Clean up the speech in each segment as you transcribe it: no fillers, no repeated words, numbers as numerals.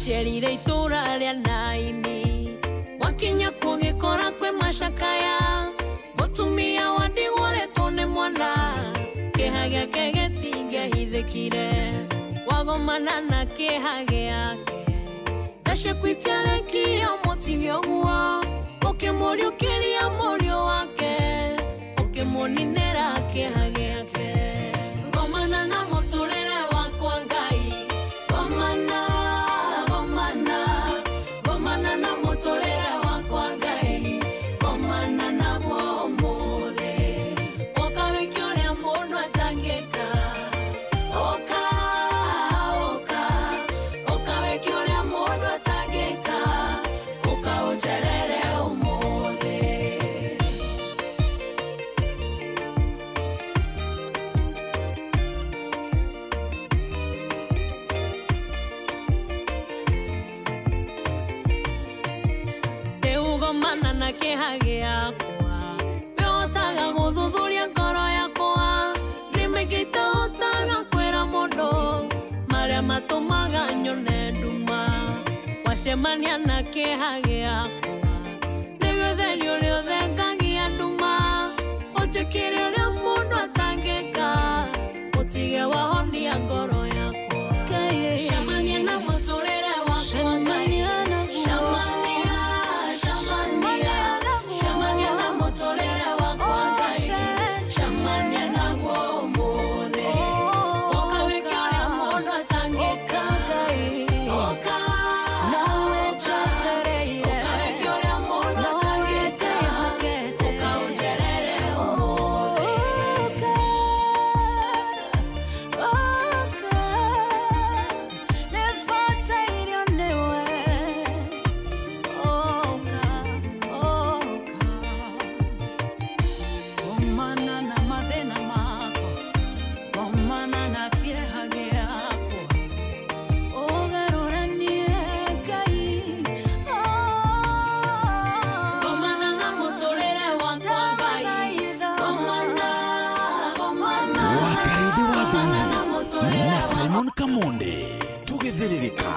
Wacerire itũra rĩa Naini, wakinya kũgĩkora kwĩ macakaya. Mũtumia wa ndigwa ũrĩtwo nĩ mwana, kĩeha gĩake gĩtingĩahithĩkire. Wagomana na kĩeha gĩake, tha ciaku itiarekire ũmũtige ũguo. Ũkĩmũriũkĩria mũriũ wake, ũkĩmũninĩra kĩeha gĩake. Gomana na mũtũrĩre wakwa Ngai, gomana, gomana, gomana na mũtũrĩre wakwa Ngai, gomana naguo ũmũthĩ. Ũka wĩke ũrĩa mũndũ atangĩka, ũka, ũka, ũka wĩke ũrĩa mũndũ atangĩka, ũka ũnjerere ũmũthĩ. Rĩu gomana na kĩeha gĩakwa, wĩhotaga gũthuthuria ngoro yakwa. Nĩ mĩingĩ itahotaga kwĩra mũndũ, marĩa matũmaga nyone nduma. Wacemania na kĩeha gĩakwa, nĩguo ũtheri ũrĩa ũthengagia nduma. Ũnjĩkĩre ũrĩa mũndũ atangĩka, ũtige wahonia ngoro yakwa. Cemania na mũtũrĩre wakwa Ngai, cemania, cemania, cemania na mũtũrĩre wakwa Ngai, cemania naguo ũmũthĩ. Ũka wĩke ũrĩa mũndũ atangĩka, ũka, ũka wĩke ũrĩa mũndũ atangĩka, ũka ũnjerere ũmũthĩ. Gomana na mathĩna makwa, gomana na kĩeha gĩakwa, ũgarũranie Ngai. Gomana na mũtũrĩre wakwa Ngai, gomana, gomana, Wakaidi wa gomana na Ndũire mũtũrĩre na wakwa. Simon Kamonde tũgĩthĩrĩrĩka.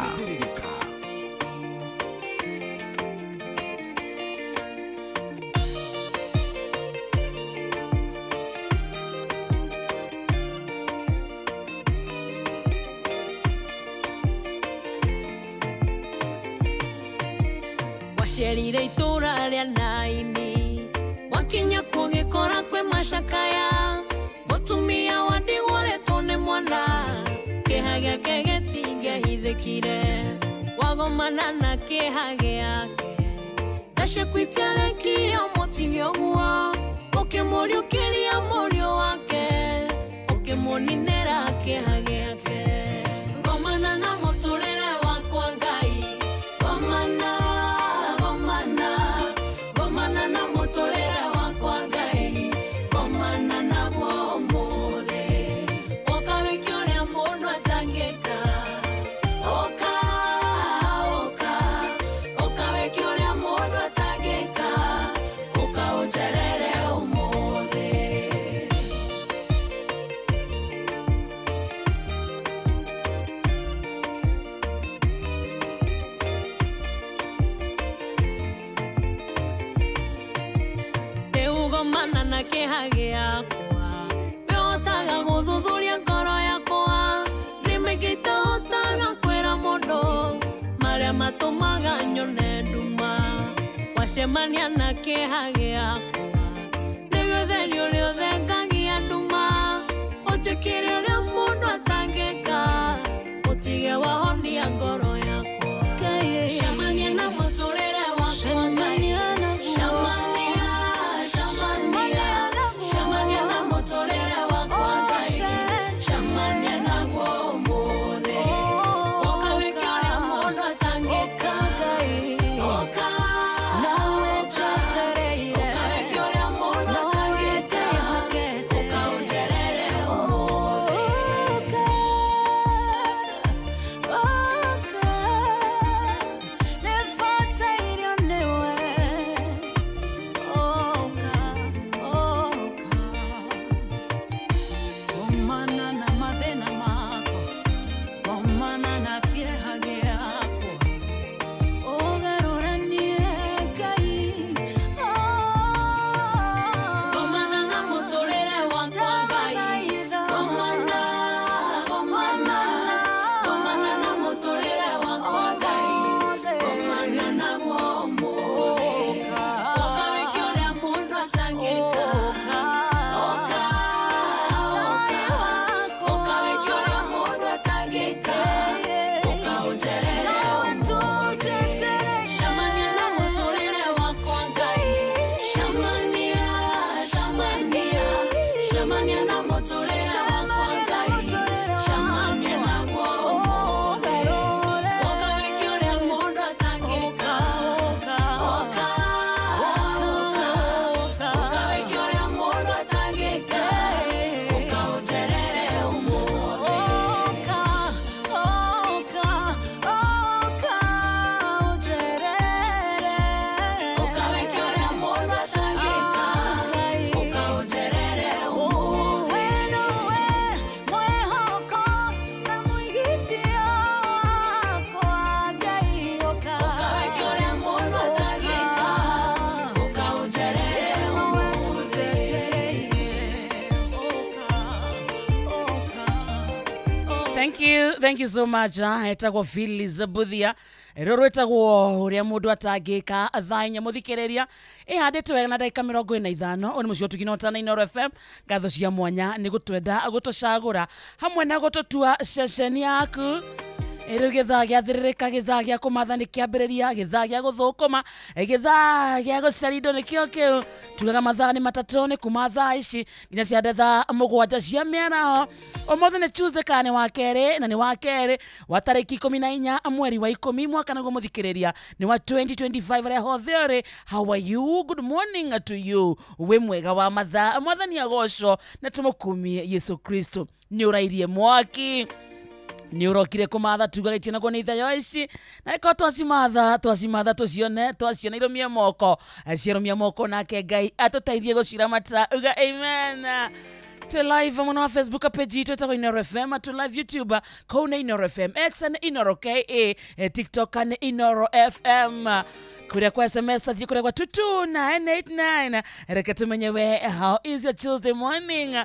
Wacerire itũra rĩa Naini, wakinya kũgĩkora kwĩ macakaya. Mũtumia wa ndigwa ũrĩtwo nĩ mwana, kĩeha gĩake gĩtingĩahithĩkire. Wagomana na kĩeha gĩake, tha ciaku itiarekire ũmũtige ũguo. Ũkĩmũriũkĩria mũriũ wake, ũkĩmũninĩra kĩeha gĩake. Gomana na mũtũrĩre wakwa Ngai, gomana, gomana, gomana na mũtũrĩre wakwa Ngai, gomana naguo ũmũthĩ. Ũka wĩke ũrĩa mũndũ atangĩka, ũka, ũka, ũka wĩke ũrĩa mũndũ atangĩka, ũka ũnjerere ũmũthĩ. Rĩu gomana na kĩeha gĩakwa, wĩhotaga gũthuthuria ngoro yakwa. Nĩ mĩingĩ itahotaga kwĩra mũndũ, marĩa matũmaga nyone nduma. Wacemania na kĩeha gĩakwa, nĩguo ũtheri ũrĩa ũthengagia nduma. Ũnjĩkĩre ũrĩa mũndũ atangĩka, ũtige wahonia ngoro yakwa. Cemania na mũtũrĩre wakwa Ngai, cemania, cemania, cemania na mũtũrĩre wakwa Ngai, cemania naguo ũmũthĩ. Ũka wĩke ũrĩa mũndũ atangĩka, ũka, ũka, ũka wĩke ũrĩa mũndũ atangĩka, ũka ũnjerere ũmũthĩ. Nĩ Thank you, thank you so much. Etagwo Phyllis Buthia. Rũrũ rwĩtagwo ũrĩa mũndũ atangĩka thaa inya mũthikĩrĩria ĩhandĩtwo wega na ndagĩka 45. Ũyũ nĩ mũciĩ ũtugi na ũtana Inooro FM. Ngatho cia mwanya nĩ gũtwenda gũtũcagũra hamwe na gũtũtua ceceni yaku. Rĩu gĩthaa gĩathĩrĩrĩka, gĩthaa gĩa kũmatha nĩ kĩambĩrĩria, gĩthaa gĩa gũthũkũma, gĩthaa gĩa gũcaria indo nĩkĩo kĩu. Tugaga mathaa nĩ matatũ, nĩ kuma thaa ici nginya cia thaa 7 cia mĩaraho. Ũmũthĩ nĩ Tuesday kana nĩ wa kerĩ, na nĩ wa kerĩ wa tarĩki 14 mweri wa 10 mwaka naguo mũthikĩrĩria nĩ wa 2025. Arĩa hothe ũrĩ, how are you? Good morning to you. Wĩ mwega wa mathaa, mwathani agocwo na tũmũkumie Yesu Kristo. Nĩ ũrairie mwaki, nä å rokire kå matha tuga gä cionagwo nä ithayo ici na ĩkorwo twacimatha twacimatha tũcione twaciona irũmie moko ciarũmia moko nake Ngai atũteithie gũciramata. Uga amen. Twe live mũno wa Facebook page itũ ĩtagwo Inooro FM, twe live YouTube kũu nĩ Inooro FM, X nĩ Inooro KA, TikTok nĩ Inooro FM, kũrĩa kwa SMS athiĩ kũrĩa kwa 22989. Reke tũmenye we, how is your Tuesday morning?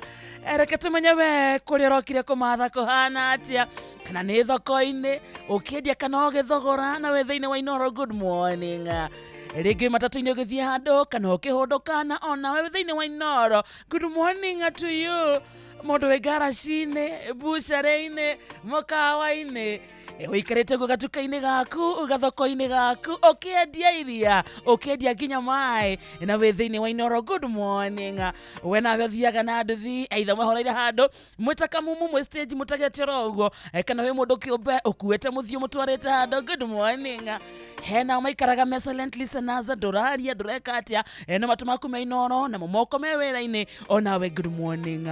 Reke tũmenye we kũrĩa ũrokire kũmatha kũhana atĩa, kana nĩ thoko-inĩ ũkĩendia kana ũgĩthogora, na wĩ thĩinĩ wa Inooro. Good morning. Rĩngĩ matatũ-inĩ ũgĩthiĩ handũ kana ũkĩhũndũka, na ona we thĩinĩ wa Inooro. Good morning to you. Mũndũ wĩ ngaraci-inĩ, bucarĩ-inĩ, mũkawa-inĩ, ũikarĩte guo gatuka-inĩ gaku, gathoko-inĩ gaku, ũkĩendia iria, ũkĩendia nginya maĩ, na wĩ thĩinĩ wa Inooro. Good morning. We nawe ũthiaga na nduthi, either mwahoreire handũ mwĩta kamumu mwĩ stage mũtagete oro ũguo, kana wĩ mũndũ kĩũmbe ũkuĩte mũthiũ mũtwarĩte handũ. Good morning. Hena maikaraga me silent listeners, ndũraria ndũreka atĩa, no matũ maku me Inooro namo moko me wĩra-inĩ, onawe good morning.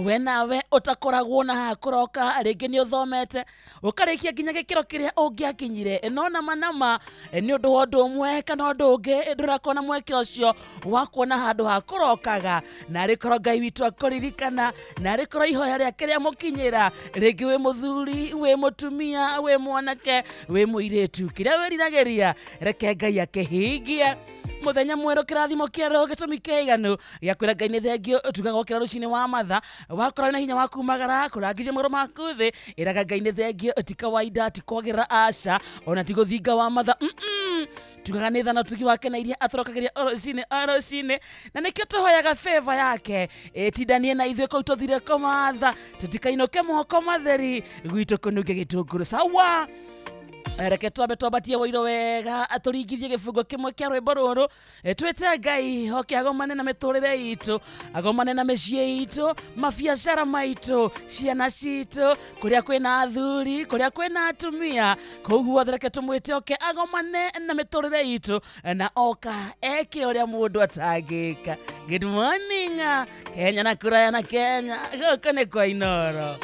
We nawe ũtakoragwo na haha kũroka, rĩngĩ nĩ ũthomete ũkarĩkia nginya gĩkĩro kĩrĩa ũngĩakinyire, no nama nama nĩ ũndũ wa ũndũ ũmwe kana ũndũ ũngĩ ndũrakorwo na mweke ũcio wa kuona handũ ha kũrokaga. Na arĩkorwo Ngai witũ akũririkana, na arĩkorwo ihoya rĩake rĩamũkinyĩra, rĩngĩ wĩ mũthuri, wĩ mũtumia, wĩ mwanake, wĩ mũirĩtu, kĩrĩa wĩriragĩria reke Ngai akĩhingie. Mũthenya mwerũ, kĩrathimo kĩerũ, gĩtũmi kĩiganu gĩa kwĩra Ngai nĩ thengio. Tugaga wokĩra rũcinĩ wa matha, wakorwo na hinya wa kumagara kũrangithia magũrũ maku thĩ, ĩraga Ngai nĩ thengio. Ti kawaida, ti kwagĩrĩra aca, ona ti gũthinga wa matha. Tugaga nĩ tha na ũtugi wake na iria atũrokagĩria o rũcinĩ o rũcinĩ, na nĩkĩo tũhoyaga favor yake ĩtindanie na ithuĩ kũu tũthire kũmatha, tũtikainũke moko matheri gwitũ kũnunge gĩtũngũrũ. Sawa, reke twambe twambatie wũiro wega, tũringithie gĩbungo kĩmwe kĩa rwĩmbo rũrũ, twĩte Ngai oke agomane na mĩtũrĩre itũ, agomane na mĩciĩ itũ, mabiacara maitũ, ciana citũ, kũrĩa kwĩna athuri, kũrĩa kwĩna atumia, kũu guothe reke tũmwĩte oke agomane na mĩtũrĩre itũ, na oka eke ũrĩa mũndũ atangĩka. Good morning Kenya na kũraya na Kenya, gũkũ nĩ kwa Inooro.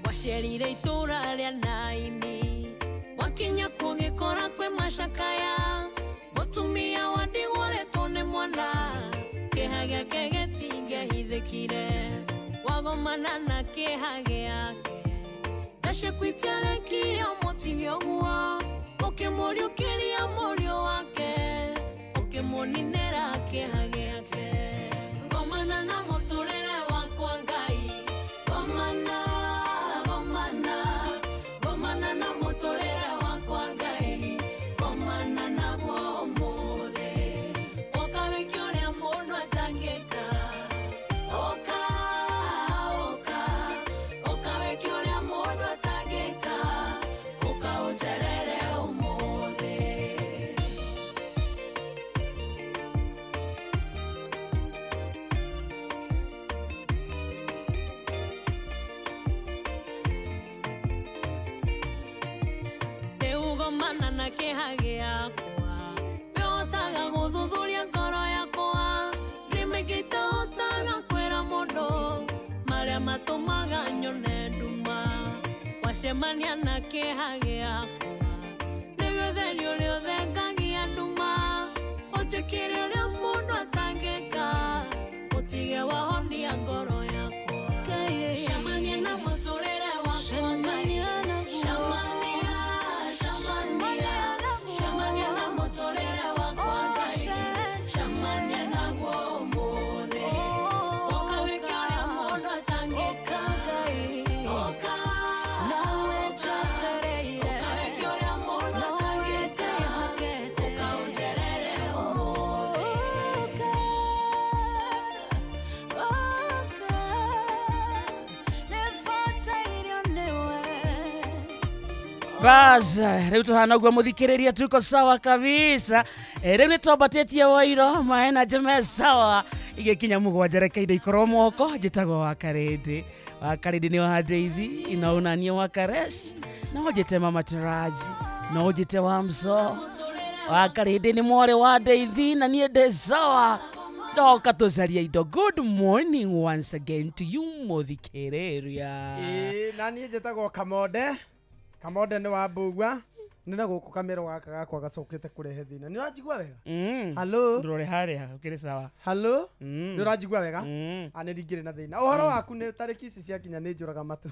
Wacerire itũra rĩa Naini, wakinya kũgĩkora kwĩ macakaya, mũtumia wa ndigwa ũretwo nĩ mwana, kĩeha gĩake gĩtingĩahithĩkire, wagomana na kĩeha gĩake, tha ciaku itiarekire ũmũtige ũguo, ũkĩmũriũkĩria mũriũ wake, ũkĩmũninĩra kĩeha gĩake. Gomana na mũtũrĩre wakwa Ngai, gomana, gomana, gomana na mũtũrĩre wakwa Ngai, gomana naguo ũmũthĩ, ũka wĩke ũrĩa mũndũ atangĩka, ũka, ũka, ũka wĩke ũrĩa mũndũ atangĩka, ũka ũnjerere ũmũthĩ. Gomana na kĩeha gĩakwa, wĩhotaga gũthuthuria ngoro yakwa, nĩ mĩingĩ itahotaga kwĩra mũndũ marĩa matũmaga nyone nduma, wacemania na kĩeha gĩakwa, nĩwe ũtheri ũrĩa ũthengagia nduma, ũnjĩkĩre ũrĩa mũndũ atangĩka, ũtige wahonia ngoro yakwa. Cemania na mũtũrĩre wakwa Ngai, cemania, cemania, Bas, rĩu tũhana ũguo mũthikĩrĩria tuko sawa kabisa. Rĩu nĩ twambatĩtie wairo maĩ na njeme sawa igĩkinya mũgwanja reke indo ikorwo moko. Njĩtagwo Wakarĩndĩ. Wakarĩndĩ nĩ wa Ndeithi no unanie wa Karesh no njĩte Mama Taraji no njĩte wa Mso. Wakarĩndĩ nĩ mwarĩ wa Ndeithi na niĩ ndĩ sawa. Ndoka tũcaria indo. Good morning once again to you mũthikĩrĩria. Ĩĩ na niĩ njĩtagwo Kamonde. Kamonde nĩ wa Mbugua. Nĩ na gũkũ kamero gaka gakwa gacokete kũrehe thĩna. Nĩ ũranjigua wega? Hello. Ndũrore harĩa ũkĩrĩ sawa. Hello. Nĩ ũranjigua wega? A nĩ ndingĩrĩ na thĩna. Ũhoro waku nĩ tarĩki ici ciakinya nĩ njũraga matũ.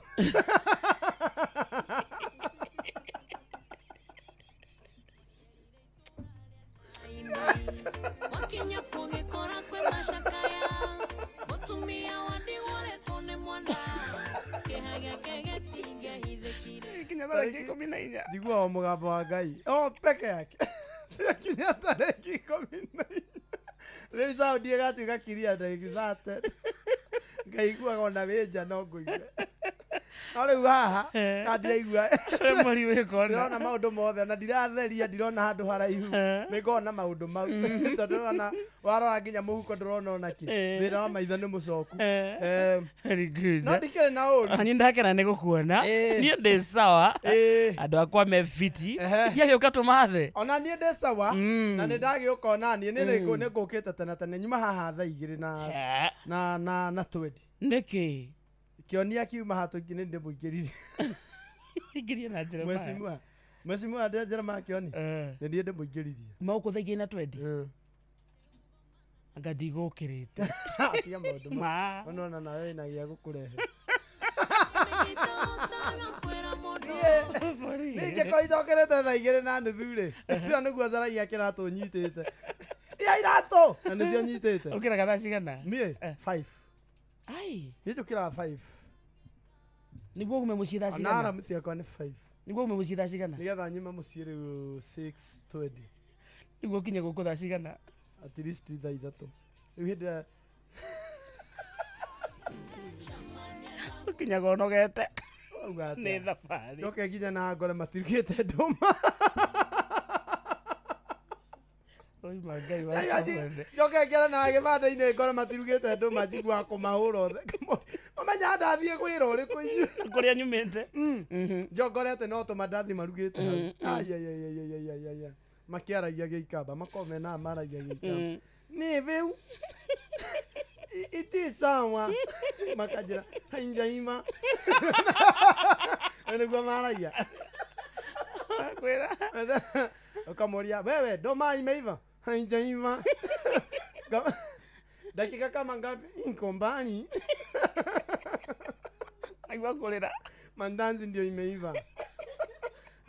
Njigua o mũgambo wa Ngai o peke yake. Ciakinya tarĩki 14. Rĩu saundi ĩgatuĩka kiria ndagĩka 30. Ngaiguaga ona wĩ nja no ngũigue. No rĩu haha na ndiraigua. Ndĩrona maũndũ mothe na ndiratheria ndirona handũ haraihu. Nĩngona maũndũ mau. Tondũ ona warora nginya mũhuko ndũrona ona kĩ. Thĩna wa maitho nĩ mũcoku. Very good. No ndikĩrĩ na ũru. Niĩ ndakena nĩ gũkuona. Niĩ ndĩ sawa. Andũ akwa me fiti. Ndiagĩũka tũmathe. Ona niĩ ndĩ sawa na nĩ ndagĩũka ona niĩ nĩ ngũkĩte tene tene nyuma haha thaa 2 na 20. Nĩkĩ? Kĩonia kiuma hatũ ingĩ nĩ ndĩmũingĩririe. Ingĩrie na njĩra maya. Mheshimiwa njĩra ma Kĩoni. Nĩ niĩ ndĩmũingĩririe. Maũkũ thaa 2 na 20? Anga ndigũkĩrĩte. Tiga maũndũ ma. Ũnona nawe wĩna gĩa gũkũrehe. Ningĩ ithokerete thaa 2:30 rĩ. Tira nĩguo caragia kĩratũ nyitĩte. Ia iratũ! Na nĩcio nyitĩte. Ũkĩraga thaa cigana? Niĩ 5. Ai. Niĩ njũkĩraga 5. Nĩguo ume mũciĩ thaa cigana? Ona aramu ciakwa nĩ 5. Nĩguo ume mũciĩ thaa cigana? Nĩgetha nyume mũciĩ rĩu 6:20. Nĩguo ũkinye gũkũ thaa cigana? At least thaa 3. Rĩu hĩndĩ ya ũkinyaga ũnogete. Ũrauga atĩa? Nĩ thabarĩ. Njoke nginya na ngore matirugĩte ndũma. Oima Ngai wa Kamonde. Njoke ngere na gĩbanda-inĩ ngore matirugĩte ndũma njiguaga kũmahũra othe. Mamenya ndathiĩ kwĩra ũrĩkũ inyuĩ. Kũrĩa nyumĩte. Njongorete no tũmandathi marugĩte hau. Ai. Makĩaragia gĩikamba makorwo mena maragia gĩikamba. Nĩ bĩu. Iti sawa. Makanjĩra hainjaima. Nĩguo maragia. Kwĩra. Ukamũria wewe ndũma imeiva? Haijaiva. Dakika kama ngapi? Iko mbali. Aigua kũrĩra. Mandazi ndio imeiva.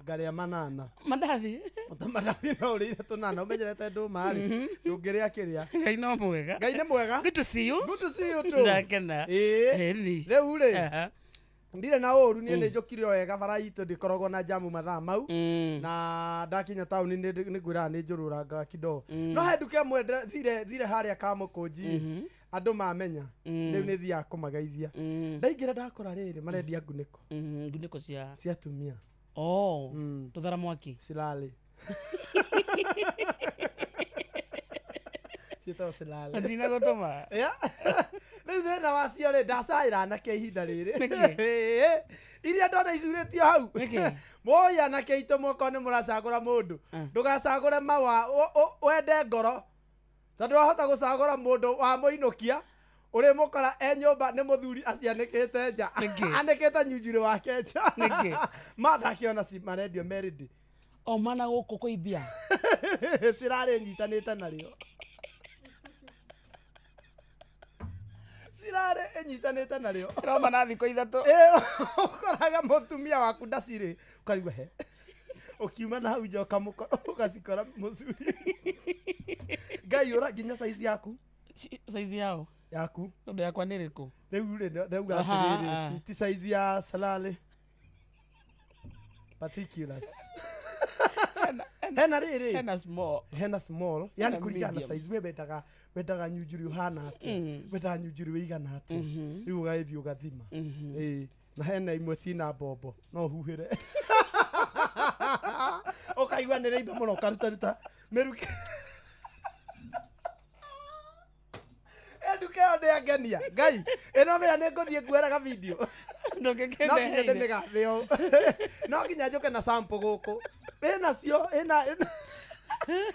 Ngarĩa manana. Mandathi? Mandathi no ũrĩire tũnana ũmenyerete ndũma rĩ. Ndũngĩrĩa kĩrĩa. Ngai no mwega. Ngai nĩ mwega. Good to see you. Good to see you too. Ndakena. Ĩĩ. Rĩu rĩ. Ndirĩ na ũru niĩ nĩ njũkire o wega bara itũ ndĩkoragwo na jamu mathaa mau. Na ndakinya taũni nĩ ngwĩraga nĩ njũrũrangaga kidogo. No he nduka ĩmwe thire harĩa Kamũkũnji andũ mamenya rĩu nĩ thiaga kũmageithia. Ndaingĩra ndakora rĩrĩ marendia ngunĩko. Ngunĩko cia atumia. Oh, tũthara mwaki. Silale. Ciĩtagwo silale. Ndina gũtũma. Rĩu thĩna wacio rĩ ndacaĩra anake ihinda rĩrĩ. Iria ndona icurĩtio hau. Mũi anake aitũ mwokorwo nĩ mũracagũra mũndũ. Ndũgacagũre mawa wende ngoro. Tondũ wahota gũcagũra mũndũ wa mũinũkia ũrĩmũkora e nyũmba nĩ mũthuri acianĩkĩte nja. Anĩkĩte nyunjurĩ wake nja. Ma ndakĩona marendio merĩndĩ. O mana gũkũ kũimbia. Cirarĩ nyitanĩte narĩo. Cirarĩ ĩnyitanĩte narĩo. Roma na thikũ 3. Ũkoraga mũtumia waku ndacirĩ ũkarigwo he. Ũkiuma na hau nja ũgacikora mũcuri. Ngai ũra nginya size yaku. Size yao? Yaku. Tondũ yakwa nĩ ĩrĩkũ? Rĩu rĩ ndauga atĩrĩrĩ ti size ya Salale. Particulars. Hena rĩrĩ. Hena small. Hena small. Yani kũringana na size we wendaga nyunjuri ũhana atĩa. Wendaga nyunjuri wĩigana atĩa. Rĩu ũgagĩthiĩ ũgathima. Ĩĩ. Na hena imwe cina mbombo no huhĩre. Ũkaigua nĩ rĩimba mũno ũkarutaruta mĩrukĩ. Nduka ĩyo ndĩangenia Ngai ĩno mĩra nĩ ngũthiĩ nguoraga video no nginya ndĩmĩgathe ũũ no nginya njũke na sample gũkũ ĩnacio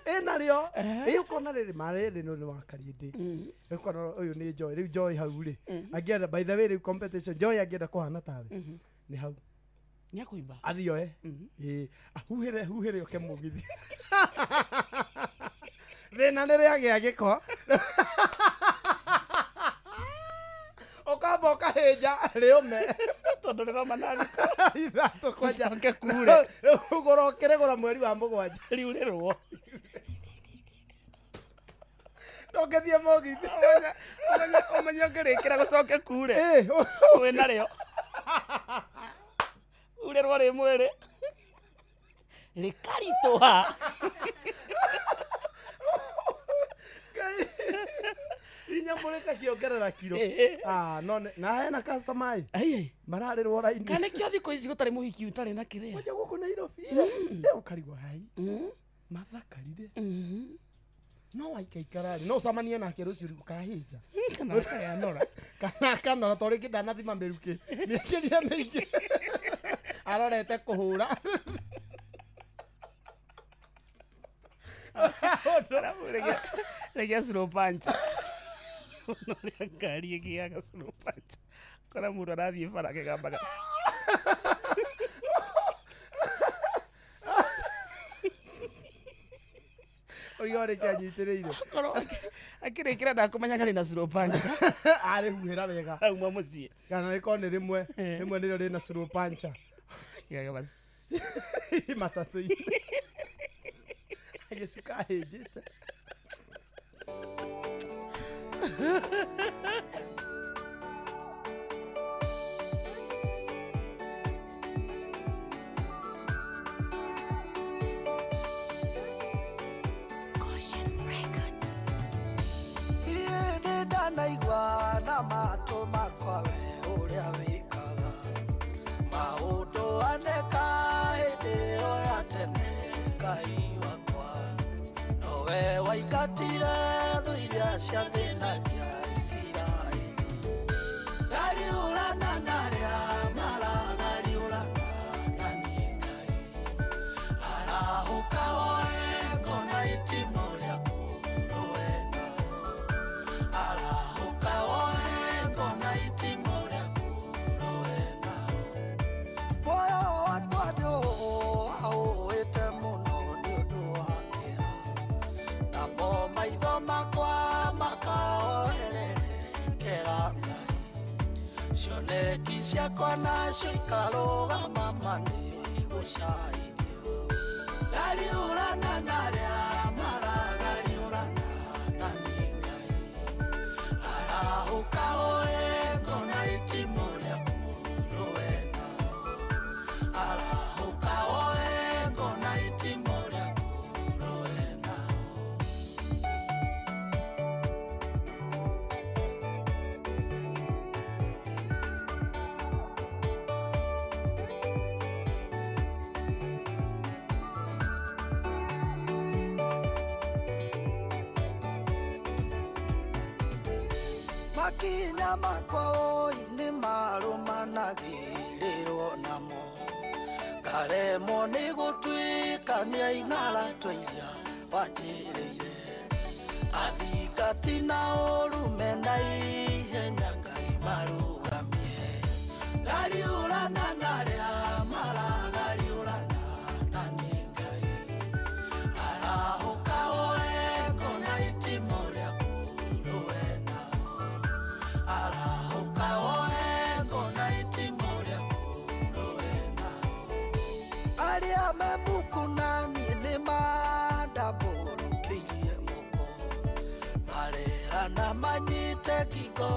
ĩna rĩo ĩ ũkona rĩrĩ marĩrĩ nĩ wa Karĩndĩ ũkona ũyũ nĩ Joy rĩu Joy hau rĩ angĩenda by the way rĩu competition Joy angĩenda kũhana tawe nĩ hau nĩakũimba athiĩ oe ĩ ahuhĩre huhĩre oke mũgithi thĩna nĩ rĩagĩa gĩko ũkamba ũkahĩnja rĩũme tondũ rĩroma na thikũ ithatũ kwanja ũcoke kure ũgũra ũkĩrĩgũra mweri wa mũgwanja riurĩrwo ndũngĩthiĩ mũgithi ũmenye ũngĩrĩkĩra gũcoke kure wĩna rĩo urĩrwo rĩ mwĩrĩ rĩkaritũha inyamũ rĩkakĩongerera kiro no na hena customer ĩ mararĩrwo raini kana nĩkĩo thikũ ici gũtarĩ mũhiki ũtarĩ na kĩrĩa kwanja gũkũ Nairobi ũkarigwo hai mathakarire no waikaikara rĩ no ũcemanie nake rũciũ ũkahĩnja kana akayanora kana akanora tondũ rĩngĩ ndanathima mĩrukĩ mĩkĩrire mĩingĩ arorete kũhũra rĩgĩa slow punch ũrĩa ngari ĩgĩaga slow punch kora mũndũ arathiĩ bara akĩgambaga ũrĩa ũrĩkĩ anyitĩrĩire korwo akĩrĩkĩra ndakũmenyaga rĩ na slow punch arĩhuhĩra wega auma mũciĩ kana rĩkorwo nĩ rĩmwe rĩmwe nĩrĩo rĩna slow punch matatũ-inĩ agĩcuka ahĩnjĩte. Ndanaigua na matũ makwa we ũrĩa wĩkaga maũndũ aneka hĩndĩ ĩyo ya tene Ngai wakwa nowe waingatire thũ iria ciathĩnagia Isiraeli ngariũrana na arĩa maragariũrana na niĩ Ngai arahũka woe ngona itimũ rĩaku rũe nao arahũka woe ngona itimũ rĩaku rũe nao muoyo wakwa nĩũũĩte mũno nĩ ũndũ wa kĩeha namo maitho makwa makaoererekera Ngai cioneki ciakwa nacio ikarũgama ma nĩ gũcaithio ngariũrana na arĩa maragariũrana na niĩ Ngai arahũka woe ngona itimũ rĩaku rũe nao arahũka woe ngona itimũ rĩaku rũe nao. Makinya makwa oi nĩ marũmanagĩrĩrwo namo ngaremwo nĩ gũtuĩkania ing'ara twa iria wanjĩrĩire athingati na ũrume na ihenya Ngai marũgamie ngariũrana na arĩa maragariũrana na niĩ Ngai arahũka woe ngona itimũ rĩaku rũe nao arahũka woe ngona itimũ rĩaku rũe nao arĩa me muku na niĩ nĩ mandambũrũkĩirie moko marerana manyite ngingo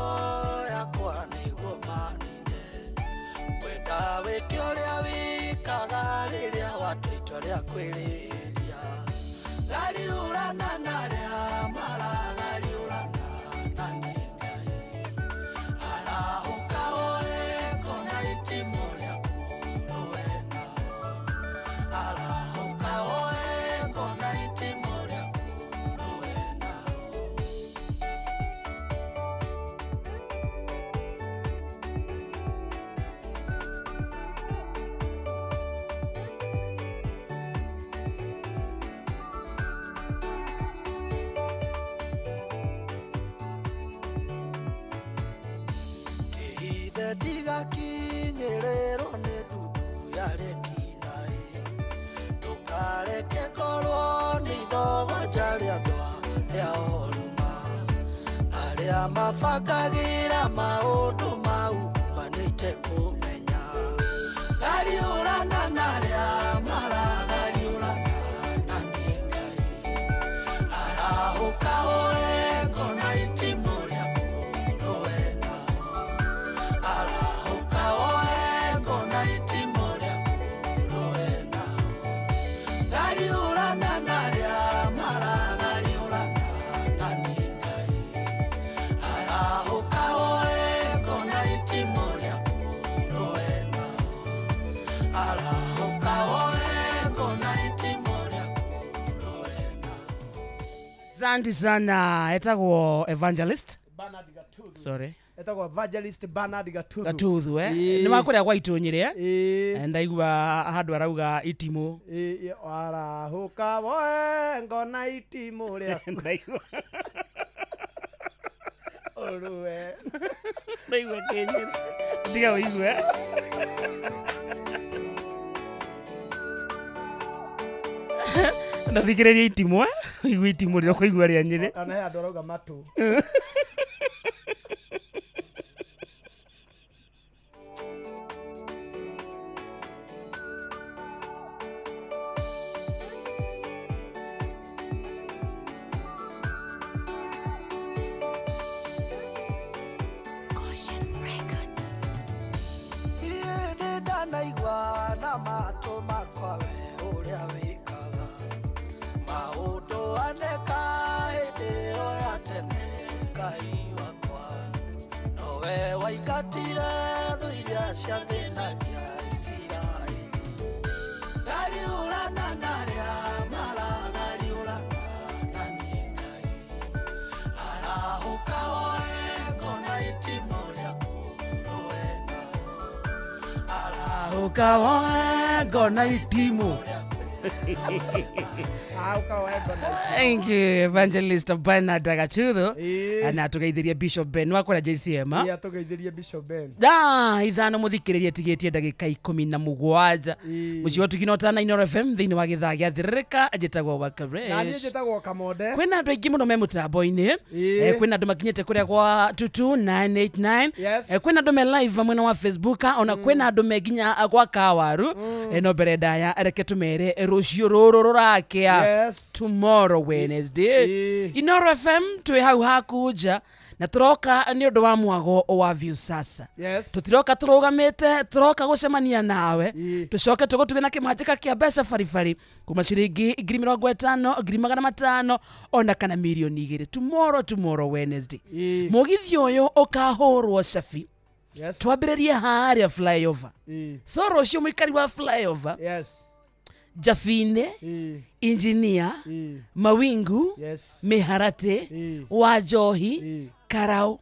yakwa nĩguo manine kwenda wĩke ũrĩa wĩkaga rĩrĩa watua itua rĩa kwĩrĩria ngariũrana na arĩa maragariũrana na niĩ Ngai arahũka woe ngona itimũ rĩaku rũe nao arahũka woe arĩa oruma arĩa mabangagĩra maũndũ mau manĩte kũmenya ngariũrana na arĩa maragariũrana na niĩ Ngai arahũka woe ngona itimũ rĩaku rũe nao arahũka woe ngona itimũ rĩaku rũe nao ngariũrana na arĩa maragariũrana na niĩ Ngai arahũka woe ngona itimũ rĩaku rũe nao arahũka woe ngona itimũ rĩaku rũe nao. Asante sana etagwo evangelist Bernard Gatuthu. Sorry. Etagwo evangelist Bernard Gatuthu. Gatuthu Ĩĩ. nĩ wakũrĩa gwa itũnyĩrĩ Ĩĩ. Ndaigua handũ arauga itimũ. Ĩĩ, arahũka woe ngona itimũ rĩaku Ndaigua rũe. ndaigua kĩnyĩrĩ tiga ũigue. Ndathikĩrĩria itimũ ũigue itimũ rĩrĩa ũkũigua rĩa Nyĩrĩ. Ona he andũ arauga matũ. Niĩ nĩ ndanaigua na matũ makwa we ũrĩa wĩkaga maũndũ aneka hĩndĩ ĩyo ya tene Ngai wakwa nowe waingatire thũ iria ciathĩnagia Isiraeli ngariũrana na arĩa maragariũrana na niĩ Ngai arahũka woe ngona itimũ rĩaku rũe nao Arahũka woe ngona itimũ. Arahũka woe ngona. Thank you Evangelist Bernard Gatuthu. Ĩĩ. Na tũgeithĩrie Bishop Ben wa kũrĩa JCM. Ĩĩ, atũgeithĩrie Bishop Ben. Da ithano mũthikĩrĩria tigĩtie ndagĩka 17. Ĩĩ. Mũciĩ wa Tugina Ũtana Inooro FM thĩinĩ wa gĩthaa gĩa thĩrĩrĩka njĩtagwo Na niĩ Wakaresh. njĩtagwo Kamonde. Kwĩna andũ aingĩ mũno me mũtambo-inĩ. Ĩĩ. Kwĩna andũ makinyĩte kũrĩa gwa 22989. Yes. Kwĩna andũ me live mwena wa Facebook ona kwĩna andũ me nginya gwa Kawaru. No mbere ndaya reke tũmere rũciũ rũrũ rũrakĩa. Yes. Tomorrow Wednesday. Ĩĩ. Inooro FM twĩ hau hakunja na tũroka nĩ ũndũ wa mwago wa Viusasa. Yes. Tũtiroka tũrũgamĩte tũroka gũcemania nawe Ĩĩ. tũcoke tũgũtuge na kĩmanjĩka kĩa mbeca baribari kuma ciringi 50,000 500,000 ona kana 2 million tomorrow Wednesday. Ĩĩ. Mũgithi ũyũ ũkahũrwo cabi Yes. twambĩrĩrie harĩa flyover. Ĩĩ. So rũciũ mũikari wa flyover Yes. Jabinĩ Ĩĩ. Engineer Ĩĩ. Mawingu Yes. Mĩharatĩ Ĩĩ. wa Njohi Ĩĩ. Karau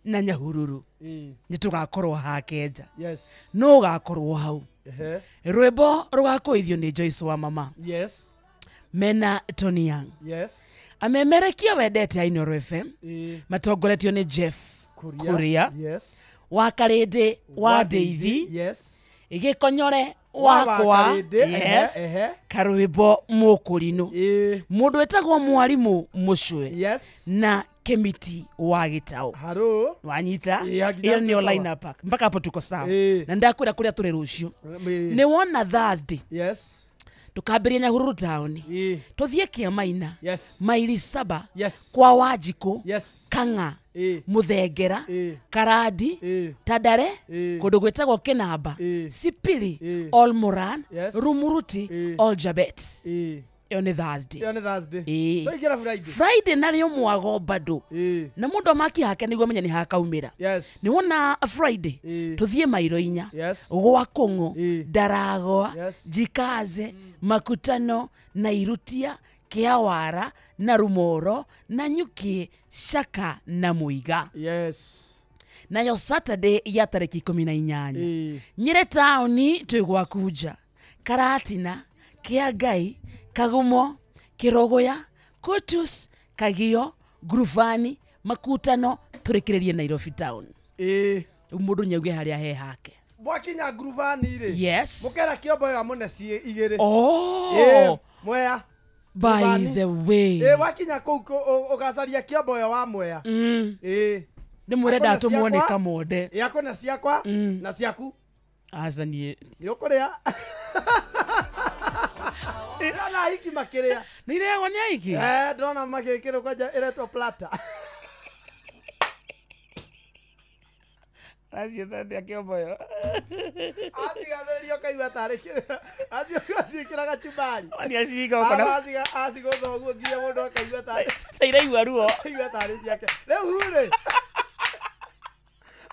na Nyahururu Ĩĩ. nĩ tũgakorwo hakenja Yes. no ũgakorwo hau. Ehe. Rwĩmbo rũgakũithio nĩ Joyce wa mama Yes. mena Tony Young. Yes. Amemerekia wendete a Inooro FM Ĩĩ. matongoretio nĩ Jeff Kuria. Kuria Yes. wa Karĩndĩ wa Ndeithi Yes. Gĩkonyore Wa wakwa. Wakarĩndĩ, ehe, Yes. ehe. Karwĩmbo mũkũrinũ Ĩĩ. mũndũ wĩtagwo mwarimũ mũcwe Yes. na Kemiti wa Gĩtaũ. Haro. Wanyita Ĩĩ, hakinya ĩyo nĩyo tuko sawa. line up mpaka hapo tuko sawa. Ĩĩ. Na ndakwĩra kũrĩa tũrĩ rũciũ Ĩĩ. nĩ wona Thursday Yes. tũkambĩrĩria Nyahururu taũni Ĩĩ. tũthiĩ Kĩamaina Yes. maili 7 Yes. kwa Wanjikũ Yes. Kang'a Ĩĩ. Mũthengera Ĩĩ. Karandi Ĩĩ. Tandare Ĩĩ. kũndũ gwĩtagwo Kĩnamba Ĩĩ. Sipili Ĩĩ. Olmoran Yes. Rumuruti Ĩĩ. Oljabet. Ĩĩ. Ĩyo nĩ Thursday. Ĩyo nĩ Thursday. Ĩĩ. Twaingĩra Friday. Friday narĩo mwago bado Ĩĩ. na mũndũ amaki hake nĩguo amenye nĩ hakaumĩra. Yes. Nĩ wona Friday Ĩĩ. tũthiĩ mairo 4 Yes. gwa Kũng'ũ Ĩĩ. Ndaragwa Yes. Jikaze Makutano na Irutia Kĩawara na Rumoro na Nyuki Shaka na Mũiga. Yes. Nayo Saturday ya tarĩki 18 Ĩĩ. Nyĩrĩ taũni twĩ gwakunja Karatina Kĩangai Kagumo Kĩrũgũya Kutus Kagio Ngurubani Makutano tũrĩkĩrĩrie Nairobi town. Ĩĩ. Rĩu mũndũ nĩauge harĩa he hake. Mwakinya ngurubani rĩ. Yes. Mũkera kĩombo ya mũne ciĩ igĩrĩ. Oh. Ĩĩ. Mwea. By the way, ĩ wakinya kũu ũgacaria kĩomboyo wa Mwea. Ĩ ndĩmwĩre Akona ndatũmwo nĩ ciakwa. Kamonde. Ĩ akwĩna ciakwa na ciaku. Aca niĩ. Nĩ ũkũrĩa. Ndĩrona ahiki makĩrĩa. Nĩ irĩagwo nĩ ahiki? Eh, ndĩrona magĩkĩrwo kwanja ĩretwo plata. Araciĩta atĩa kĩomboyo? Acigathĩrĩria ũkaigua tarĩ kĩrĩa. Aciĩkĩra gachumbari. Nĩ aciringa ũkona. Acigũtha ũguo nginya mũndũ akaigua tarĩ Ta iraigua ruo. Akaigua tarĩ ciake. Rĩu rĩ.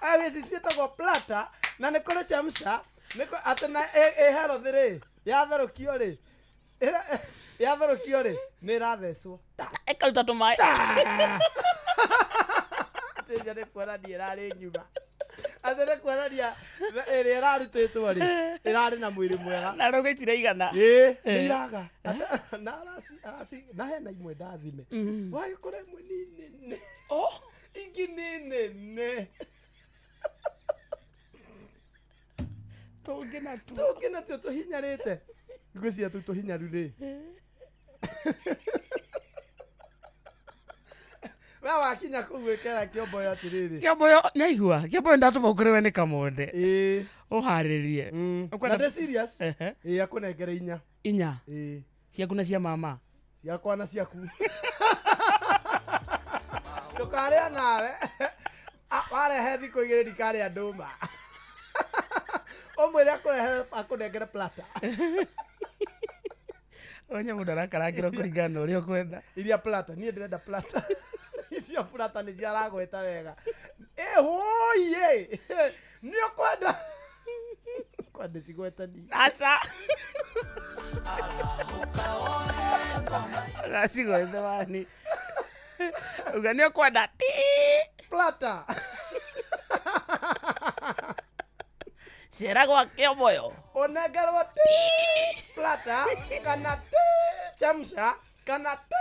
Aya ici ciĩtagwo plata na nĩ kũrĩ chemsha. Nĩ atĩ na ĩ healthy rĩ. Yatherũkio rĩ. Yatherũkio rĩ nĩ ĩrathecwo. Ĩkaruta tũmaĩ. Atĩ nja nĩ kuonania ĩrarĩ ng'ima. Atĩ nĩ kuonania ĩrĩa ĩrarutĩtwo rĩ ĩrarĩ na mwĩrĩ mwega. Na rauga itiraigana. Ĩ nĩ iraga. Na na hena imwe ndathime. Wagĩkora ĩmwe nĩ nene. Ingĩ nĩ nene. Tũngĩ natuo. Tũngĩ natuo tũhinyarĩte. Ngwĩciria tũu tũhinyaru rĩ. We wakinya kũu wĩkera kĩomboyo atĩrĩrĩ. Kĩomboyo nĩaigua. Kĩomboyo ndatũmwo kũrĩ we nĩ Kamonde. Ĩ. Ũharĩrie. Na ndĩ serious. Ĩ akũnengere inya. Inya. Ĩ. Ciaku na cia mama. Ciakwa na ciaku. Ndũkarĩa nawe. Warehe thikũ igĩrĩ ndikarĩa ndũma. Ũmwĩre akũrehere akũnengere plata. Onye mũndũ arakarangĩrwo kũringana na ũrĩa ũkwenda. Iria plata, niĩ ndĩrenda plata. Icio plata nĩcio aragweta wega. Ĩ hũi nĩ ũkwenda. Kwa ndĩcigwete niĩ. Aca. Gacigwete wani. Uga nĩ ũkwenda ti. Plata. Cera gwa kĩomboyo. Ũnengerwo ti plata kana ti chemsha kana ti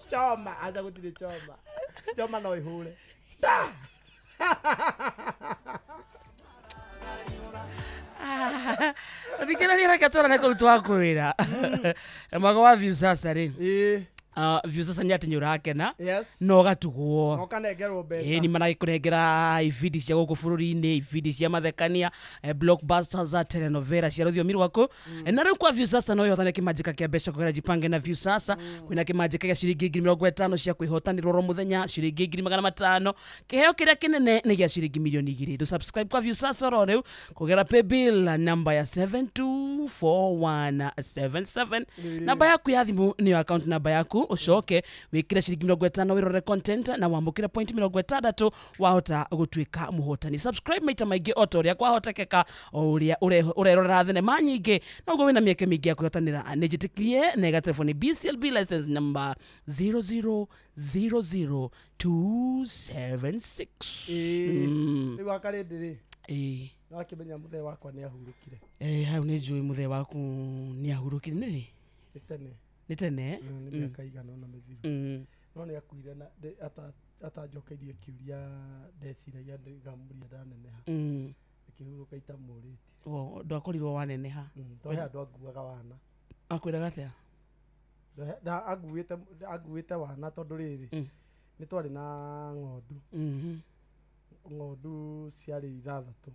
choma. Aca gũtirĩ choma. Choma no ĩhũre. Ta. Thikĩrĩria reke tũrane kũu twakwĩra. Mwaka wa Viusasa rĩ. Ĩ. Viusasa nĩ atĩ nĩ ũrakena. Yes. Na ũgatugwo. Na ũkanengerwo mbeca. Ĩ nĩ maragĩkũnengera ibindi cia gũkũ bũrũri-inĩ, ibindi cia mathekania, blockbusters, telenovela cia rũthiomi rwaku. Na rĩu kwa Viusasa no wĩhotane kĩmanjĩka kĩa mbeca kũgerera Jipange na Viusasa. Kwĩna kĩmanjĩka gĩa ciringi 50,000 cia kwĩhotanĩrwo oro mũthenya, ciringi 500,000. Kĩheo kĩrĩa kĩnene nĩ gĩa ciringi 2,000,000. Ndũ subscribe kwa Viusasa oro rĩu kũgerera paybill namba ya 724177. Namba yaku ya thimũ nĩyo account namba yaku. Ucoke wikire ciringi 50 wirore content na wamukire point 60 wahota gutuika muhotani. Subscribe maita maingi o ta uria kwahotekeka o uria urerorera thenema nyingi noguo wina mieke mingi ya kwihotanira. Nĩ njĩtĩkirie na ĩga telefoni BCLB license number 0000276. Rĩu wakarĩndĩ rĩ. Ĩ. No akĩmenya mũthee wakwa nĩ ahurũkire. Ĩ hau nĩ njũĩ mũthee waku nĩ ahurũkire nĩ rĩ? Nĩ tene. Nĩ tene? Nĩ mĩaka igana ũna mĩthiru. No nĩ akuire na atanjokeirie kĩũria ndeciragia ngamũria ndaneneha. Akĩhurũka itamũrĩtie. Ndwakorirwo waneneha? Tondũ he andũ anguaga wana. Akwĩraga atĩa? Anguĩte wana tondũ rĩrĩ nĩ twarĩ na ng'ondu. Ng'ondu ciarĩ ithathatũ.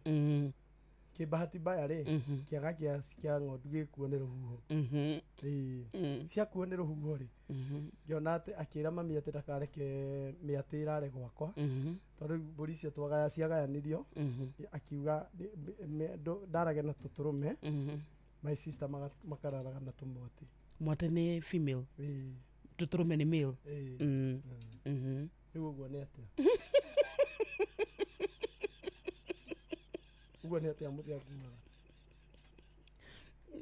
Kĩbahati mbaya rĩ, kĩaga kĩa ng'ondu gĩkuo nĩ rũhuho. Ciakuo nĩ rũhuho rĩ, ngĩona atĩ akĩra mami atĩ ndakareke mĩatĩ ĩrare gwakwa. Tondũ mbũri icio ciagayanirio, akiuga ndarage na tũtũrũme, my sister makararaga na tũmwatĩ. Mwatĩ nĩ female? Tũtũrũme nĩ male? Rĩu ũguo nĩ atĩa? Ũguo nĩ atĩa mũthee anguaga?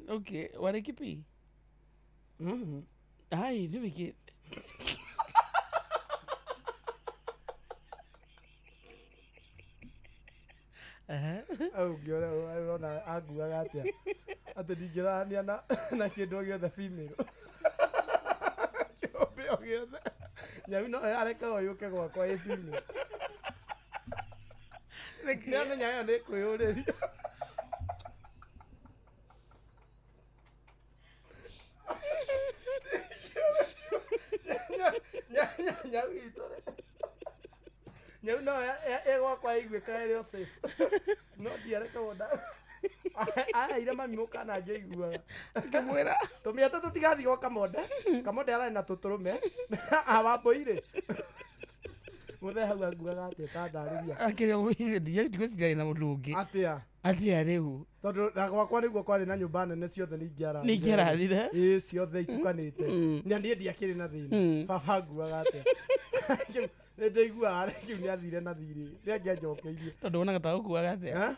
Okay, warĩ kipi? Ai, nĩ wĩkĩ? Ũngĩona ũrona anguaga atĩa? Atĩ ndingĩrarania na kĩndũ o gĩothe female. Kĩũmbe o gĩothe. Nyau no yarekaga yũke gwakwa ĩ female. Nĩ amenya ĩyo nĩ kwĩyũrĩria. Nyau itũ nyau no ĩgwakwa ĩiguĩkaga ĩrĩ o safe. No ndiarekagwo nda aheire mami mũkana ngĩiguaga. Ngĩmwĩra Tũmĩate tũtigathiĩ gwa Kamonde. Kamonde ararĩ na tũtũrũme. Awambũi rĩ. Mũthee hau anguaga atĩa ta ndarĩria. Akĩrĩa ndigwĩciria na mũndũ ũngĩ. Atĩa? Atĩa rĩu? Tondũ na gwakwa nĩguo kwarĩ na nyũmba nene ciothe nĩ ingĩarathire. Nĩ ingĩarathire? Ĩĩ ciothe itukanĩte. Na niĩ ndiakĩrĩ na thĩna. Baba anguaga atĩa? Nĩ ndaiguaga kĩu nĩ athire na thirĩ. Nĩ angĩanjokeirie. Tondũ wonaga ta ũkuaga atĩa?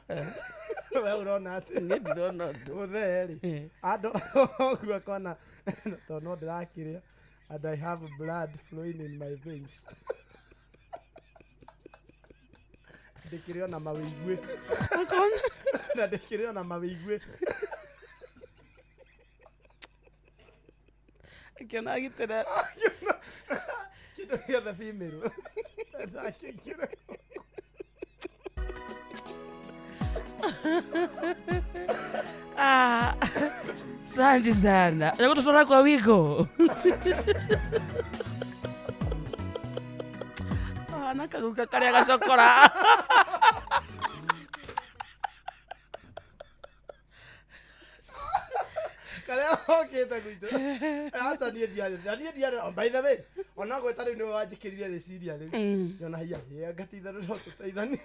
We ũrona atĩa? Niĩ ndirona ũndũ. Mũthee rĩ. Andora ũguo akona tondũ no ndĩrakĩrĩa and I have blood flowing in my veins. Ndĩkĩrĩ ona mawĩigue. Akona. Na ndĩkĩrĩ ona mawĩigue. Akĩona agitĩra. Kĩndũ gĩothe female. Ndakĩkĩra. Ah, asante sana. Nakututwara kwa wigo. Ah, nakaguka karĩa gacokora. Karĩa okĩte gwitũ. Aca niĩ ndiarĩ. Na niĩ ndiarĩ. Oh, by the way, ona gwĩta rĩu nĩwe wanjĩkĩrire rĩciria rĩu. Nyona hiya, anga ti itherũ no tũteithanie.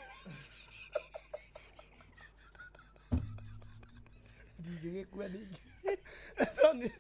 Ndingĩgĩkua ningĩ. No nĩ-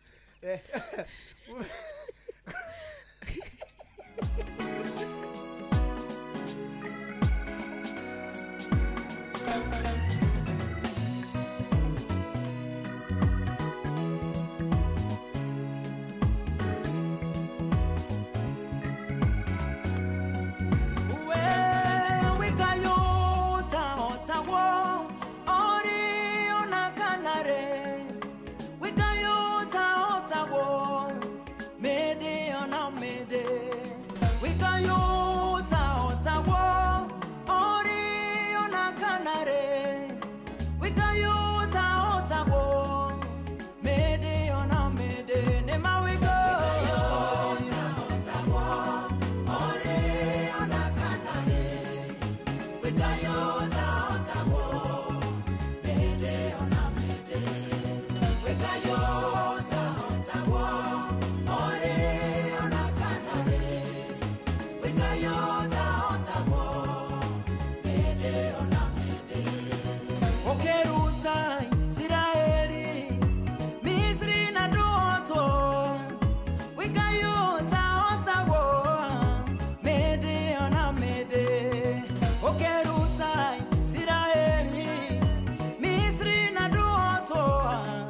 Ore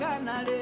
kanare,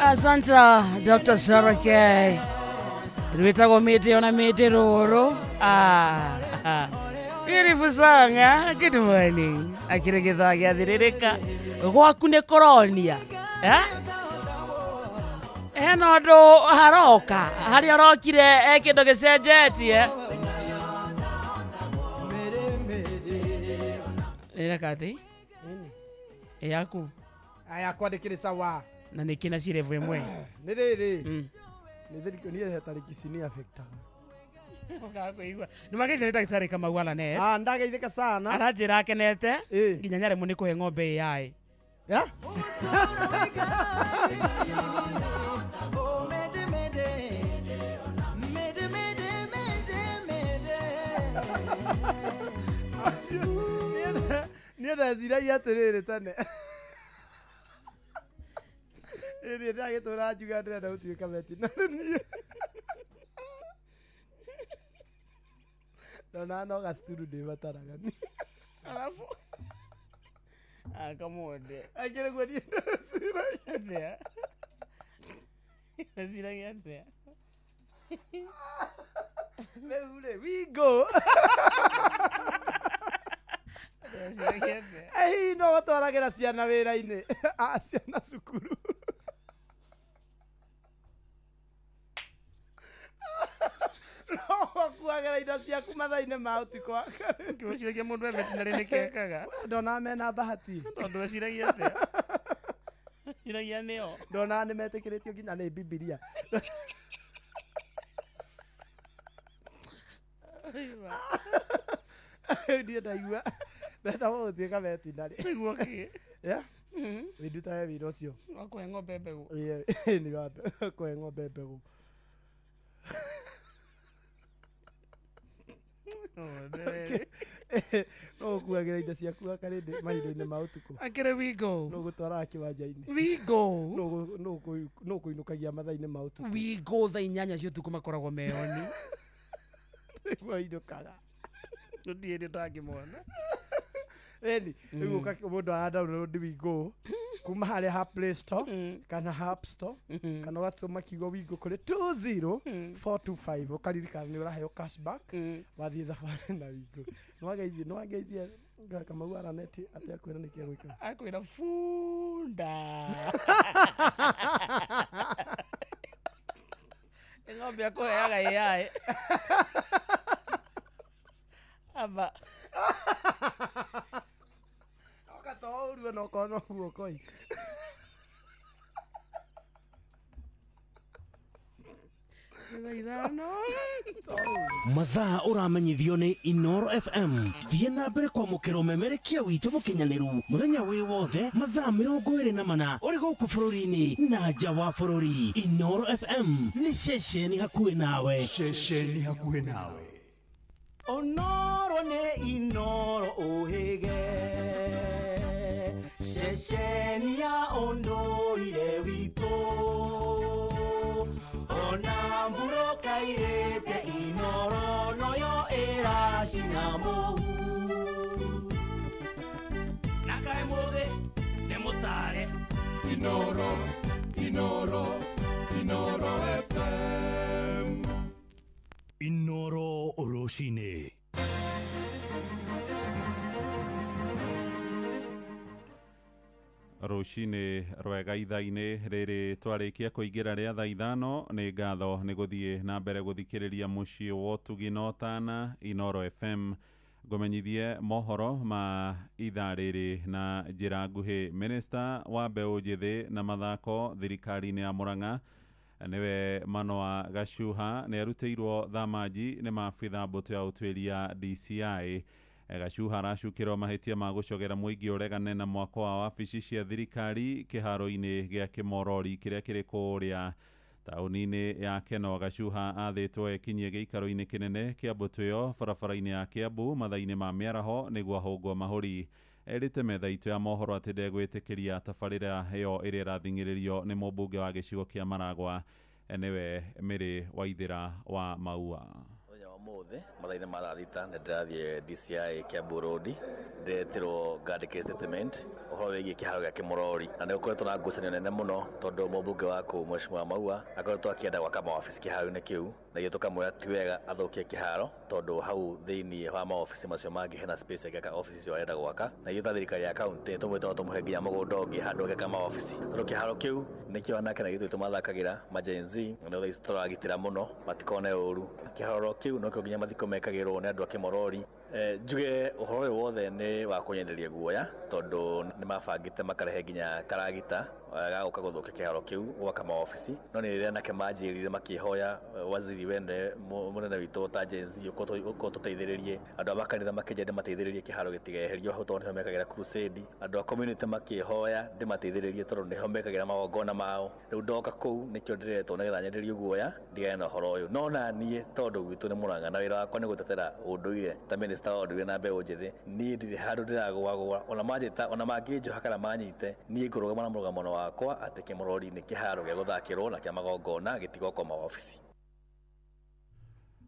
Asante Dr. Sarah K. Rwĩtagwo mĩtĩ ona mĩtĩ rũrũ. Beautiful song, eh? Good morning. Akĩrĩ gĩthaa gĩathĩrĩrĩka. Gwaku nĩ kũronia. Eh? Hena ũndũ haroka. Harĩa ũrokire e kĩndũ gĩcenjetie. Ĩra kathi? Ĩ yaku. Aya kwandĩkĩrĩ sawa. Na nĩ kĩna cirevu ĩmwe. Nĩ rĩrĩ. Nĩ thirikari niĩ tarĩki ici nĩ affectaga. Ũgakwĩigua. Nĩ mageithio nĩ ndagĩtarĩ Kamau Alanet. Ah, ndageithĩka sana. Aranjĩra akenete nginya nyaremwo nĩ kũhe ng'ombe AI. Yeah? Niĩ ndeciragia atĩrĩrĩ tene. Ĩrĩ ndagĩtũra njuga ndĩrenda gũtuĩka veterinary niĩ. Ndona no gacukuru ndĩbataraga niĩ. Alafu akamunde. Akĩrĩ guo niĩ ndeciragia. Atĩa? Ndeciragia atĩa? Rĩu rĩ, we go. Ndeciragia atĩa? Hihi no gũtwaragĩra ciana wĩra-inĩ. Ah, ciana cukuru. No gũkuagĩra indo ciaku mathaa-inĩ ma ũtukũ wa kerĩ. Ngĩciragia mũndũ e veterinary nĩ kekaga. Ndona mena bahati. Tondũ eciragia atĩa? Eciragia nĩo. Ndona nĩ metĩkĩrĩtio nginya nĩ Bibilia. Rĩu niĩ ndaigua ndenda gũtuĩka veterinary. Nĩguo kĩ? Yeah? Ndutage wĩra ũcio. Wa kũhe ng'ombe mbegũ. Ĩĩ, nĩ wa kũhe ng'ombe mbegũ. No ũkuagĩra indo ciaku wakarĩndĩ mahinda-inĩ ma ũtukũ. Akĩrĩ we go. No gũtwaraga kĩwanja-inĩ. We go. No kũinũkagia mathaa-inĩ ma ũtukũ. We go thaa 8 cia ũtukũ makoragwo meyoni. Nĩguo ainũkaga. Gũtirĩ hĩndĩ ũtangĩmona. Ĩni, rĩu mũndũ ara download We Go kuma harĩa ha Play Store kana ha App Store kana ũgatũma kiugo We Go kũrĩ 20425 ũkaririkana nĩ ũraheo cashback wathiĩ thabarĩ na We Go. Nĩwageithie nĩwageithie Kamau Araneti atĩ akwĩra nĩkĩ egwĩka. Akwĩra funda. Ng'ombe akũheaga AI. Aba. Oka to ũru ona okorwo no guoko ĩ. Thaa 5. Mathaa ũramenyithio nĩ Inoro FM. Thiĩ na mbere kwamũkĩra ũmemerekia witũ mũkinyanĩru mũthenya wĩ wothe mathaa 24 ũrĩ gũkũ bũrũri-inĩ na nja wa bũrũri. Inoro FM nĩ ceceni hakuhĩ nawe. Ceceni hakuhĩ nawe. Onoro nĩ Inoro ũhĩge. Ceceni ya ũndũire witũ. Ona mbura kairĩte Inoro noyo ĩracina mũhu. Na kaĩ mũgĩ nĩ mũtare. Inoro, Inoro, Inoro FM. Inoro rũcinĩ. Rũcinĩ rwega ithaa-inĩ rĩrĩ twarĩkia kũingĩra rĩa thaa 5 nĩ ngatho nĩ gũthiĩ na mbere gũthikĩrĩria mũciĩ wa ũtugi na ũtana Inoro FM. Ngũmenyithie mohoro ma ithaa rĩrĩ na njĩra nguhĩ. Minister wa mbeũ njĩthĩ na mathako thirikari-inĩ ya Murang'a nĩwe Manoa Gacuha nĩ arutĩirwo thamanji nĩ maabitha mbũtũ ya ũtuĩria DCI. Gacuha aracukĩrwo mahĩtia ma gũcogera mũingĩ ũregane na mwako wa wabici cia thirikari kĩharo-inĩ gĩa Kĩmorori kĩrĩa kĩrĩ kũrĩa taũni-inĩ ya Keno. Gacuha athĩtwo ekinyie gĩikaro-inĩ kĩnene kĩa mbũtũ ĩyo barabara-inĩ ya Kiambu mathaa-inĩ ma mĩaraho nĩguo ahũngwo mahũri. Erĩte metha itũ ya mohoro atĩ ndegwĩtĩkĩria tabarĩra ĩyo ĩrĩa ĩrathing'ĩrĩrio nĩ mũmbunge wa gĩcigo kĩa Maragwa nĩwe Mĩrĩ Waithĩra wa Maua. Mũthenya wa Ũmũthĩ mathaa-inĩ ma thaa 6 nĩ ndĩrathiĩ DCI Kiambu Road, ndĩretirwo ngandĩke statement ũhoro wĩgiĩ kĩharo gĩa Kĩmorori, na nĩ gũkoretwo na ngucanio nene mũno tondũ mũmbunge wa kũu Mheshimiwa Maua akoretwo akĩenda gwaka mawabici kĩharo-inĩ kĩu, na ithuĩ tũkamwĩra ti wega athũkie kĩharo tondũ hau thĩinĩ wa mawabici macio mangĩ hena space ĩngĩaka obici icio arenda gwaka, na ithuĩ ta thirikari ya kaunti tũmwĩte no tũmũhe nginya mũgũnda ũngĩ handũ angĩaka mawabici tondũ kĩharo kĩu nĩkĩo anake na ithuĩ tũmathakagĩra ma Gen Z, na nĩ thaa ici tũragitĩra mũno matikone ũru. Kĩharo kĩu nokĩo nginya mathiko mekagĩrwo nĩ andũ a Kĩmorori. Njuge ũhoro ũyũ wothe nĩ wa kũnyenderia guoya tondũ nĩ mabangĩte makarehe nginya karagita gagũka gũthũkia kĩharo kĩu gwaka mawabici, no nĩ rĩrĩa anake manjĩrire makĩhoya waziri wene mũnene witũ ta Gen Z ũkorwo tũteithĩrĩrie, andũ a makanitha makĩnjĩra ndĩmateithĩrĩrie kĩharo gĩtigeherio hau tondũ nĩho mekagĩra crusade, andũ a community makĩhoya ndĩmateithĩrĩrie tondũ nĩho mekagĩra magongona mao. Rĩu ndoka kũu nĩkĩo ndĩretwo nĩgetha nyenderio guoya ndigane na ũhoro ũyũ, no na niĩ tondũ gwitũ nĩ Mũrang'a na wĩra wakwa nĩ gũtetera ũndũire ta minister wa ũndũire na mbeũ njĩthĩ, niĩ ndirĩ handũ ndĩragũagũa, ona manjĩta ona mangĩnjoha kana manyite, niĩ ngũrũgama na mũrũgamo wakwa atĩ Kĩmorori nĩ kĩharo gĩa gũthakĩrwo na kĩa magongona gĩtigokwo mawabici.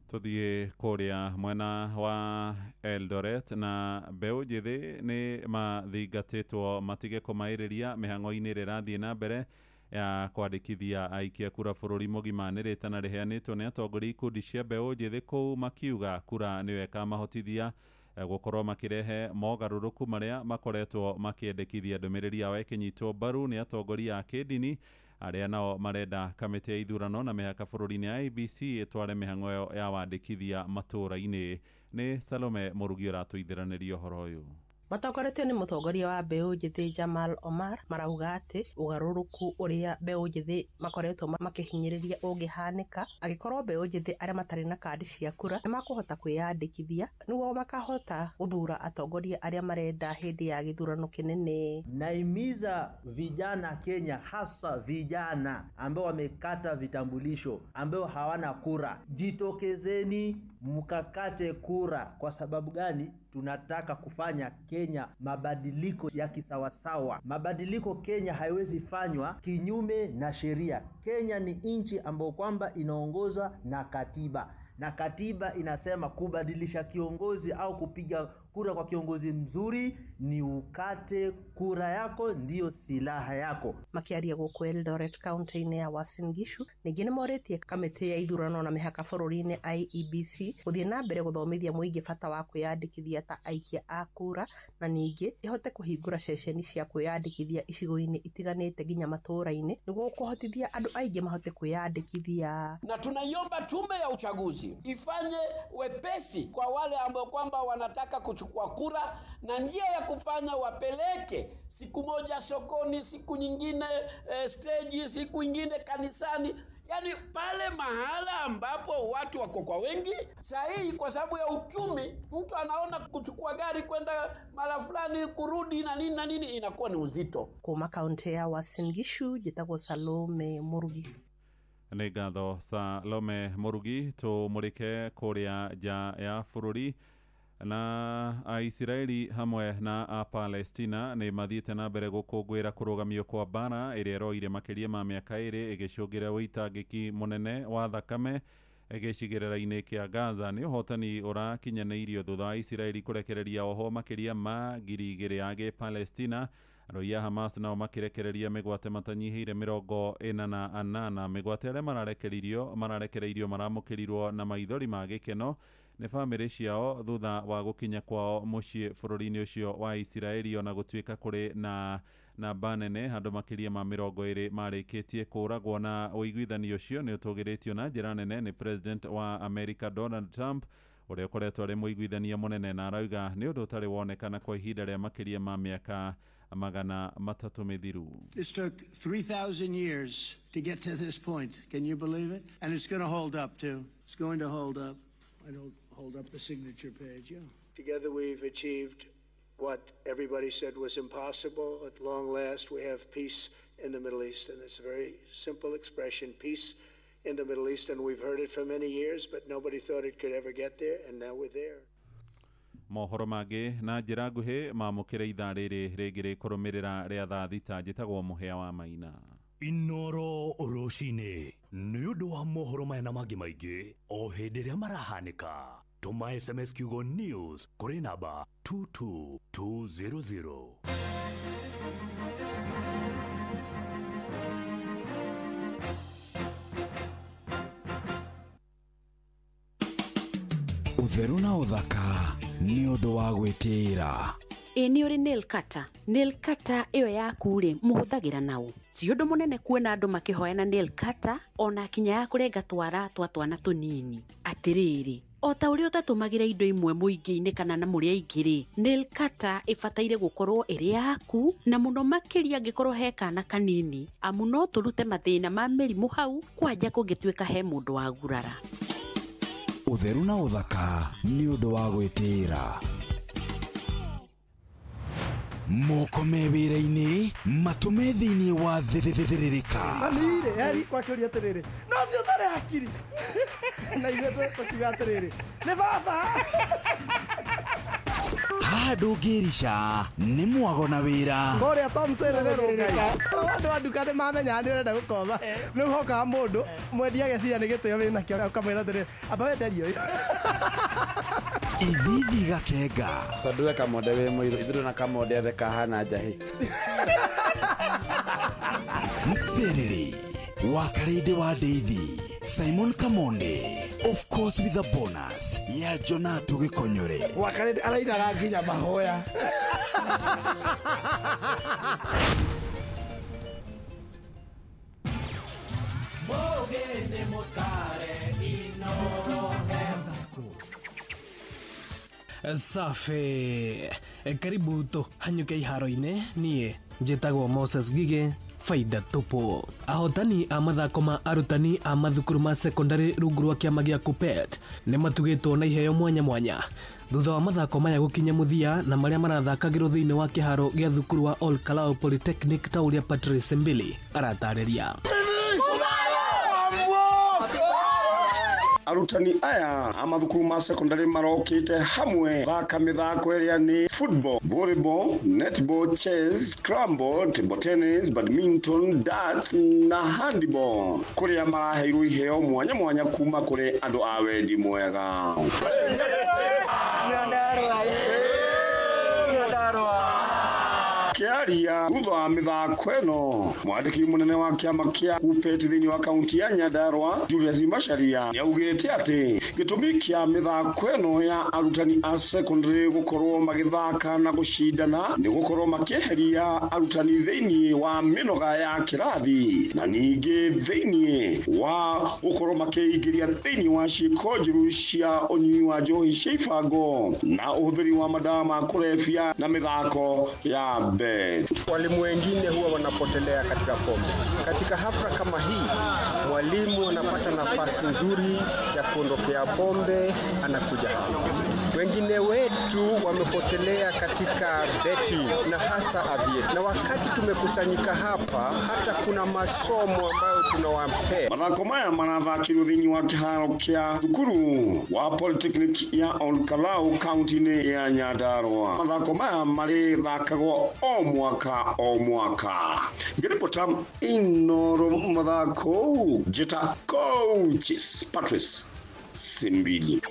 Tuthiĩ kũrĩa mwena wa Eldoret na mbeũ njĩthĩ nĩ mathingatĩtwo matige kũmaĩrĩria mĩhang'o-inĩ ĩrĩa ĩrathiĩ na mbere ya kwandĩkithia aikia kura bũrũri mũgima. Nĩ rĩtana rĩheanĩtwo nĩ atongoria ikundi cia mbeũ njĩthĩ kũu makiuga kura nĩyo ĩkamahotithia gũkorwo makĩrehe mogarũrũku marĩa makoretwo makĩendekithia. Ndũmĩrĩri yao ĩkĩnyitwo mbaru nĩ atongoria a kĩndini arĩa nao marenda kamĩtĩ ya ithurano na mĩhaka bũrũri-inĩ ya IEBC ĩtware mĩhang'o ĩyo ya wandĩkithia matũũra-inĩ. Nĩ Salome Mũrugi ũratũithĩranĩria ũhoro ũyũ. Matongoretio nĩ mũtongoria wa mbeũ njĩthĩ Jamal Omar marauga atĩ ũgarũrũku ũrĩa mbeũ njĩthĩ makoretwo makĩhinyĩrĩria ũngĩhanĩka angĩkorwo mbeũ njĩthĩ arĩa matarĩ na kandi cia kura nĩ makũhota kwĩyandĩkithia nĩguo makahota gũthura atongoria arĩa marenda hĩndĩ ya gĩthurano kĩnene. Naimiza vijana Kenya, hasa vijana ambao wamekata vitambulisho, ambao hawana kura, jitokezeni mkakate kura. Kwa sababu gani? Tunataka kufanya Kenya mabadiliko ya kisawasawa. Mabadiliko Kenya haiwezi fanywa kinyume na sheria. Kenya ni nchi ambayo kwamba inaongozwa na katiba, na katiba inasema kubadilisha kiongozi au kupiga kura kwa kiongozi mzuri ni ukate kura yako, ndiyo silaha yako. Makiaria gũkũ Eldoret kaunti-inĩ ya Uasin Gishu ningĩ nĩ morĩtie kamĩtĩ ya ithurano na mĩhaka bũrũri-inĩ IEBC gũthiĩ na mbere gũthomithia mũingĩ bata wa kwĩyandĩkithia ta aikia a kura, na ningĩ ĩhote kũhingũra ceceni cia kwĩyandĩkithia icigo-inĩ itiganĩte nginya matũũra-inĩ nĩguo kũhotithia andũ aingĩ mahote kwĩyandĩkithia. Na tunaiomba tume ya uchaguzi ifanye wepesi kwa wale ambao kwamba wanataka kuchukua kura, na njia ya kufanya wapeleke siku moja sokoni, siku nyingine stage, siku nyingine kanisani, yani pale mahala ambapo watu wako kwa wengi. Sahihi, kwa sababu ya uchumi, mtu anaona kuchukua gari kwenda mara fulani kurudi na nini na nini inakuwa ni uzito. Kuma kaunti ya Uasin Gishu njĩtagwo Salome Murugi. Nĩ ngatho Salome Murugi. Tũmũrĩke kũrĩa nja ya bũrũri na Aisiraeli hamwe na a Palestina nĩ mathiĩte na mbere gũkũngũĩra kũrũgamio kwa mbara ĩrĩa ĩroire makĩria ma mĩaka 2 ĩgĩcũngĩra ũitangĩki mũnene wa thakame gĩcigĩrĩra-inĩ kĩa Gaza. Nĩ ũhotani ũrakinyanĩirio thutha wa Isiraeli kũrekereria oho makĩria ma 2,000 a Gĩpalestina. Arũi a Hamas nao makĩrekereria mĩgwate matanyihĩire 48. Mĩgwate arĩa mararekereirio maramũkĩrirwo na maithori ma gĩkeno nĩ bamĩrĩ ciao thutha wa gũkinya kwao mũciĩ bũrũri-inĩ ũcio wa Isiraeli, ona gũtuĩka kũrĩ na namba nene handũ makĩria ma 20 marĩkĩtie kũũragwo. Na ũiguithanio ũcio nĩ ũtũgĩrĩtio na njĩra nene nĩ President wa America Donald Trump, ũrĩa ũkoretwo arĩ mũiguithania mũnene, na arauga nĩ ũndũ ũtarĩ wonekana kwa ihinda rĩa makĩria ma mĩaka 300 mĩthiru. This took 3,000 years to get to this point. Can you believe it? And it's going to hold up too. It's going to hold up. I don't hold up the signature page, yeah. Together we've achieved what everybody said was impossible. At long last, we have peace in the Middle East, and it's a very simple expression, peace in the Middle East, and we've heard it for many years, but nobody thought it could ever get there, and now we're there. Mohoro mangĩ na njĩra nguhĩ mamũkĩre ithaa rĩrĩ rĩngĩ rĩkũrũmĩrĩra rĩa thaa 6. Njĩtagwo Mũhĩa wa Maina. Inoro rũcinĩ nĩ ũndũ wa mohoro maya na mangĩ maingĩ o hĩndĩ ĩrĩa marahanĩka, tũma SMS kiugo news kũrĩ namba 22200. Ũtheru na ũthaka nĩ ũndũ wa gwĩtĩĩra. Ĩ nĩ ũrĩ nail cutter? Nail cutter ĩyo yaku rĩ, mũhũthagĩra naũ? Ti ũndũ mũnene kuona andũ makĩhoyana nail cutter ona kinya ya kũrenga twara twa twana tũnini. Atĩrĩrĩ, o ta ũrĩa ũtatũmagĩra indo imwe mũingĩ-inĩ kana na mũrĩ aingĩ rĩ, nail cutter ĩbataire gũkorwo ĩrĩ yaku, na mũno makĩria angĩkorwo he kana kanini, amu no tũrute mathĩna ma mĩrimũ hau kwanja kũngĩtuĩka he mũndũ wagurara. Ũtheru na ũthaka nĩ ũndũ wa gwĩtĩĩra. Moko me wĩra-inĩ, matũ me thĩinĩ wa thĩrĩrĩka. Mami-rĩ, heri kwakĩũria atĩrĩrĩ, no ũcio ũtarĩ hakiri. Na ithuĩ tũkiuga atĩrĩrĩ, nĩ baba. Haha ndũngĩrica nĩ mwago na wĩra. Kũrĩa Tom Serererwo Ngai. Andũ a nduka nĩ mamenyaga nĩ ũrenda gũkomba. Rĩu hokaga mũndũ mwendia ageciria nĩ gĩtĩo wĩnakĩo, ũkamwĩra atĩrĩrĩ, amba wenderie ũyũ. Ithithi gakenga. Tondũ we Kamonde wĩ mũirũ, ithuĩ na Kamonde othe kahana njahĩ. Mserere wa Karĩndĩ wa Ndeithi, Simon Kamonde, of course with a bonus ya Jonato Gĩkonyore. Wa Karĩndĩ arainaga nginya mahoya. Safi, karibu tũhanyũke iharo-inĩ. Niĩ njĩtagwo Moses Gige, faida tupu. Ahotani a mathako ma arutani a mathukuru ma secondary rungu rwa kĩama gĩa KUPPET nĩ matugĩtwo na iheo mwanya mwanya thutha wa mathako maya gũkinya mũthia, na marĩa marathakagĩrwo thĩinĩ wa kĩharo gĩa thukuru wa Ol Kalou Polytechnic ta ũrĩa Patrice Mbili aratarĩria. Arutani aya a mathukuru ma secondary marokite hamwe thaka mithako ĩrĩa nĩ football, volleyball, netball, chess, scramble, table tennis, badminton, darts na handball, kũrĩa maraheirwo iheo mwanya mwanya kuma kũrĩ andũ a wendi mwega. Kĩaria thutha wa mĩthako ĩno, mwandĩki mũnene wa kĩama kĩa KUPPET thĩinĩ wa kaunti ya Nyandarua Julius Macharia nĩaugĩte atĩ gĩtũmi kĩa mĩthako ĩno ya arutani a secondary gũkorwo magĩthaka na gũcindana nĩ gũkorwo makĩeheria arutani thĩinĩ wa mĩnoga ya kĩrathi, na ningĩ thĩinĩ wa gũkorwo makĩingĩria thĩinĩ wa ciĩko njũru cia ũnyui wa njohi cia ibango na ũhũthĩri wa madawa ma kũrebia na mĩthako ya mbere. Walimu wengine huwa wanapotelea katika pombe. Katika hafla kama hii, mwalimu anapata nafasi nzuri ya kuondokea pombe, anakuja hapa. Wengine wetu wamepotelea katika beti na hasa avieti. Na wakati tumekusanyika hapa, hata kuna masomo ambayo tunawapea. Mathako maya marathakirwo thĩinĩ wa kĩharo kĩa thukuru wa Polytechnic ya Ol Kalou kaunti-inĩ ya Nyandarua. Mathako maya marĩthakagwo o mwaka o mwaka. Ngĩribota Inoro mathako, njĩta Coaches Patrice Simbili.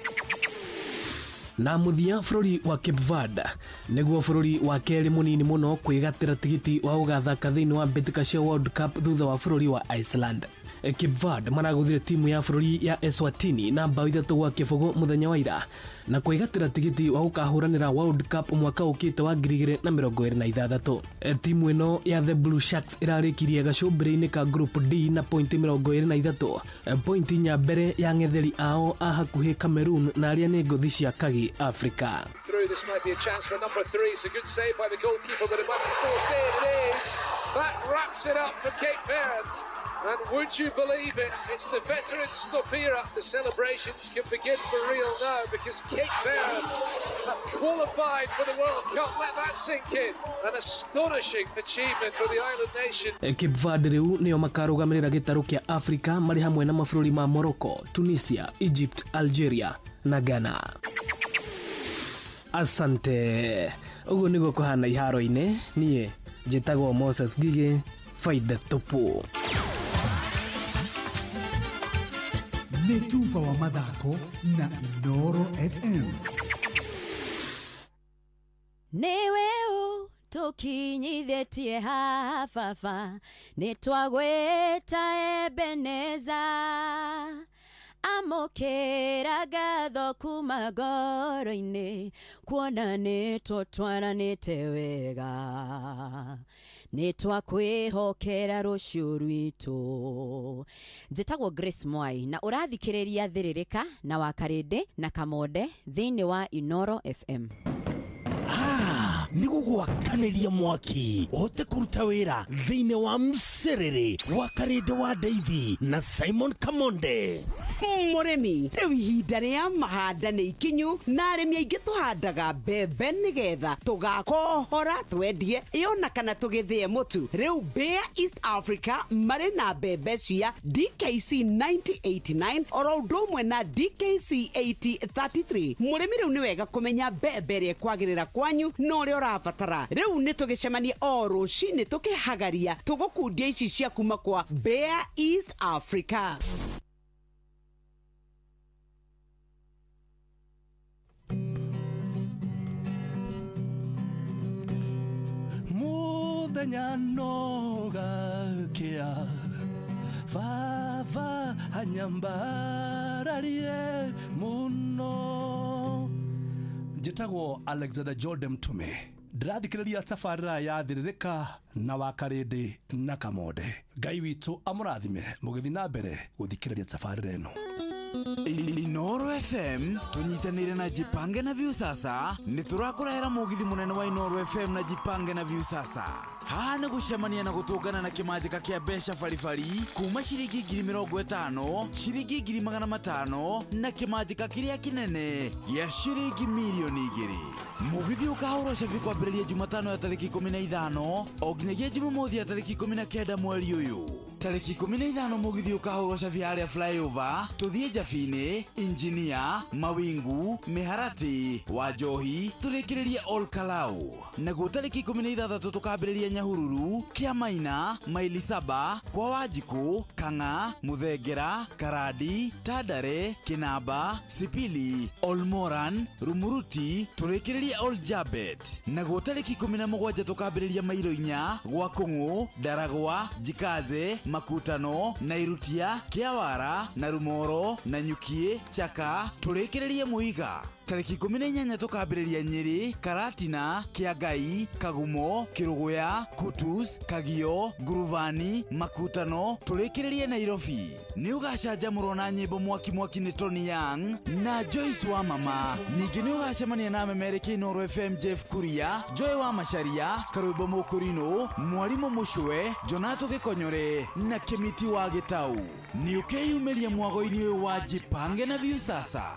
Na mũthia bũrũri wa Cape Verde nĩguo bũrũri wa kerĩ mũnini mũno kwĩgatĩra tigiti wa gũgathaka thĩinĩ wa mbĩtĩka cia World Cup thutha wa bũrũri wa Iceland. Cape Verde maragũthire timu ya bũrũri ya Eswatini na bao 3-0 mũthenya wa ira na kwĩgatĩra tigiti wa gũkahũranĩra World Cup mwaka ũkĩte wa 2026. Timu ĩno ya The Blue Sharks ĩrarĩkirie gacũmbĩrĩ-inĩ ka Group D na pointi 23, pointi inya mbere ya ng'etheri ao a hakuhĩ Cameroon na arĩa nĩ ngũthi cia Kagi Africa. Through, this might be a chance for number 3. It's a good save by the goalkeeper, but it might be forced in. It is. That wraps it up for Cape Verde. And would you believe it? It's the veteran Stopira. The celebrations can begin for real now because Cape Verde have qualified for the World Cup. Let that sink in. An astonishing achievement for the island nation. Cape Verde rĩu nĩo makarũgamĩrĩra gĩtarũ kĩa Africa marĩ hamwe na mabũrũri ma Morocco, Tunisia, Egypt, Algeria na Ghana. Asante. Ũguo nĩguo kũhana iharo-inĩ. Niĩ njĩtagwo Moses Gige, faida tupu. Nĩ tuba wa mathako na Inooro FM. Nĩwe ũtũkinyithĩtie haha baba, nĩtwagwĩta Ebeneza. Amũkĩra ngatho kuma ngoro-inĩ, kuona nĩtũtwaranĩte wega. Nĩtwakwĩhokera rũciũ rwitũ. Njĩtagwo Grace Mwai na ũrathikĩrĩria Thĩrĩrĩka na Wakarĩndĩ na Kamonde thĩinĩ wa Inooro FM. Nĩ gũgwakanĩria mwaki ũhote kũruta wĩra thĩinĩ wa mcerere wa Karĩndĩ wa Ndeithi na Simon Kamonde. Mũrĩmi, rĩu ihinda rĩa mahanda nĩ ikinyu na arĩmi aingĩ tũhandaga mbembe nĩgetha tũgakohora twendie ĩona kana tũgĩthĩe mũtu. Rĩu Bayer East Africa marĩ na mbembe cia DKC 9089 oro ũndũ ũmwe na DKC 8033. Mũrĩmi rĩu nĩ wega kũmenya mbembe ĩrĩa ĩkwagĩrĩra kwanyu na ũrĩa ũrabatara. Rĩu nĩ tũgĩcemanie o rũcinĩ tũkĩhagaria tũgũkundia ici cia kuma kwa Bayer East Africa. Muthenya no gakia baba anyambararie muno. Njĩtagwo Alexander Jordan Mtume, ndĩrathikĩrĩria tabarĩra ya Thĩrĩrĩka na Wakarĩndĩ na Kamonde. Ngai witũ amũrathime mũgĩthiĩ na mbere gũthikĩrĩria tabarĩra ĩno. Inooro FM tunyitanire na Jipange na Viusasa nĩ tũrakũrehera mũgithi mũnene wa Inooro FM na Jipange na Viusasa. Haha nĩ gũcemania na gũtũngana na kĩmanjĩka kĩa mbeca baribari kuma ciringi 50,000, ciringi 500,000 na kĩmanjĩka kĩrĩa kĩnene gĩa ciringi 2,000,000. Mũgithi ũkahũrwo cabi kwambĩrĩria Jumatano ya tarĩki 15 o nginyagia Jumamothi ya tarĩki 19 mweri ũyũ. Tarĩki 15 mũgithi ũkahũrwo cabi harĩa flyover tũthiĩ Njabinĩ, Injinia, Mawingu, Mĩharatĩ, Wanjohi, tũrĩkĩrĩrie Ol Kalou. Naguo tarĩki 16 tũkambĩrĩria Nyahururu, Kĩamaina, Maili Saba, kwa Wanjikũ, Kang'a, Mũthengera, Karandi, Tandare, Kĩnamba, Sipili, Olmoran, Rumuruti, tũrĩkĩrĩrie Ol Jabet. Naguo tarĩki 17 tũkambĩrĩria Mairo inya, gwa Kũng'ũ, Ndaragwa, Jikaze, Makutano, Nairutia, Kĩawara, Narumoro, Nanyukie, Chaka, tũrĩkĩrĩrie Mũiga. Tarĩki 18 tũkambĩrĩria Nyĩrĩ, Karatina, Kĩangai, Kagumo, Kĩrũgũya, Kutus, Kagio, Nguruvani, Makutano, tũrĩkĩrĩrie Nairobi. Nĩ ũgacanjamũrwo na nyĩmbo mwaki mwaki nĩ Tony Young na Joyce wa Mama. Ningĩ nĩ ũgacemania na memereki Inooro FM Jeff Kuria, Joy wa Macharia, Karwĩmbo Mũkũrinũ, Mwarimũ Mũcwe, Jonato Gĩkonyore na Kĩmiti wa Gĩtau. Nĩ ũkeyumĩria mwago-inĩ ũyũ wa Jipange na Viusasa.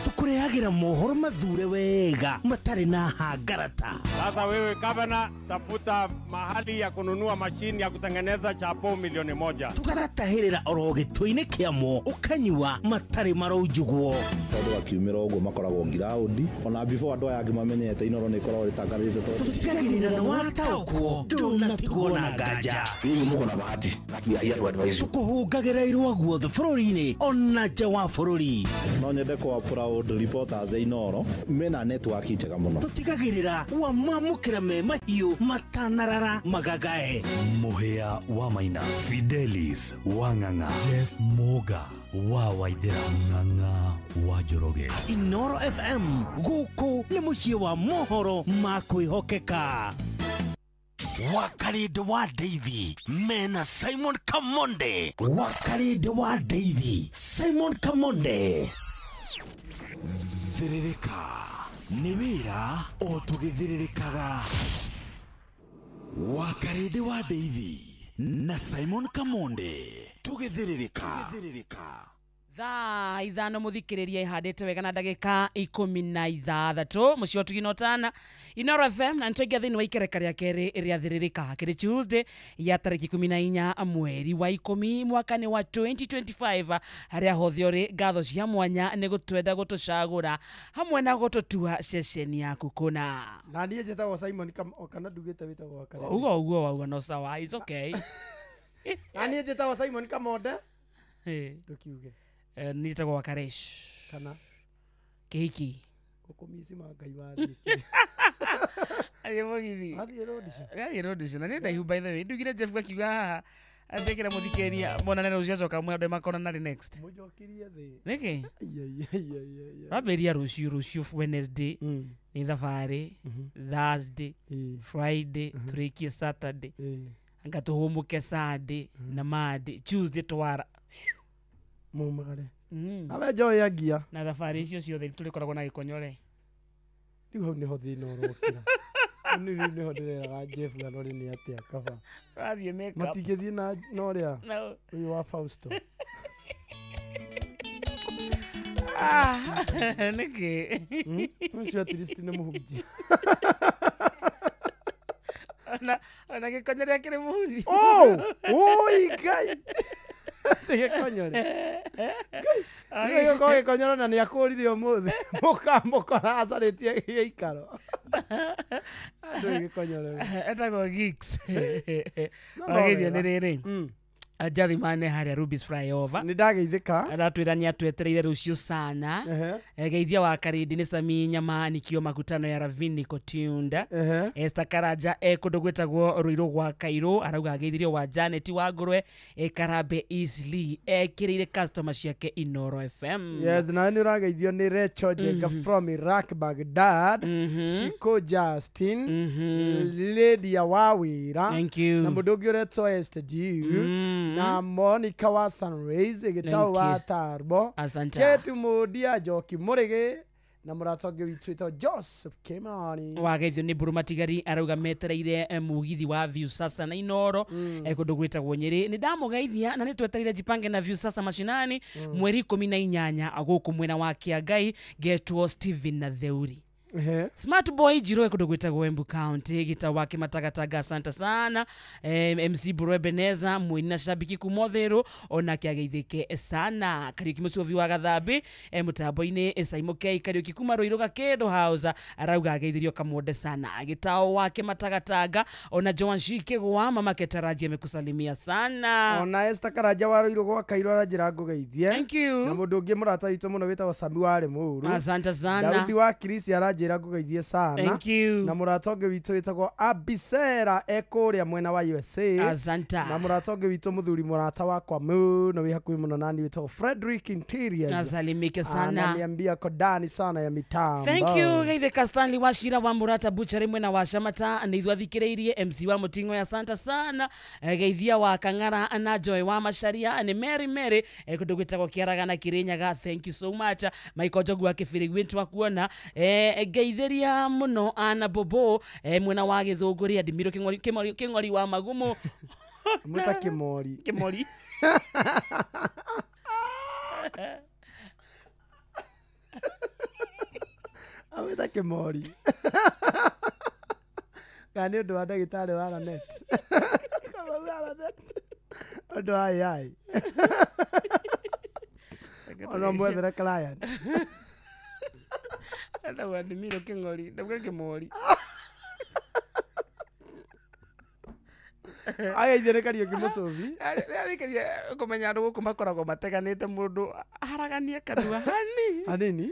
Tũkũrehagĩra mohoro mathure wega matarĩ na hangarata. Sasa wewe gavana, tafuta mahali ya kununua mashini ya kutengeneza chapo 1,000,000. Tũgagatahĩrĩra oro gĩtũ-inĩ kĩamo ũkanyua matarĩ maraunjugwo. Tondũ akiumĩra ũguo makoragwo ngiraũndi ona before andũ aya angĩ mamenyete Inooro nĩ ĩkoragwo ĩtangathĩte tondũ tũtigagĩrĩra nĩ wataũkwo ndũnatigwo na nganja. Nyinyi muko na bahati that we are here to advise you. Tũkũhũngagĩra irũa guothe bũrũri-inĩ ona nja wa bũrũri. No nyende kũ proud reporters a Inooro mena network njega mũno. Tũtigagĩrĩra wamamũkĩra me mahiũ matanarara magagae. Mũhĩa wa Maina, Fidelis wa Ng'ang'a, Jeff Moga wa Waithera, Ng'ang'a wa Njoroge. Inooro FM gũkũ nĩ mũciĩ wa mohoro ma kwĩhokeka. Wakarĩndĩ wa Ndeithi mena Simon Kamonde. Wakarĩndĩ wa Ndeithi, Simon Kamonde. Thĩrĩrĩka nĩ wĩra o tũgĩthĩrĩrĩkaga. Wakarĩndĩ wa Ndeithi na Simon Kamonde tũgĩthĩrĩrĩka. Thaa 5 mũthikĩrĩria ihandĩte wega na ndagĩka 16 mũciĩ ũtugino tana Inooro FM na nĩtwaingĩra thĩinĩ wa ikereka rĩa kerĩ rĩa Thĩrĩrĩka kĩrĩ Tuesday ya tarĩki 14 mweri wa 10 mwaka-inĩ wa 2025 harĩa hothe ũrĩ ngatho cia mwanya nĩ gũtwenda gũtũcagũra hamwe na gũtũtua ceceni yaku kũna. Na niĩ njĩtagwo Simon kana ndugĩte wĩtagwo Wakarĩndĩ. Ũguo ũguo wauga no sawa, it's okay. Na niĩ njĩtagwo Simon Kamonde. Ndũkiuge. Niĩ njĩtagwo Wakaresh. Kana Kĩhiki. Gũkũmici ma Ngai wathiĩ. Athiĩ mũgithi. Athiĩ road show. Athiĩ road show. Na nĩ ndaihu by the way. Ndugire Jeff gakiuga haha. Andĩkĩra mũthikĩrĩria monane rũciũ acoka mwe andũ makonana rĩ next. Mũnjokirie thĩ. Nĩkĩ? Ai. Wambĩrĩria rũciũ Wednesday. Nĩ thabarĩ. Thursday. Friday. Tũrĩkie Saturday. Anga tũhũmũke Sunday na Monday. Tuesday twara. Mumagare. Awe njoĩ angia. Na thabarĩ icio ciothe tũrĩkoragwo na gĩkonyore. Rĩu hau nĩho thĩna ũrokĩra. Rĩu nĩho ndĩreraga Jeff Ganori nĩ atĩa kaba. Wathiĩ make up. Matingĩthiĩ na ũrĩa ũyũ wa Fausto. Nĩkĩ? Ũcio at least nĩ mũhunjia. Ona gĩkonyore akĩrĩ mũhunjia. Oh! Oi Ngai! Atĩ gĩkonyore. Ngai! Gĩkorwo gĩkonyore na nĩakũrire ũmũthĩ. Mũkamũkora acarĩtie gĩikaro. Andũ gĩkonyore. Etagwo Geeks. No Wageithio nĩ wega. rĩrĩ. Njathimane harĩa Rubis Flyover. Nĩ ndageithĩka. Aratwĩra nĩ atwetereire rũciũ sana. Geithia wa Karindi nĩ Sami Nyama nikio makutano ya Ravini Kotunda. Esther Karanja kũndũ gwĩtagwo Ruiru gwa Kairũ arauga ageithirio wa Janet wa Ngũrwe Karambe Eastleigh ekĩrĩire customer ciake Inoro FM. Yes, na nĩ ũrageithio nĩ Rachel Jenga from Iraq Baghdad. Shiko Justin. Lydia Wawira. Thank you. Na mũndũ ũngĩ ũretwo Esther G. Na Monica wa Sunrays ĩgĩtagwo wa Tarbo. Asante. Ketu Mũndia Njoki Mũrĩgĩ na mũrata ũngĩ witũ wĩtagwo Joseph Kimani. Wageithio nĩ Mburu Matigari arauga metereire mugithi wa View Sasa na Inoro kũndũ gwĩtagwo Nyĩrĩ. Nĩ ndamũgeithia na nĩ twetereire Jipange na View Sasa mashinani mweri 18 gũkũ mwena wa Kĩangai getwo Steven na Theuri. Smart Boy Jiro kũndũ gwĩtagwo Embu County gita wake matagatanga asante sana. MC Buru Ebeneza mwini na shabiki kumotherũ onake ageithĩke sana. Kariuki Mũcuobi wa Gathambi mũtambo-inĩ Saimo K Kariuki kuma Ruiru Gakĩndũ House arauga ageithirio Kamonde sana. Gitao wake matagatanga ona Joan Shikigwa mama Ketaraji amekusalimia sana. Ona Esther Karanja wa Ruiru gwa Kairũ aranjĩra ngũgeithie. Thank you. Na mũndũ ũngĩ mũrata witũ mũno wĩtagwo Sami wa Mũru. Asante sana. Daudi wa Kirisi aranjĩra ngũgeithie sana. Thank you. Na mũrata ũngĩ witũ wĩtagwo Abisera ekũrĩa mwena wa USA. Asante. Na mũrata ũngĩ witũ mũthuri mũrata wakwa mũno wĩ hakuhĩ mũno nani wĩtagwo Frederick Interiors. Nasalimike sana. Ananiambia kodani sana ya mitambo. Thank you. Geithĩka Stanley Wachira wa Murata Butchery mwena wa Shamata nĩ ithuĩ athikĩrĩirie MC wa Mũting'o ya Santa sana. Geithia wa Kang'ara na Joy wa Macharia nĩ Mary Mary kũndũ gwĩtagwo Kĩaragana Kĩrĩnyaga. Thank you so much. Michael Njogu wa Kĩbĩrĩ gwitũ akuona. Geithĩria mũno Ana Bobo mwena wa Gĩthũngũri Adimiro Kĩng'ori wa Magumo. Mwĩta Kĩmori. Kĩmori. Amwĩta Kĩmori. Kana nĩ ũndũ wa ndagĩtarĩ wa Lanet. Kama wa Lanet. Ũndũ wa AI. Ona mwethere client. Etagwo Adimiro Kĩng'ori, ndauga Kĩmori. Ageithio nĩ Kariũki Mũcũbi. Arĩkĩria kũmenya andũ gũkũ makoragwo mateganĩte mũndũ haraganie kanua hanini. Hanini?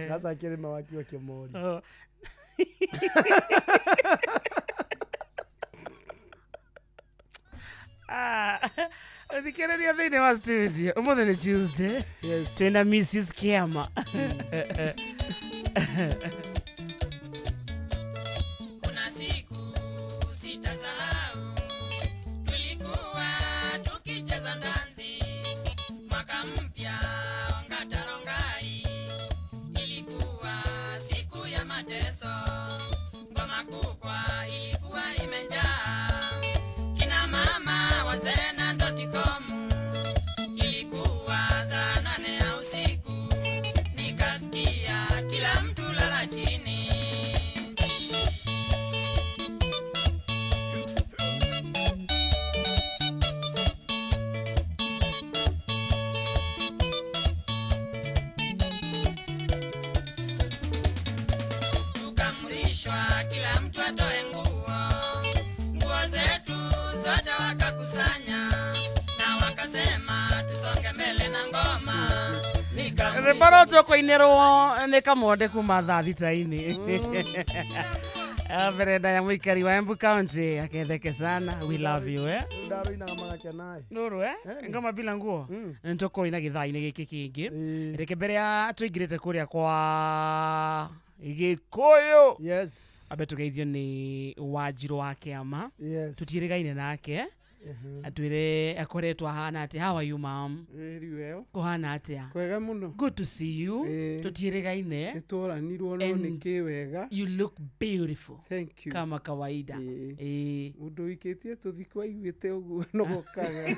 Sasa kĩrĩma wakiuga Kĩmori. Thikĩrĩria thĩinĩ wa studio ũmũthĩ nĩ Tuesday. Twĩna Mrs. Kiama. Kuna siku sitasahau tulikuwa tukicheza ndanzi mwaka mpya Ongatarongai. Ilikuwa siku ya mateso, ngoma kubwa ilikuwa imejaa kina mama wazee na ndotikomu. Ilikuwa saa 8 ya usiku nikasikia kila mtu lala chini. Tukamrishwa kila mtu atoe nguo, nguo zetu zote wakakusanya. Rwĩmbo rũrũ tũkũinĩrwo nĩ Kamonde kuma thaa thita-inĩ. Mbere ya mũikari wa Embu County aketheke sana, we love you eh. Ndaroinaga magakena. Nuru eh, ngoma bila nguo nĩtũkũina gĩthaa-inĩ gĩkĩ kĩngĩ. Reke mbere ya tũingĩrĩte kũrĩa kwa Gĩkũyũ, yes, ambe tũgeithio nĩ Wanjirũ wa kĩama. Yes. Tũtiĩrĩgaine nake, atwĩre akoretwo ahana atĩa. How are you, ma'am? Very well. Kũhana atĩa? Kwega mũno. Good to see you. Tũtiĩrĩgaine. Nĩtworanirwo no And nĩ kĩ wega. You look beautiful. Thank you. Kama kawaida. Ĩĩ. Mũndũ ũikĩtie tũthikũ aiguĩte ũguo nogokaga.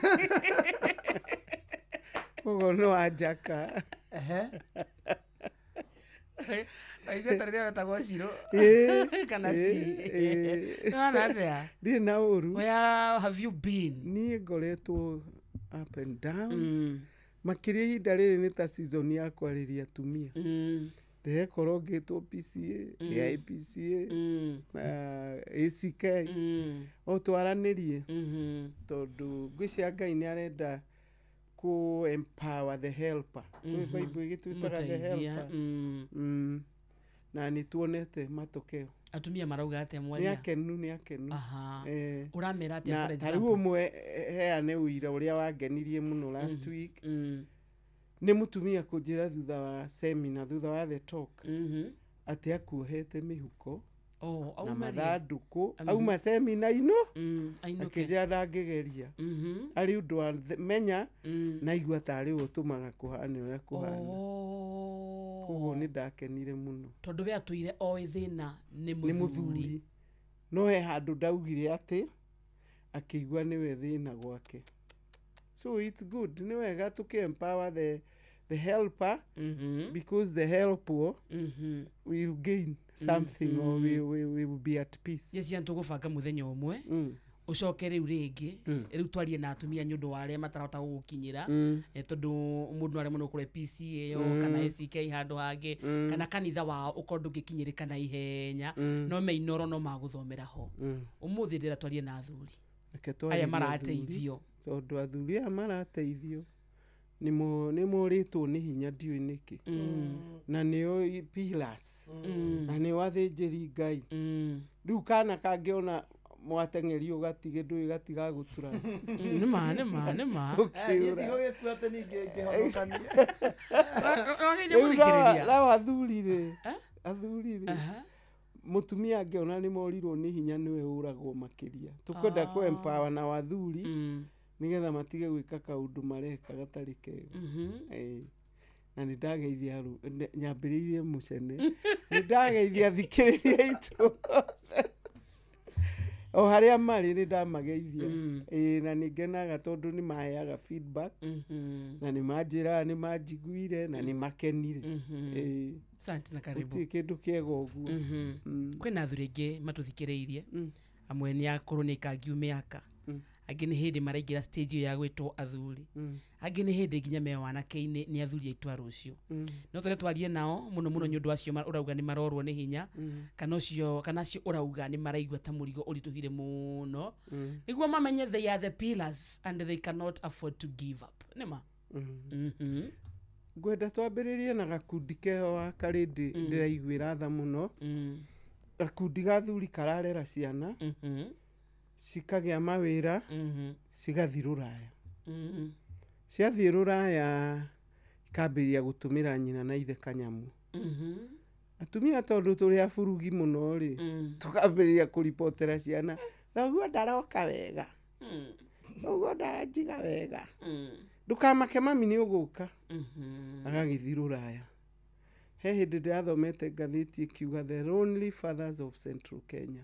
Koguo no anjaka. Aigua ta rĩrĩa wetagwo Cirũ. Ĩĩ, Kana ĩĩ, ci. ĩĩ. Nĩwona atĩa? Ndirĩ na ũru. Where have you been? Niĩ ngoretwo up and down. Makĩria ihinda rĩrĩ nĩ ta season ya kwarĩria atumia. Ndĩrekorwo ngĩtwo PCA, AIPCA, ACK, o twaranĩrie tondũ ngwĩciria Ngai nĩ arenda kũ empower the helper. Kwĩ Bible ĩgĩtwĩtaga the Mũteithia, helper. Na nĩ tuonete matokeo. Atumia marauga atĩa Nĩ mwaria? akenu, nĩ akenu. Aha. Eh. Ũramera atĩa, Na for ta rĩu example? ũmwe heane ũira ũrĩa wangenirie mũno last week nĩ mũtumia kũnjĩra thutha wa seminar, thutha wa the talk, atĩ akuohete mĩhuko Oh, na auma rĩ? mathandũkũ auma semina ino Ainũke. akĩnjĩra ndangĩgeria arĩ ũndũ wa menya na igua tarĩ we ũtũmaga kũhane ũrĩa kũhana. Koguo nĩ ndakenire mũno. Tondũ we atũire oĩ thĩna nĩ Nĩ mũthuri. mũthuri, no he handũ ndaugire atĩ akĩigua nĩwe thĩna gwake. So it's good, nĩ wega tũkĩ empower the helper, because the helper will gain something or we will be at peace. Yes, ya tũgũbanga mũthenya ũmwe ũcoke rĩu rĩngĩ rĩu twarie na atumia nĩ ũndũ wa arĩa matarahota gũgũkinyĩra. Tondũ mũndũ no aremwo nĩ gũkorwo PCA ĩyo kana ACK handũ hangĩ kana kanitha wao ũkorwo ndũngĩkinyĩrĩka na ihenya, no me Inoro no magũthomera ho. Ũmũthĩ ndĩra twarie na athuri Reke aya twarĩrie marateithio. athuri, tondũ athuri aya marateithio nĩ morĩtwo nĩ hinya ndiũĩ nĩkĩ, na nĩo pillars na nĩo athĩnjĩri Ngai. Rĩu kana kangĩona mwateng'eri ũgatige ndũĩ gatigagũtrust. Nĩma nĩma nĩma. Ũkĩũra. Ndigũgĩkua atĩ ningĩ ngĩhonokania. Rĩu nao athuri rĩ, athuri rĩ, mũtumia angĩona nĩ morirwo nĩ hinya nĩwe ũragwo makĩria. Tũkwenda kũ empower na athuri nĩgetha matige gwĩka kaũndũ mareka gatarĩ kega. Ĩĩ. Na nĩ ndageithia nyambĩrĩirie mũcene, nĩ ndageithia athikĩrĩria aitũ o harĩa marĩ, nĩ ndamageithia. Ĩĩ, na nĩ ngenaga tondũ nĩ maheaga feedback na nĩ manjĩraga nĩ manjiguire na nĩ makenire. Ĩĩ. Asante na karibu. Gũtirĩ kĩndũ kĩega ũguo. Kwĩna athuri aingĩ matũthikĩrĩirie, amwe nĩ akũrũ nĩ ikangiu mĩaka, angĩ nĩ hĩndĩ maraingĩra stage ĩyo ya gwĩtwo athuri, angĩ nĩ hĩndĩ nginya me wanake-inĩ, nĩ athuri aitũ a rũciũ. No tũrĩa twarie nao mũno mũno nĩ ũndũ acio ũrauga nĩ marorwo nĩ hinya, kana ũcio kana acio ũrauga nĩ maraigua ta mũrigo ũritũhire mũno, nĩguo mamenye they are the pillars and they cannot afford to give up. Nĩma. Ngwenda twambĩrĩrie na gakundi keho wa karĩndĩ ndĩraiguĩra tha mũno, gakundi ga athuri kararera ciana cikagĩa mawĩra cigathiĩ rũraya. Ciathiĩ rũraya ikambĩrĩria gũtũmĩra nyina na ithe kanyamu. Atumia tondũ tũrĩ aburugi mũno rĩ, tũkambĩrĩria kũribotera ciana, thoguo ndaroka wega, thoguo ndaranjiga wega, ndũkamake mami nĩ ũgũka. Agagĩthiĩ rũraya. He hĩndĩ ndĩrathomete ngathĩti ĩkiuga the lonely fathers of Central Kenya,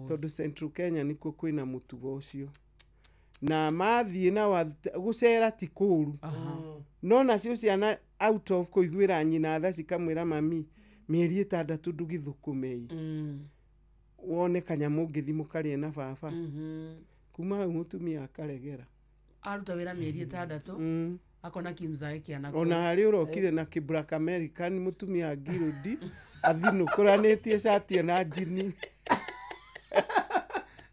tondũ Central Kenya nĩkuo kwĩna mũtugo ũcio, na mathiĩ na gũcera ti kũũru, no nacio ciana out of kũiguĩra nyina tha cikamwĩra mami mĩeri 6 ndũgĩthũkũmei, wone kanyamũ ũngĩthiĩ mũkarĩe na baba. Kuma hau mũtumia akaregera. Aruta wĩra mĩeri 6 akona kimzae kĩana. Ona harĩ ũrokire na kĩ Black American mũtumia ngirũndi athinũkũranĩtie cati na njini.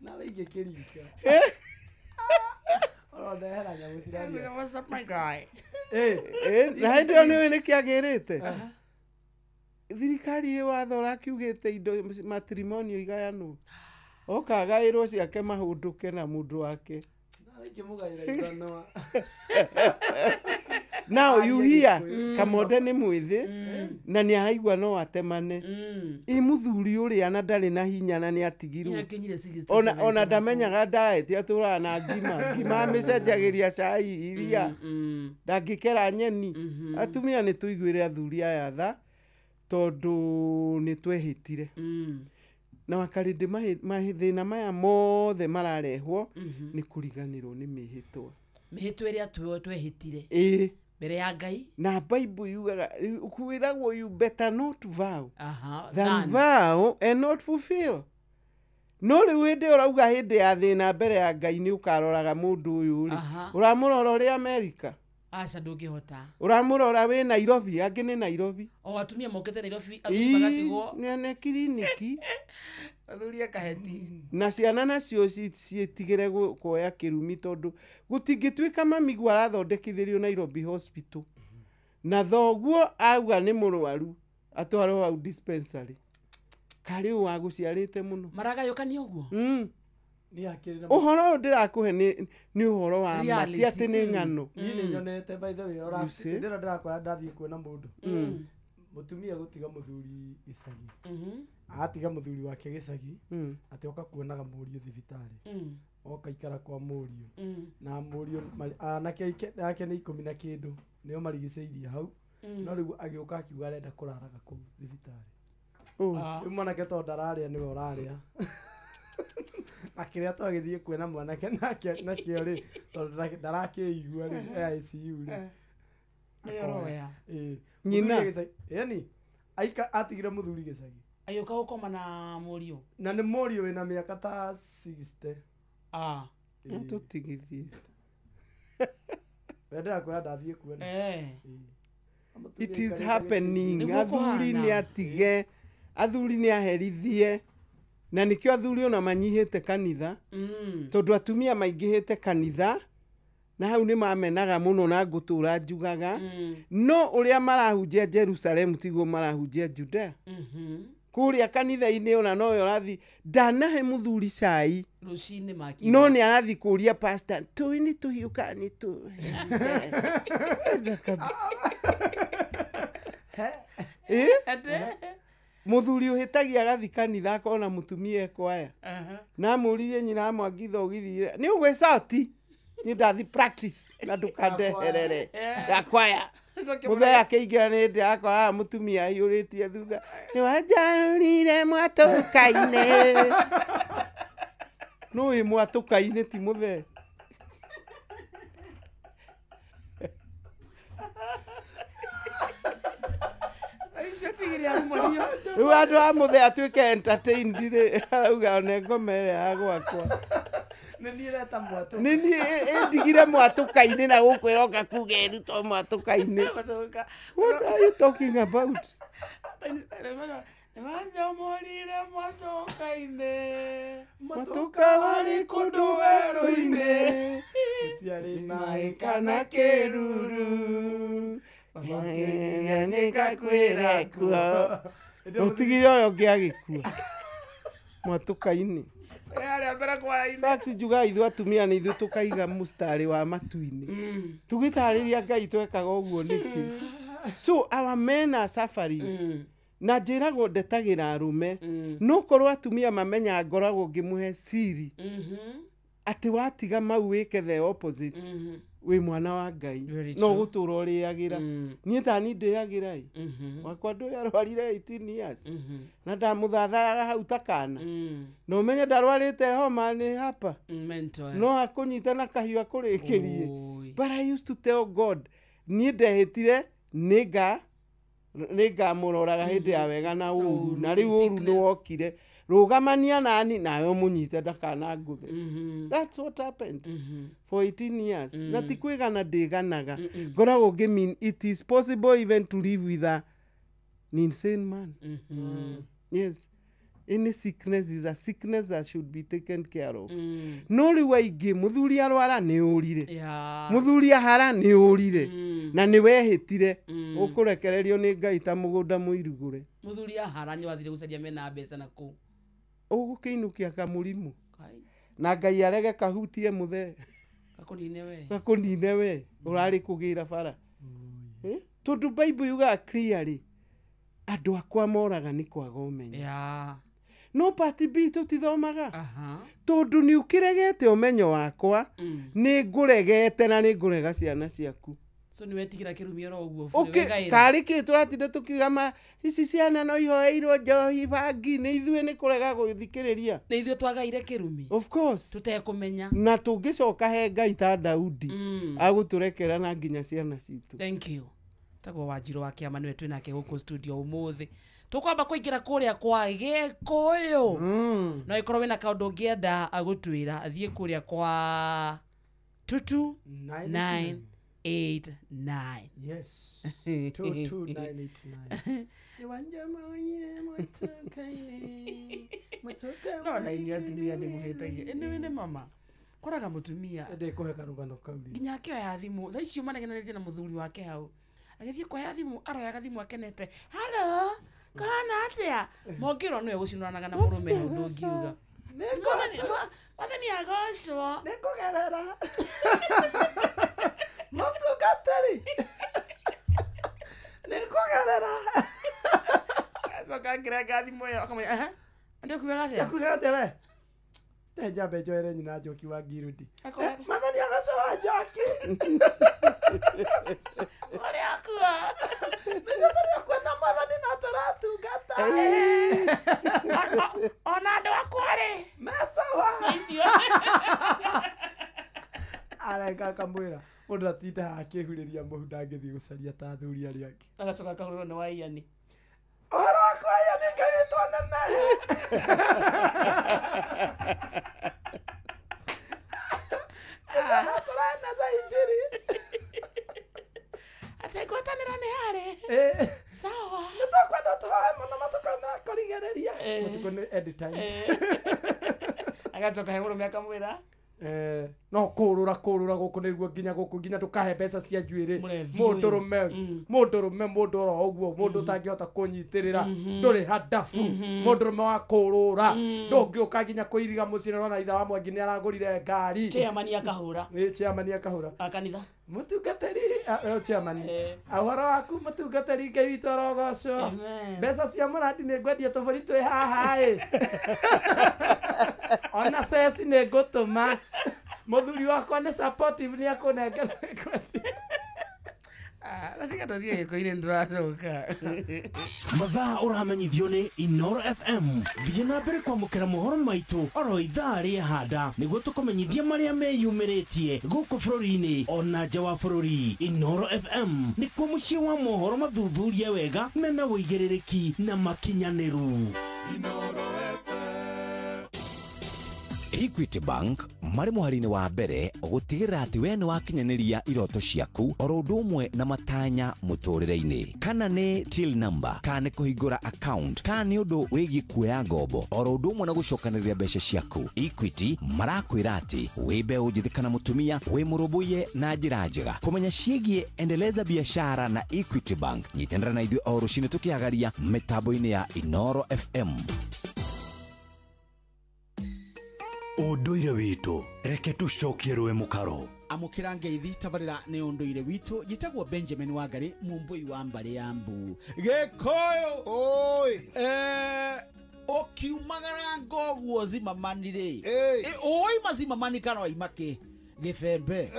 Nawe ingĩkĩringa. Ũrondehera nyamũ ciraria. What's up, my guy? Na hĩndĩ ĩyo nĩũĩ nĩkĩ agĩrĩte thirikari ĩ watho ũrakiugĩte indo matrimonio igayanwo oka agaĩrwo ciake mahũndũke na mũndũ wake. Now you hear Kamonde nĩ mwĩthĩ na nĩ araigua no atemane ĩ mũthuri ũrĩa na ndarĩ na hinya na nĩ atigirwo ona ndamenyaga diet atũraga na ngima ngima amĩcenjagĩria cai iria ndangĩkera nyeni. Atumia nĩ tũiguĩre athuri aya tha tondũ nĩ twehĩtire na wakarĩndĩ mathĩna maya mothe mararehwo nĩ kũriganĩrwo nĩ mĩhĩtwa mĩhĩtwa ĩrĩa twehĩtire ĩĩ mbere ya Ngai na Bible yugaga kwĩragwo you better not vow than vow and not fulfill. No rĩu hĩndĩ ũrauga hĩndĩ ya thĩna mbere ya Ngai nĩ ũkaroraga mũndũ ũyũ rĩ ũramũrora ũrĩ America aca ndũngĩhota ũramũrora wĩ Nairobi angĩ nĩ Nairobi o atumia mokĩte Nairobi athuri magatigwo nĩ kiriniki athuri akaheti na ciana nacio ciĩtigĩre kuoya kĩrumi tondũ gũtingĩtuĩka mamiguo arathondekithĩrio Nairobi hospital na thoguo auga nĩ mũrwaru atwarwo hau dispensary karĩ ũũ wagũciarĩte mũno maragayũkania ũguo. Ũhoro ũyũ ndĩrakũhe nĩ ũhoro wa ma ti atĩ nĩ ng'ano. Niĩ nĩ nyonete by the way ndĩra ndĩrakwĩra ndathiĩ kuona mũndũ mũtumia gũtiga mũthuri gĩcagi atiga mũthuri wake gĩcagi atĩ oka kuonaga mũriũ thibitarĩ oka ikara kwa mũriũ na mũriũ anake ake nĩ 10 na kĩndũ nĩo marigicĩirie hau no rĩu agĩũka akiuga arenda kũraraga kũu thibitarĩ rĩu mwanake tondũ ndararĩa nĩwe ũrarĩa akĩrĩa twagĩthiĩ kuona mwanake nake nakĩo rĩ tondũ ndarakĩigua rĩ ICU rĩ nyina yani aika atigire mũthuri gĩcagi agĩũka gũkoma na mũriũ na nĩ mũriũ wĩna mĩaka ta 60 tũtigithie wendaga kuoya ndathiĩ kuona. It is happening. Athuri nĩ atige athuri nĩ aherithie na nikio athuri ona manyihĩte kanitha tondũ atumia maingĩhĩte kanitha na hau nĩ mamenaga mũno na ngũtũra njugaga no ũrĩa marahunjia Jerusalem tiguo marahunjia Judea. Kũrĩa kanitha-inĩ ona noyo ũrathi ndanahe mũthuri cai rũcinĩ maki no nĩ arathi kũria pastor tũĩ nĩ tũhiũ kana nĩ tũ kabisa. Mũthuri ũhĩtagia agathi kanitha akona mũtumia ekwaya na amũririe nyina amwangitha ũgithire nĩ ũgwĩcoti nĩ ndathi practice na ndũkandeherere ya kwaya mũthee akĩingĩra nĩ hĩndĩ akoraga mũtumia aiyũrĩtie thutha nĩ wanjarũrire mwatũka-inĩ nũĩ mwatũka-inĩ ti mũthee. Rĩu andũ a mũthee atuĩke entertained rĩ arauga one ngoma ĩrĩa ya gwakwa nĩ niĩ reta mwatũka nĩ niĩ ĩndigire mwatũka-inĩ na gũkũ ĩroka kuga ĩrutwo mwatũka-inĩ. What are you talking about? Nĩwanjomorire mwatũka-inĩ mwatũka warĩ kũndũ werũ-inĩ gũtiarĩ maĩ kana kĩruru nĩkakwĩra kuo ũtigire ũrĩa ũngĩ agĩkua mwatũka-inĩ. Fact njugaga ithuĩ atumia nĩ ithuĩ tũkaiga mũstari wa matu-inĩ tũgĩtarĩria Ngai twekaga ũguo nĩkĩ. So our men are suffering na njĩragwo ndetagĩra arũme no korwo atumia mamenya ngoragwo ngĩmũhe siri atĩ watiga mau wĩke the opposite wĩ mwana wa Ngai no gũtũra ũrĩagĩra niĩ tani ndĩagĩra ĩ wakwa ndũyũ arwarire 18 years na ndamũthathayaga hau ta kana na ũmenye ndarwarĩte homa nĩ hapa no akũnyita na kahiũ akũrĩkĩrie. But I used to tell God niĩ ndehĩtire nĩngamũroraga hĩndĩ ya wega na ũru na rĩu ũru nĩ wokire rũgamania nani nawe ũmũnyite ndakanangũthe. That's what happened for 18 years. Na ti kwĩgana ndĩganaga ngoragwo ngĩ it is possible even to live with an insane man. Yes, any sickness is a sickness that should be taken care of. No rĩu aingĩ mũthuri arwara nĩ ũrire mũthuri ahara nĩ ũrire Na nĩ wehĩtire ũkũrekererio nĩ Ngai ta mũgũnda mũirugũre. Mũthuri ahara nĩ wathire gũcaria mena mbeca na kũu. Ũgũkĩinũkia kamũrimũ. Na Ngai arege kahutie mũthee. Gakũnine we. Gakũnine we. Ũrarĩ kũgĩra bara. Tondũ Bible yugaga clearly andũ akwa moraga nĩ kwaga ũmenyo. No part B tũtithomaga. Tondũ nĩ ũkĩregete ũmenyo wakwa, nĩ ngũregete na nĩ ngũrega ciana ciaku. So nĩ wetigĩra kĩrumi oro ũguo. Tarĩ kĩ tũratinda tũkiuga ma ici ciana no ihoeirwo njohi bangi nĩ ithuĩ nĩ kũrega gũthikĩrĩria. Nĩ ithuĩ twagaire kĩrumi. Of course. Tũtekũmenya. Na tũngĩcoka he Ngai ta Daudi agũtũrekera na nginya ciana citũ. Thank you. Tagwo Wanjirũ wa Kĩama nĩwe twĩnake gũkũ studio ũmũthĩ. Tũkwamba kũingĩra kũrĩa kwa Gĩkũyũ. No ĩkorwo wĩna kaũndũ ũngĩenda agũtwĩra thiĩ kũrĩa kwa 229 89. Yes. 22989. No na inyuĩ atumia nĩ mũhĩtagia. Ĩnĩ nĩ mama. Koraga mũtumia. Ndĩkũhe karũgano kau. Nginya akĩoya thimũ. Thaa icio manegenanĩtie na mũthuri wake hau. Agĩthiĩ kuoya thimũ aroyaga thimũ akenete. Hello. Kahana atĩa? Mongĩrwo nĩwe gũcinũranaga na mũrũme hau ndũngiuga. Mwathani agocwo. Nĩngũgerera. Mũtungatĩri. Nĩngũgerera. Acoka akĩrenga thimũ ĩyo akamwĩra, "Aha, ndĩkugaga atĩa?" Ndĩkugaga atĩa we? Te njambe njoere nyina Njoki wa Ngirudi. Mwathani agocwo wa Njoki. Ũrĩa akua. Nĩ akua na mwathani no tũratungata. Ona andũ akwa rĩ. Mesawa. Arenga akamwĩra mũndũ atinda akĩhurĩria mũhu ndangĩthiĩ gũcaria ta athuri arĩa angĩ. Agacoka akahũrwo nĩ waiyani. Ũhoro wakwa ĩyo nĩ Ngai witũ nene. Tũraeneza injiri. Atĩ ngwatanĩro nĩ harĩ. Sawa. Nĩ tũkwenda tũhoe mũno matukũ ma kũrigĩrĩria. Matukũ nĩ end times. Agacoka he mũrũme akamwĩra No kũrũra kũrũra gũkũ nĩguo nginya gũkũ nginya ndũkahe mbeca cia njuĩrĩ mũndũrũme mũndũrũme mũndũ oro ũguo mũndũ ũtangĩhota kũnyitĩrĩra ndũrĩ handabu mũndũrũme wa kũrũra ndũngĩũka nginya kũiriga mũciĩ nĩũrona ithe wa Mwangi nĩ aragũrire ngari. Chairman akahũra. Nĩ chairman akahũra. A kanitha. Mũtungatĩri chairman. Ũhoro waku mũtungatĩri Ngai witũ arogocwo. Mbeca cia mũrandi nĩ ngwendia tũbũri twĩ haha ĩ. Ona ceci nĩ ngũtũma. Mũthuri wakwa nĩ supportive nĩ akũnengera. Ratiga tũthiĩ gĩko-inĩ nĩtũracoka. Mathaa ũramenyithio nĩ Inoro FM. Thiĩ na mbere kwamũkĩra mohoro maitũ oro ithaa rĩa handa nĩguo tũkũmenyithia marĩa meyumĩrĩtie gũkũ bũrũri-inĩ ona nja wa bũrũri. Inoro FM nĩkuo mũciĩ wa mohoro mathuthurie wega mena ũigĩrĩrĩki na makinyanĩru. Inoro FM. Equity Bank marĩ mũhari-inĩ wa mbere gũtigĩrĩra atĩ we nĩ wakinyanĩria iroto ciaku oro ũndũ ũmwe na matanya mũtũrĩre-inĩ, kana nĩ till number, kana nĩ kũhingũra account, kana nĩ ũndũ wĩgiĩ kuoya ngombo oro ũndũ ũmwe na gũcokanĩrĩria mbeca ciaku. Equity marakwĩra atĩ wĩ mbeũ njĩthĩ kana mũtumia wĩ mũrũmbũiye na njĩra njega. Kũmenya ciĩgiĩ endeleza biashara na Equity Bank, nyitanĩra na ithuĩ o rũcinĩ tũkĩagaria mĩtambo-inĩ ya Inoro FM. Ũndũire witũ reke tũcokie rũĩ mũkaro. Amũkĩra ngeithi tabarĩra nĩ ũndũire witũ. Njĩtagwo Benjamin Wangari, mũmbũi wa mbarĩ ya Mbu. Gĩkũyũ oi ũkiumagara ngoguo zimamani rĩ, ũima zimamani kana waima kĩ gĩbembe?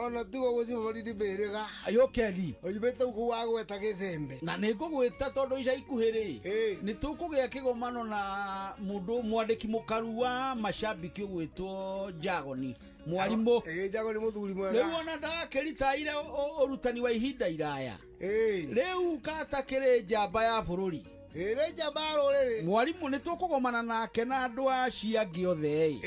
Ona tigo gũcimamani nĩ mĩhĩrĩga yũkeni oimĩte gũkũ wagweta gĩthembe na nĩ ngũgwĩta tondũ ica ikuhĩ rĩ nĩ tũkũgĩa kĩgomano na mũndũ mwandĩki mũkaru wa macambĩki ũgwĩtwo Jagoni mwarimũ. Jagoni mũthuri mwega. Rĩu ona ndakĩritaire ũrutani wa ihinda iraya. Rĩu katakĩrĩ njamba ya bũrũri. Ĩrĩ njamba ya rũrĩrĩ. Mwarimũ nĩ tũkũgomana nake na andũ acio angĩ othe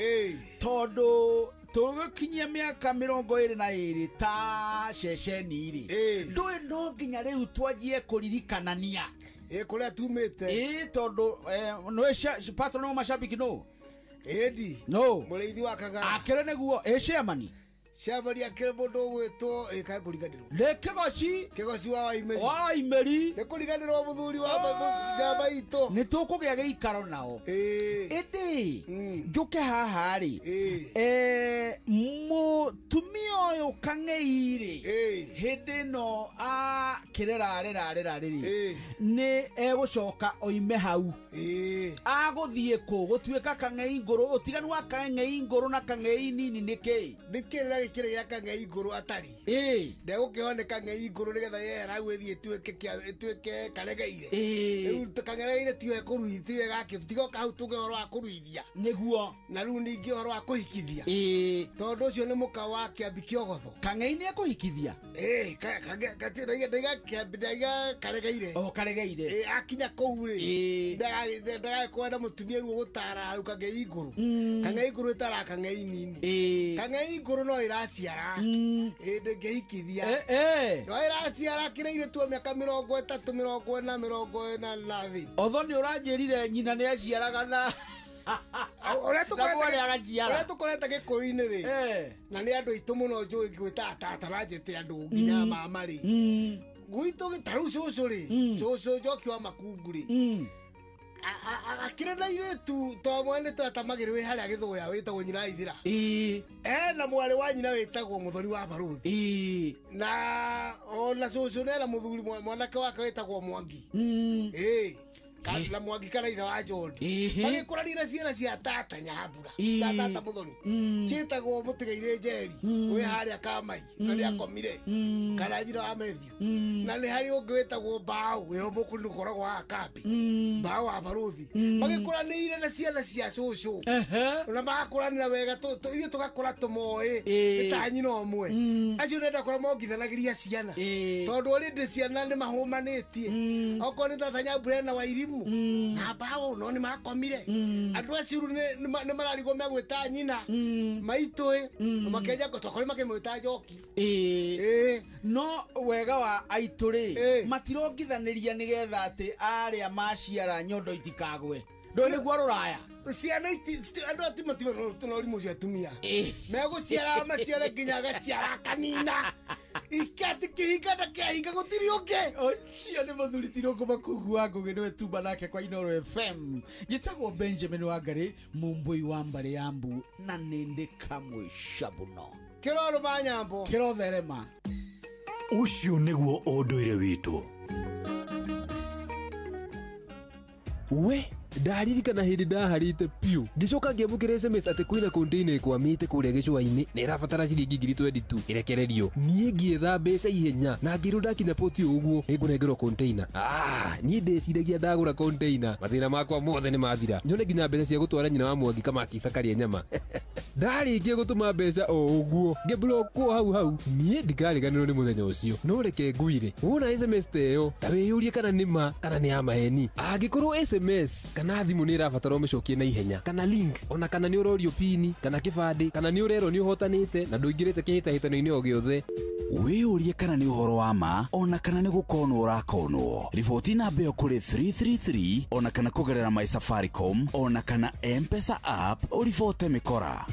tondũ tũgĩkinyia mĩaka 22 ta ceceni rĩ ndũĩ no nginya rĩu twanjie kũririkanania kũrĩa tumĩte tondũ nĩ patron wa macambĩki nũ? Ĩndi no mũrĩithi wa Kagara akĩrĩ nĩguo chairman Chairman akĩrĩ mũndũ ũgwĩtwo ĩka kũriganĩrwo. Nĩ Kĩgoci. Kĩgoci wa Waimeri. Wa Waimeri. Nĩ kũriganĩrwo mũthuri wa njamba itũ. Nĩ tũkũgĩa gĩikaro nao. Ĩndĩ njũke haha rĩ, mũtumia ũyũ Kang'ei rĩ, hĩndĩ ĩno akĩrera rera rera rĩ, nĩ egũcoka oime hau. Agũthiĩ kũ? Gũtuĩka Kang'ei ngũrũ. Ũtiganu wa Kang'ei ngũrũ na Kang'ei nini nĩ kĩĩ? Nĩ kĩrĩra gĩkĩrĩ gĩa Kang'ei ngũrũ atarĩ. Ndegũkĩheo nĩ Kang'ei ngũrũ nĩgetha yehera hau ĩthiĩ ĩtuĩke karegeire. Rĩu karegeire tiwe kũruithia gake, tigoka hau tuge ũhoro wa kũruithia. Nĩguo. Na rĩu ningĩ ũhoro wa kũhikithia. Tondũ ũcio nĩ mũka wa Kĩambi Kĩogotho. Kang'ei nĩ ekũhikithia? Ndaiga karegeire. O karegeire. Akinya kũu rĩ, ndagagĩkorwo na mũtumia rĩu ũgũtara rĩu Kang'ei ngũrũ. Kang'ei ngũrũ ĩtaraga Kang'ei nini. Kang'ei ngũrũ no ĩraciara. Ndĩngĩhikithia. No ĩraciara kĩrĩire tu mĩaka 30, 40, 40 na thĩ. Otho nĩ ũranjĩrire nyina nĩ aciaraga na ũrĩa tũkorete Gĩkũyũ-inĩ rĩ, na nĩ andũ aitũ mũno njũĩ ngwĩta tata ranjĩte andũ nginya mama rĩ, gwitũ ta rĩu cũcũ rĩ, cũcũ Njoki wa Makungu rĩ, akĩrĩ na airĩtu to mwene twatamagĩrĩ wĩ harĩa Gĩthũya wĩtagwo nyina Ithira. Ena mwarĩ wa nyina wĩtagwo Mũthoni wa Barũthi. Na ona cũcũ nena mũthuri mwanake wake wĩtagwo Mwangi. Na Mwangi kana ithe wa John. Magĩkũranire ciana cia tata Nyambura, cia tata Mũthoni. Ciĩtagwo Mũtigairĩ Njeri, wĩ harĩa Kamai, na nĩakomire, kana nyina wa Matthew. Na nĩ harĩ ũngĩ wĩtagwo Mbaũ, wĩho mũkũrinũ ũkoragwo haha kambĩ. Mbaũ wa Barũthi. Magĩkũranĩire na ciana cia cũcũ. Na magakũranĩra wega, ithuĩ tũgakũra tũmoĩ, nĩ ta nyina ũmwe. Acio nĩ ndakũra mongithanagĩria ciana. Tondũ already ciana nĩ mahũmanĩtie. Okorwo nĩ tata Nyambura ena Wairimu, na Mbaũ no nĩ makomire. Andũ acio rĩu nĩ mararigwo megwĩta nyina maitũ, makenja twakorire makĩmwĩta Njoki. No wega wa aitũ rĩ, matirongithanĩria nĩgetha atĩ arĩa maciara nyondo itikagwe. Ndũĩ nĩguo rũraya. Ciana andũ atimatiwe na ũrimũ cia atumia. Megũciara maciare nginya agaciara akanina. Ikati kĩhinga na kĩahinga gũtirĩ ũngĩ. Ũcio nĩ mũthuri Tirũngũ Makungu wa Ngũgĩ nĩwe tumba nake kwa Inooro FM. Njĩtagwo Benjamin Wangari, Mũmbũi wa mbarĩ ya Mbu, na nĩ ndĩ kamwe cabuno. Kĩrorũ ma Nyambo. Kĩrotherema. Ũcio nĩguo ũndũire witũ. We ndaririkana hĩndĩ ndaharĩte piũ ngĩcoka ngĩamũkĩra SMS atĩ kwĩna container ĩkwamĩte kũrĩa gĩcũa-inĩ na ĩrabatara ciringi 22,000 ĩrekererio. Niĩ ngĩetha mbeca ihenya na ngĩrwo ndakinya poti ũguo nĩngũnengerwo container. Niĩ ndĩciragia ndagũra container mathĩna makwa mothe nĩ mathira, nyone nginya mbeca cia gũtwara nyina wa Mwangi Kamakisa karĩe nyama. Ndarĩkia gũtũma mbeca o ũguo ngĩblockwo hau hau. Niĩ ndikariganĩrwo nĩ mũthenya ũcio, no reke ngwire wona SMS ta ĩyo ta wĩyũrie kana nĩ ma kana nĩ ya maheni. Angĩkorwo SMS kana thimũ nĩ ĩrabatara ũmĩcokie na ihenya, kana link, ona kana nĩ ũrorio pini kana kĩbandĩ, kana nĩ ũrerwo nĩ ũhotanĩte na ndũingĩrĩte kĩhĩtahĩtano-inĩ o gĩothe, wĩyũrie kana nĩ ũhoro wa ma ona kana nĩ gũkonwo ũrakonwo. Riboti namba ĩyo kũrĩ 333 ona kana kũgerera My Safaricom ona kana M-Pesa app ũribote mĩkora.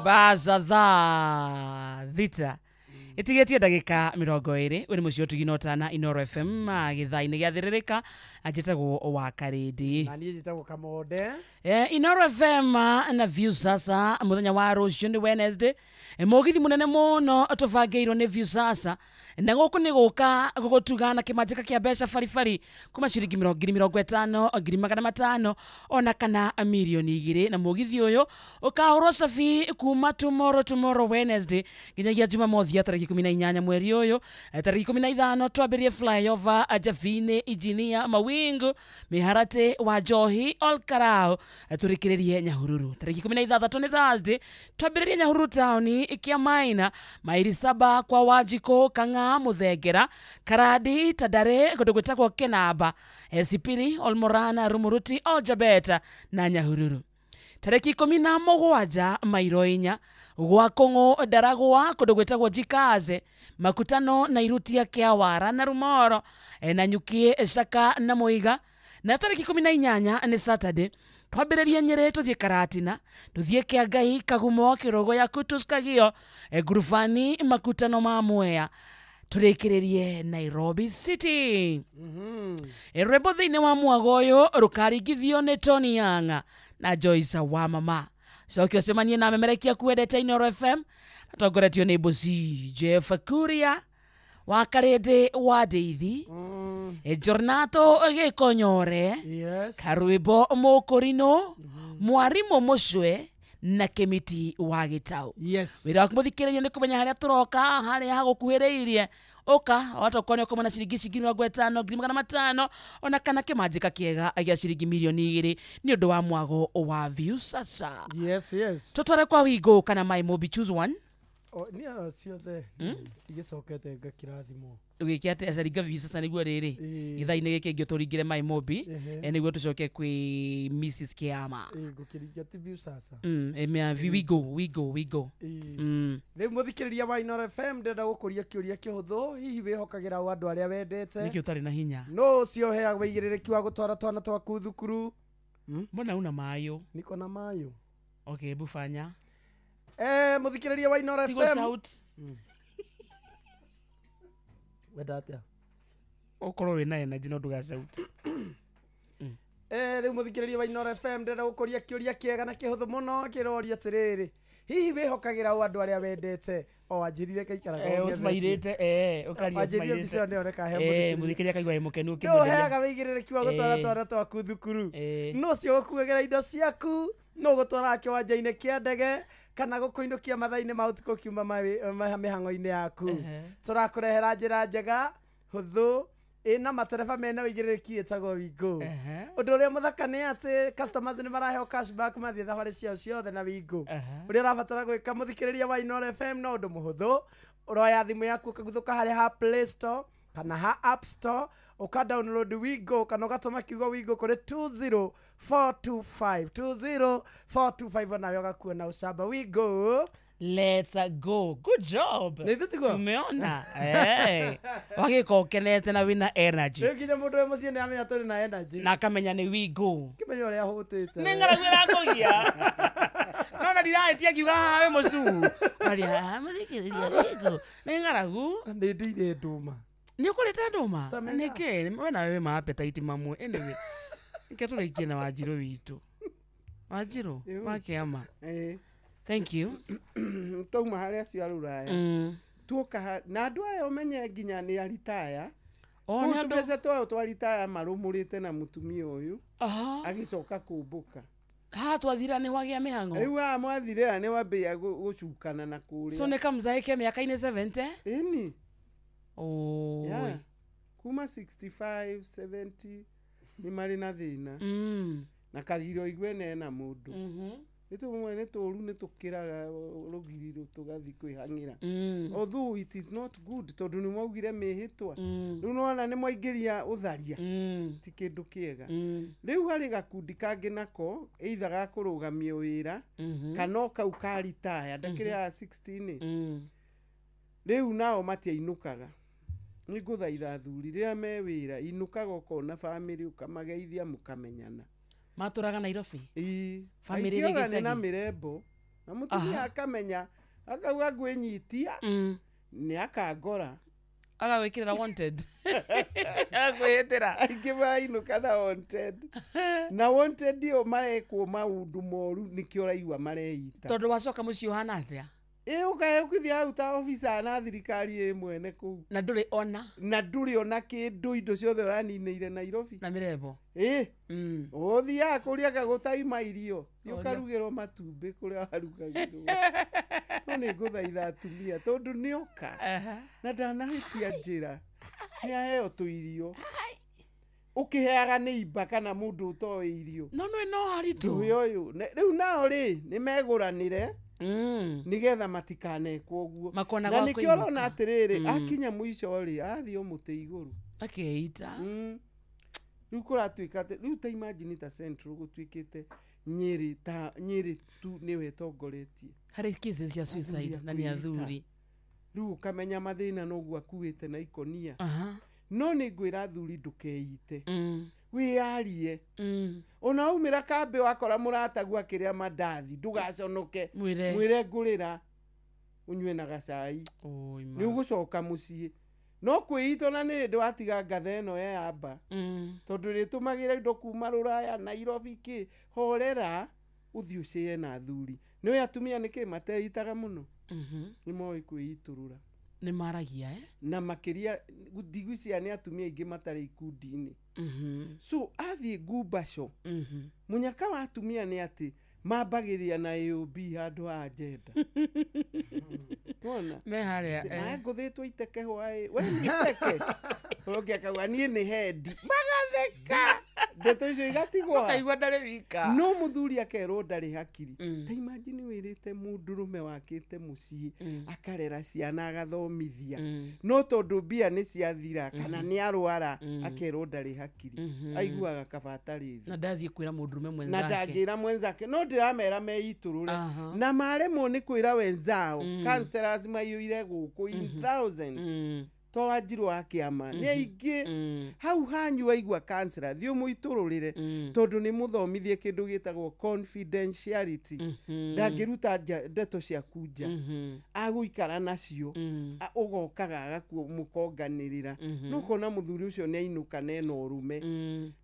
Baza thaa thita itigetie ndagika 20 uri mucio tugina utana Inooro FM githaa-inĩ gĩa thĩrĩrĩka njĩtagwo wa Karĩndĩ na niĩ njĩtagwo Kamonde. Inooro FM na Viusasa muthenya wa rũciũ nĩ Wednesday, mũgithi mũnene mũno tũbangĩirwo nĩ Viusasa na gũkũ nĩ gũka gũgũtuga na kĩmanjĩka kĩa mbeca baribari kuma ciringi 50,000, 500,000 ona kana 2 million na mũgithi ũyũ ũkahũrwo cabi kuma tomorrow Wednesday nginyagia Jumamothi ya tarĩki 18 mweri ũyũ. Tarĩki 15 twambĩrĩrie flyover Javini, Engineer Mawingu, Miharate wa Njohi, Olkarau tũrĩkĩrĩrie Nyahururu. Tarĩki 16 nĩ Thursday twambĩrĩrie Nyahururu taũni Kĩamaina, maili 7 kwa Wanjikũ, Kang'a, Muthengera, Karadi, Tandare, kũndũ gwĩtagwo Kenamba, Sipiri, Olmorana, Rumuruti, Oljabeta na Nyahururu. Tarĩki 17 mairo 4 gwa Kũng'ũ, Ndaragwa, kũndũ gwĩtagwo Jikaze, Makutano na Irutia, Kĩawara na Rumoro, na Nyukie, Caka na Mũiga. Na tarĩki 18 nĩ Saturday, twambĩrĩrie Nyĩrĩ tũthiĩ Karatina, tũthiĩ Kĩangai, Kagumo, Kĩrogo ya Kutus, Kagio, Ngurubani, Makutano ma Mwea, tũrĩkĩrĩrie Nairobi City. Rwĩmbo thĩinĩ wa mwago ũyũ rũkaringithio nĩ Tony Young na Joyce wa mama. Cokia ũcemanie na memerekia kuendete Inooro FM, atongoretio nĩ Mbuzi Jeff Kuria wa Karĩndĩ wa Ndeithi, Jornato Gĩkonyore, Karwĩmbo Mũkũrinũ, Mwarimũ Mũcwe na Kĩmiti wa Gĩtaũ. Wĩra waku mũthikĩrĩria nĩ kũmenya harĩa tũroka, harĩa hagũkuhĩrĩirie. Ũka watokorwo nĩ ũkũmona ciringi ciringi 50, 500,000 ona kana kĩmanjĩka kĩega gĩa ciringi 2 milioni nĩ ũndũ wa mwago wa Viusasa. Yes, yes. Tũtware kwa Wigo kana My Mobi, choose one. Niĩ ciothe igĩcokete ngakĩrathimwo. Gwĩke atĩa caringa Viusasa nĩguo rĩrĩ gĩthaa-inĩ gĩkĩ ngĩ tũringĩre My Mobi, nĩguo tũcoke kwĩ Mrs Kiama. Ngũkĩringia ti Viusasa. Wigo, Wigo, Wigo. Rĩu mũthikĩrĩria wa Inooro FM, ndĩrenda gũkũria kĩũria kĩhũthũ. Hihi wĩhokagĩra ũ andũ arĩa wendete? Nĩkĩ ũtarĩ na hinya? No ũcio ũheagwo wĩigĩrĩrĩki wa gũtwara twana twaku thukuru? Mbona una mayo? Niko na mayo. Okay, bufanya. Mũthikĩrĩria wa Inooro Tigo FM. shout. Wenda atĩa? Ũkorwo wĩna energy no ndũga shout. Rĩu mũthikĩrĩria wa Inooro FM, ndĩrenda gũkũria kĩũria kĩega na kĩhũthũ mũno, kĩroria atĩrĩrĩ, hihi wĩhokagĩra ũ andũ arĩa wendete? O wanjĩrire ngaikaraga Ũsmairĩte, ũkaria. Wanjĩrire mbica ĩyo nĩyoneka he mũthikĩrĩria. Mũthikĩrĩria akaigua wĩ mũkenu Nũ ũkĩmwenderia. ũheaga wĩigĩrĩrĩki wa gũtwara twana twaku thukuru? Nũ ũcio gũkuagĩra indo ciaku? Nũ gũtwaraga kĩwanja-inĩ kĩa ndege kana gũkũinũkia mathaa-inĩ ma ũtukũ ũkiuma mĩhang'o-inĩ yaku? Tũrakũrehera njĩra njega, hũthũ, ĩna matereba mena wĩigĩrĩrĩki, ĩtagwo Wingo. Ũndũ ũrĩa mũthaka nĩ atĩ customers nĩ maraheo cashback mathiĩ thabarĩ ciao ciothe na Wingo. Ũrĩa ũrabatara gwĩka, mũthikĩrĩria wa Inooro FM, no ũndũ mũhũthũ. Ũroya thimũ yaku, ũkaguthũka harĩa ha Play Store kana ha App Store, ũka download Wingo kana ũgatũma kiugo Wingo kũrĩ 20425, 20425, onawe ũgakuona ũcamba. Wingo. Let's go. Good job. Nĩ ithuĩ tiguo? Umeona? Wagĩka ũkenete na wĩna energy. Rĩu nginya mũndũ wĩ mũciĩ nĩ amenya tũrĩ na energy. Na akamenya nĩ Wingo. Kĩmenya ũrĩa hũtĩte. Nĩ ng'aragu ĩrakũgia. No na ndirahĩtia ngiuga haha wĩ mũcuu. Aria mũthikĩrĩria Wingo. Nĩ ng'aragu. Nĩ ndĩire ndũma. Nĩ ũkũrĩte ndũma? Tamenya. Nĩkĩ? We nawe wĩ ma appetite mamwe. Anyway. Reke tũrĩkie na Wanjirũ witũ. Wanjirũ wa Kĩama. Thank you. Twauma harĩa acio a rũraya, tuoka na andũ aya ũmenye nginya nĩ aritaya. O, nĩ andũ- Tũbeca twao twa ritaya marũmũrĩte na mũtumia ũyũ agĩcoka kũmbũka. Haha twathira nĩ wagĩa mĩhang'o. Rĩu haha mwathirĩra nĩ wambĩia gũcukana na kũrĩa. So nĩ kamzae ke mĩaka-inĩ 70? Ĩni. Oi. Yeah. Kuma 65 70 nĩ marĩ na thĩna na kagiro igue nena mũndũ. Nĩ tũmwe nĩ tũru, nĩ tũkĩraga rũgiri tũgathiĩ kwĩhang'ĩra. Although it is not good, tondũ nĩ mwaugire mĩhĩtwa. Rĩu nĩwona nĩ mwaingĩria ũtharia, ti kĩndũ kĩega. Rĩu harĩ gakundi kangĩ nako either gakũrũgamio wĩra kana o kau ka ritaya ndakĩrĩ ya 16. Rĩu nao matiainũkaga. Nĩ ngũthaitha athuri, rĩrĩa me wĩra, inũkaga ũkona bamĩrĩ, ũkamageithia, mũkamenyana. Matũraga Nairobi? Ĩĩ. Bamĩrĩ Aingĩ ĩrĩ ona nĩ na gĩcagi? mĩrembo na mũtumia akamenya, akauga ngwĩnyitia nĩ akangora. Agagwĩkĩrĩra wanted, agakwĩhĩtĩra. Aingĩ marainũka na wanted, na wanted ĩyo marekwo maũndũ moru, nĩkĩo ũraigua mareita. Tondũ wacoka mũciĩ ũhana atĩa? Ĩ ũkae hau ta obitha na thirikari ĩ mwene kũu. Na ndũrĩ ona. Na ndũrĩ ona kĩndũ, indo ciothe ũraninĩire Nairobi. Na mĩrembo. Ĩ ũthiaga kũrĩa gagũtaima irio, thiĩ ũkarugĩrwo matumbĩ kũrĩa warugagĩrwo. No nĩ ngũthaitha atumia, tondũ nĩoka na ndanahĩtia njĩra, nĩ aheo tũirio, ũkĩheaga nĩ imba kana mũndũ ũtoĩ irio. No nĩ no haritũ. Ndũĩ ũyũ rĩu nao rĩ nĩ megũranĩre nĩgetha matikanekwo ũguo. Makona Na gwa nĩkĩo ũrona kũinũka. atĩrĩrĩ, akinya mũico rĩ, athiĩ o mũtĩ igũrũ. Akeita. Rĩu kũratuĩka atĩ rĩu ta imagine ta Central gũtuĩkĩte Nyĩrĩ, ta Nyĩrĩ tu nĩwe ĩtongoretie harĩ cases cia suicide, na nĩ athuri. Rĩu ũkamenya mathĩna noguo akuĩte na ikonia. No nĩ ngwĩra athuri ndũkeite. Wĩyarie. Ona waumĩra kambĩ wakora mũratagu akĩrĩa mandathi ndũgaconoke. Mwĩre. Mwĩre ngũrĩra ũnyue na gacai. Nĩ ũgũcoka mũciĩ. No kwĩita ona nĩ hĩndĩ watiga ngatha ĩno yeyamba. Tondũ rĩtũmagĩra indo kuma rũraya Nairobi kĩ horera ũthiĩ ũcĩe na athuri. Nĩũĩ atumia nĩkĩ mateitaga mũno? Nĩ moĩ kwĩitũrũra. Nĩ maragia Na makĩria ndigwĩciria nĩ atumia aingĩ matarĩ ikundi-inĩ. So athiĩ ngumbaco mũnyaka wa atumia nĩ atĩ mambagĩrĩria na AOB handũ ha agenda. Wona? Me harĩa, Nawe ngũthĩtwo iteke hwaĩ. We nĩ iteke. Ũngĩ akauga niĩ nĩ hendi. Magatheka. Ndeto icio igatigwo. Makaigua ndarĩ wika. No mũthuri akerwo ndarĩ hakiri. Ta imagine wĩrĩte mũndũrũme wakĩte mũciĩ akarera ciana agathomithia. No tondũ mbia nĩ ciathira kana nĩ arwara akerwo ndarĩ hakiri. Aiguaga kaba atarĩ thĩ. Na ndathiĩ kwĩra mũndũrũme Na mwenzake. ndangĩra mwenzake no ndĩramera meitũrũre na maremwo nĩ kwĩra wenzao counselors maiyũire gũkũ in thousands to wanjirũ wa kĩama nĩ aingĩ hau hanyu waigua counselor thiĩ ũmũitũrũrĩre tondũ nĩ mũthomithie kĩndũ gĩtagwo confidentiality ndangĩruta ndeto ciaku nja agũikara nacio ũgokaga agakumũkonganĩrĩra no ũkona mũthuri ũcio nĩ ainũka na ena ũrume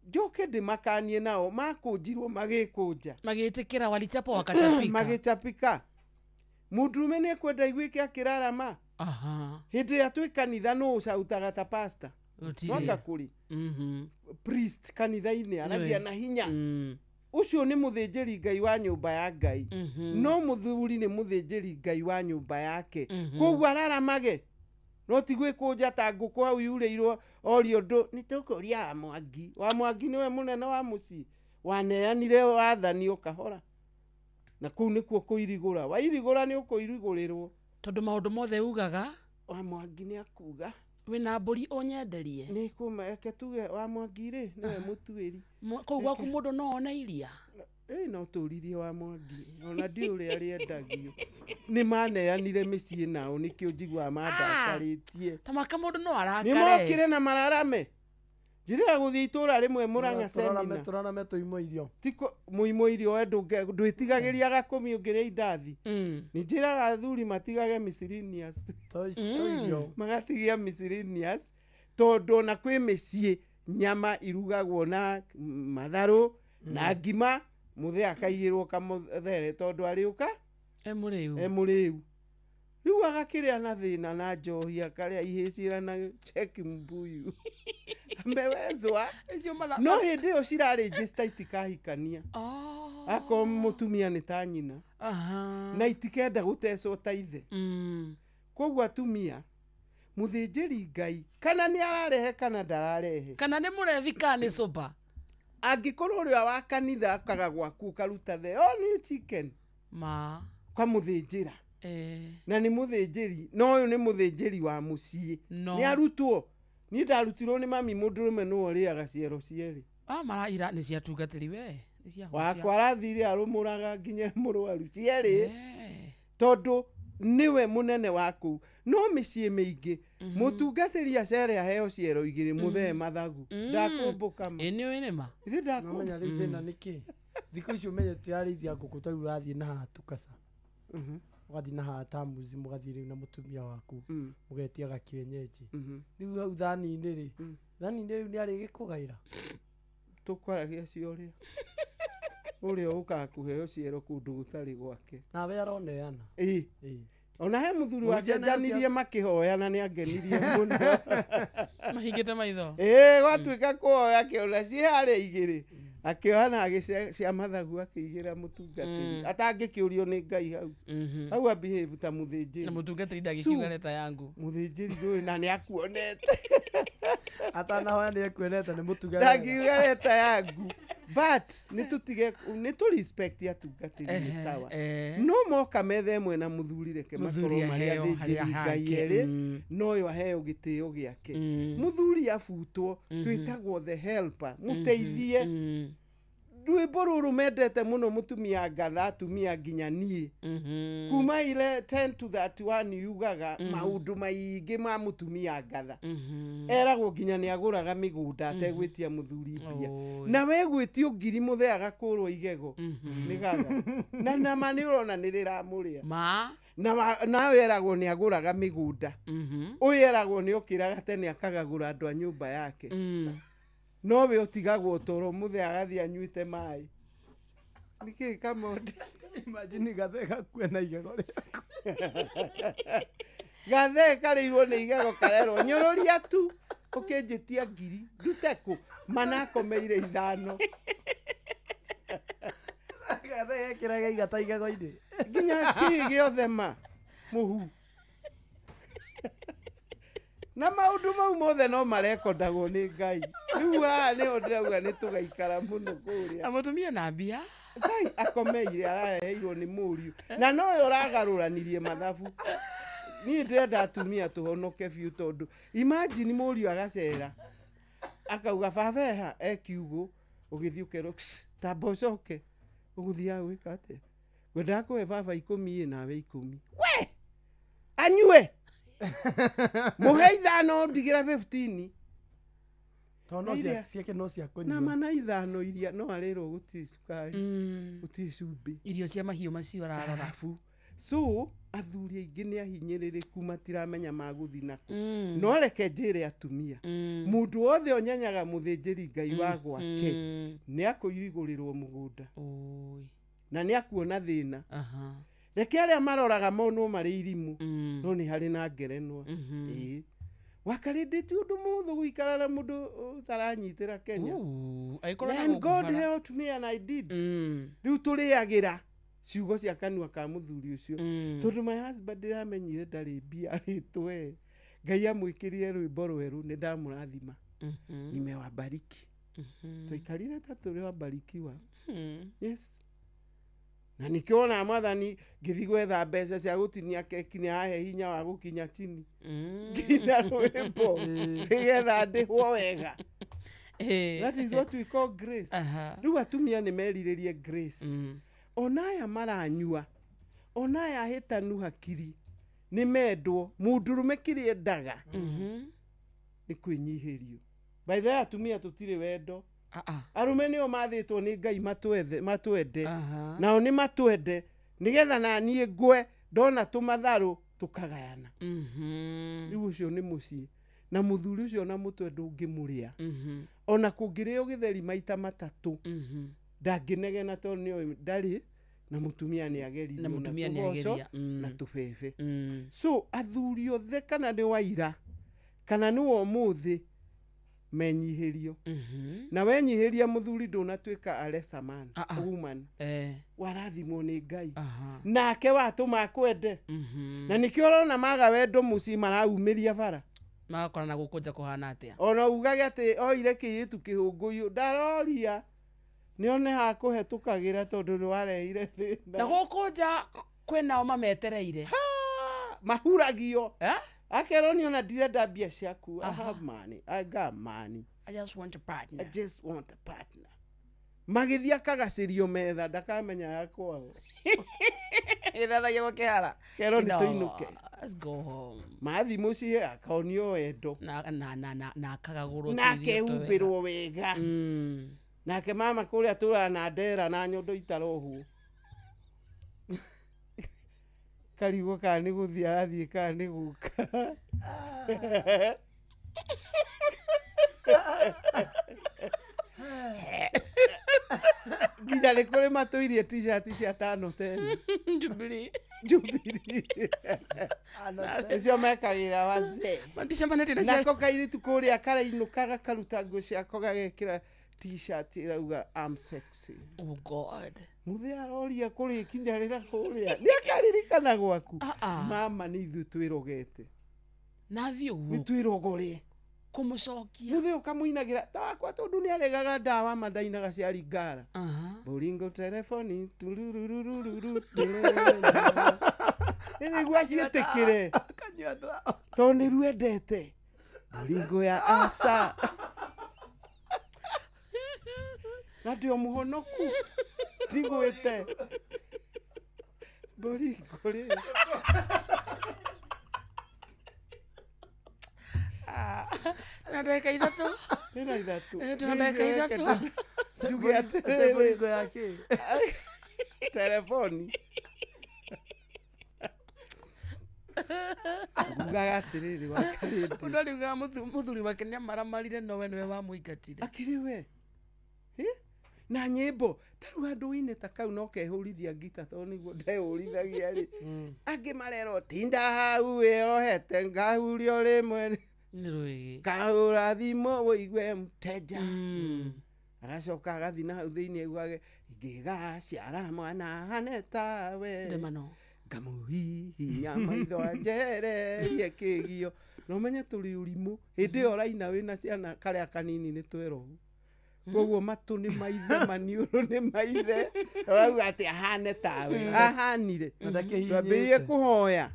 njoke ndĩmakanie nao makũnjirwo magĩkũnja Magĩtĩkĩra walichapa wakachapika. magĩchapika mũndũrũme nĩ ekwenda iguĩke akĩrarama hĩndĩ ĩrĩa twĩ kanitha nũ ũcautaga ta pastor Gũtirĩ. mwanga kũrĩ priest kanitha-inĩ aragia na hinya ũcio nĩ mũthĩnjĩri Ngai wa nyũmba ya Ngai no mũthuri nĩ mũthĩnjĩri Ngai wa nyũmba yake koguo araramage no ti gwĩkũnja ta ngũkũ hau yurĩirwo orio ũndũ nĩ tũkũria wa Mwangi wa Mwangi nĩwe mũnene wa mũciĩ waneanire wathani o kahora na kũu nĩkuo kũirigũra wairigũra nĩ ũkũirigũrĩrwo tondũ maũndũ mothe ugaga wa Mwangi nĩ akuga wĩna mbũri ũnyenderie nĩ kũma reke tuge wa Mwangi rĩ nĩwe mũtuĩri kũu gwaku mũndũ no one iria ĩ no tũririe wa Mwangi ona ndiũ ũrĩa rĩendagio nĩ maneanire mĩciĩ nao nĩkĩo njiguaga mandakarĩtie ta maka mũndũ no arakare nĩ mokire na mararame njĩrĩga gũthiĩ itũra rĩmwe Mũrang'a semina Tũrarame tũimwo irio. Tiko mũimwo irio we ndwĩtigagĩria gakũmi ũngĩrĩa indathi nĩ njĩraga athuri matigage miscellaneous magatigia miscellaneous tondũ ona kwĩ mĩciĩ nyama irugagwo na matharũ na ngima mũthee akaigĩrwo kamũthere tondũ arĩũka e mũrĩu e mũrĩu rĩu agakĩrĩa na thĩna na njohi akarĩa ihĩcira na cheki mbuyu amewezwa no hĩndĩ ĩyo cirarĩnjĩsta itikahikania akorwo mũtumia nĩ ta nyina na itikenda gũtecwo ta ithe koguo atumia mũthĩnjĩri Ngai kana nĩ ararehe kana ndararehe kana nĩ mũrebi kana nĩ soba angĩkorwo ũrĩa wa kanitha akaga gwaku ũkaruta the only chicken ma ũkamũthĩnjĩra na nĩ mũthĩnjĩri no ũyũ nĩ mũthĩnjĩri wa mũciĩ No. nĩ arutwo niĩ ndarutirwo nĩ mami mũndũrũme nĩwe ũrĩaga ciero cierĩ Ah, mara ira nĩ ciatungatĩri we nĩ ciahutia. wakwa arathire arũmũraga nginya mũrwaru cierĩ tondũ nĩwe mũnene wa kũu no mĩciĩ mĩingĩ mũtungatĩri acere aheo ciero igĩrĩ mũthee mathagu ndakũmbũka ma Ĩ nĩ ũĩ nĩ ma ithe Nomenya rĩu thĩna nĩ kĩ thikũ ici ũmenye tũtirarĩithia ngũkũ ta rĩu ũrathiĩ na haha Tukasa ũgathiĩ na haha Tamuzi mũgathiĩ rĩu na mũtumia waku mũgetia gakienyeji rĩu hau thani-inĩ rĩ thani-inĩ rĩu nĩ arĩgĩkũgaĩra tũkwaragia cio ũrĩa ũrĩa ũkaga kũheo ciero kũndũ gũtarĩ gwake nawe aroneana ĩ ona he mũthuri Mũciana wacenjanirie makĩhoya na nĩ angenirie mũno mahingĩte maitho ĩ gwatuĩka kũhoya akĩona ciĩ harĩa igĩrĩ akĩoha na agĩcia cia mathagu akĩigĩra mũtungatĩri atangĩkĩũrio nĩ Ngai hau hau abehave ta mũthĩnjĩri na mũtungatĩri ndangĩkiuga leta yangu mũthĩnjĩri ndũĩ na nĩ akuonete atanahoya nĩ ekuonete nĩ mũtuga ndangiuga leta yangu but nĩ tũtige nĩ tũ respect atungatĩri nĩ Ehe, sawa eh. no moka metha ĩmwe na mũthuri reke Mũthuri makorwo marĩ aheo athĩnjĩri harĩa Ngai hake, erĩ no ũyũ aheo gĩtĩo gĩake mũthuri abutwo twĩtagwo the helper mũteithie Rwĩmbo rũrũ mendete mũno mũtumia ngatha atumia nginya niĩ. Kuma ile 10 to 31 yugaga maũndũ maingĩ ma mũtumia ngatha. Eragwo nginya nĩ agũraga mĩgũnda ategwĩtia mũthuri mbia. Na we gwĩtio ngiri mũthee agakũrwo igego. Nĩ gaga. Na nama nĩ ũrona nĩ rĩramũrĩa. Ma Na nawe eragwo nĩ agũraga mĩgũnda. Ũyũ eragwo nĩ okĩraga tene akagagũra andũ a nyũmba yake. No we ũtigagwo toro mũthee agathiĩ anyuĩte maĩ. Nĩkĩ Kamonde? Imagine gathee gakue na igego rĩaku. Gathee karĩirwo nĩ igego karerwo nyũrũria tu ũkĩnjĩtia ngiri ndute kũ manakomeire 5. Gathee gekĩraga igata igego-inĩ. Nginya kĩ gĩothe ma mũhu. Na maũndũ mau mothe no marekondagwo nĩ Ngai. Rĩu haha nĩho ndĩrauga nĩ tũgaikara mũno kũrĩa. Na mũtumia na mbia. Ngai akomeire araheirwo nĩ mũriũ. Na nowe ũragarũranirie mathabu. Niĩ ndĩrenda atumia tũhonoke biũ tondũ imagine mũriũ agacera akauga baba eha e kiugũ ũgĩthiĩ ũkerwo tamba ũcoke ũgũthiaga gwĩka atĩa? Ngwendaga kũhe baba 10 ĩ nawe 10. We! Anyue! Mũhe 5 ndigĩra 15. Tondũ no ciake no cia kũnyua. Na mana 5 iria no arĩrwo gũtirĩ cukari, gũtirĩ cumbĩ. Irio cia mahiũ macio ararora. Arabu. So athuri aingĩ nĩ ahinyĩrĩrĩku matiramenya magũthiĩ nakũ. No reke njĩre atumia. Mũndũ wothe ũnyenyaga mũthĩnjĩri Ngai wa gwake nĩ akũirigũrĩrwo mũgũnda. Na nĩ akuona thĩna. Reke arĩa maroraga monwo marĩ irimũ no nĩ harĩ na ngerenwa. Ĩĩ. Wakarĩndĩ ti ũndũ mũhũthũ gũikara na mũndũ ũtaranyitĩra Kenya. And God helped me and I did. Rĩu tũrĩagĩra ciugo cia kanua ka mũthuri ũcio. Tondũ my husband ndĩramenyire ndarĩ mbia arĩtwe. Ngai amwĩkĩrire rwĩmbo rwerũ nĩ ndamũrathima. Nimewabariki. Twaikarire ta tũrĩ wabarikiwa. Yes. Na nikĩo ona mwathani ngĩthiĩ gwetha mbeca cia gũtinia keki nĩ ahe hinya wa gũkinya chini. Nginya rwĩmbo nĩgetha ndĩhwo wega. That is what we call grace. Rĩu atumia nĩ merirĩrie grace. Ona aya maranyua, ona aya ahĩtanu hakiri nĩ mendwo. Mũndũrũme kĩrĩa endaga nĩ kwĩnyihĩrio. By the way atumia tũtirĩ wendo. Arũme nĩo mathĩtwo nĩ Ngai matwende. Nao nĩ matwende nĩgetha na niĩ ngwe ndona tũmatharũ tũkagayana. Rĩu ũcio nĩ mũciĩ. Na mũthuri ũcio na mũtwe ndũngĩmũrĩa. Ona kũngĩrĩo gĩtheri maita 3 ndangĩnegena tondũ nĩoĩ ndarĩ na mũtumia nĩ ageririo na tũgoco na tũbebe. So athuri othe kana nĩ waira kana nĩ wa ũmũthĩ menyihĩrio. Na wenyihĩria mũthuri ndũnatuĩka a lesser man, woman. Warathimwo nĩ Ngai. Nake watũma akwende. Na nĩkĩo ũrona maga wendo mũciĩ maraumĩria bara. Magakora na gũkũ nja kũhana atĩa. Ona ugage atĩ oire kĩirĩtu kĩhũngũyũ ndaroria nĩone hakũhetũkagĩra tondũ nĩ warehire thĩna. Na gũkũ nja kwĩnao mametereire. Mahuragio. Akerwo nĩ ona ndirenda mbia ciaku. I have money. I got money. I just want a partner. I just want a partner. Magĩthiĩ akagacĩrio metha ndakamenya ya kwao. Ĩthathagia gũkĩhara. Kerwo nĩ tũinũke. Let's go home. Mathiĩ mũciĩ akaonio wendo. Na akagagũrwo Na akehumbĩrwo wega. Nake mama kũrĩa tũraga na ndera na nyondo itarohwo. Karigwo kana nĩ gũthiĩ arathiĩ kana nĩ gũka. Nginya nĩ kũrĩ matũirie t-shirt cia 5 10. Jubilee. Jubilee. Nĩcio mekagĩra wazee. Nako kairĩtu kũrĩa karainũka gakaruta nguo ciako gagekĩra t-shirt ĩrauga I'm sexy. Oh God. Mũthee aroria kũrĩ ikinya rĩra kũrĩa. Nĩ akaririkana gwaku. Mama nĩ ithuĩ twĩrogete. Na thiĩ ũguo. Nĩ twĩrogore. Kũmũcokia. Mũthee ũkamũinagĩra ta wakwa tondũ nĩ aregaga ndawa ma ndainaga cia Ringara. Boringo telefoni turururururu. Nĩguo aciĩtĩkĩre. Tondũ nĩ ruendete. Boringo ya asa. Na ndĩ o mũhonoku ndigwĩte boringo rĩ. Na ndagĩka 3. Ĩna 3. Na ndagĩka 3. Njuge atĩrĩrĩ. Boringo ya kĩ? Telefoni. Ngugaga atĩrĩrĩ wa Karĩndĩ. Mũndũ ariugaga mũthuri wake nĩamaramarire no we nĩwe wamũingatire. Akĩrĩ we. Na nyĩmbo ta rĩu handũ wĩine ta kau no kehũrithia ngita tondũ nĩguo ndehũrithagia rĩ. Angĩ marerwo tinda hau wĩyohete ngahurio rĩmwe. Nĩ rwĩgĩ. Kahũra thimũ wũigue mteja. Agacoka agathiĩ na hau thĩinĩ aiguage ingĩgaciara mwana ahane tawe. Ndemano. Ngamũhihinya maitho anjehererie kĩgio. Na ũmenye tũrĩ ũrimũ. Hĩndĩ ĩyo ũraina wĩna ciana karĩa kanini nĩ twerohu. Koguo matũ nĩ maithe, maniũrũ nĩ maithe. Ũrauga atĩ ahane tawe. Ahanire. Twambĩrĩrie kũhoya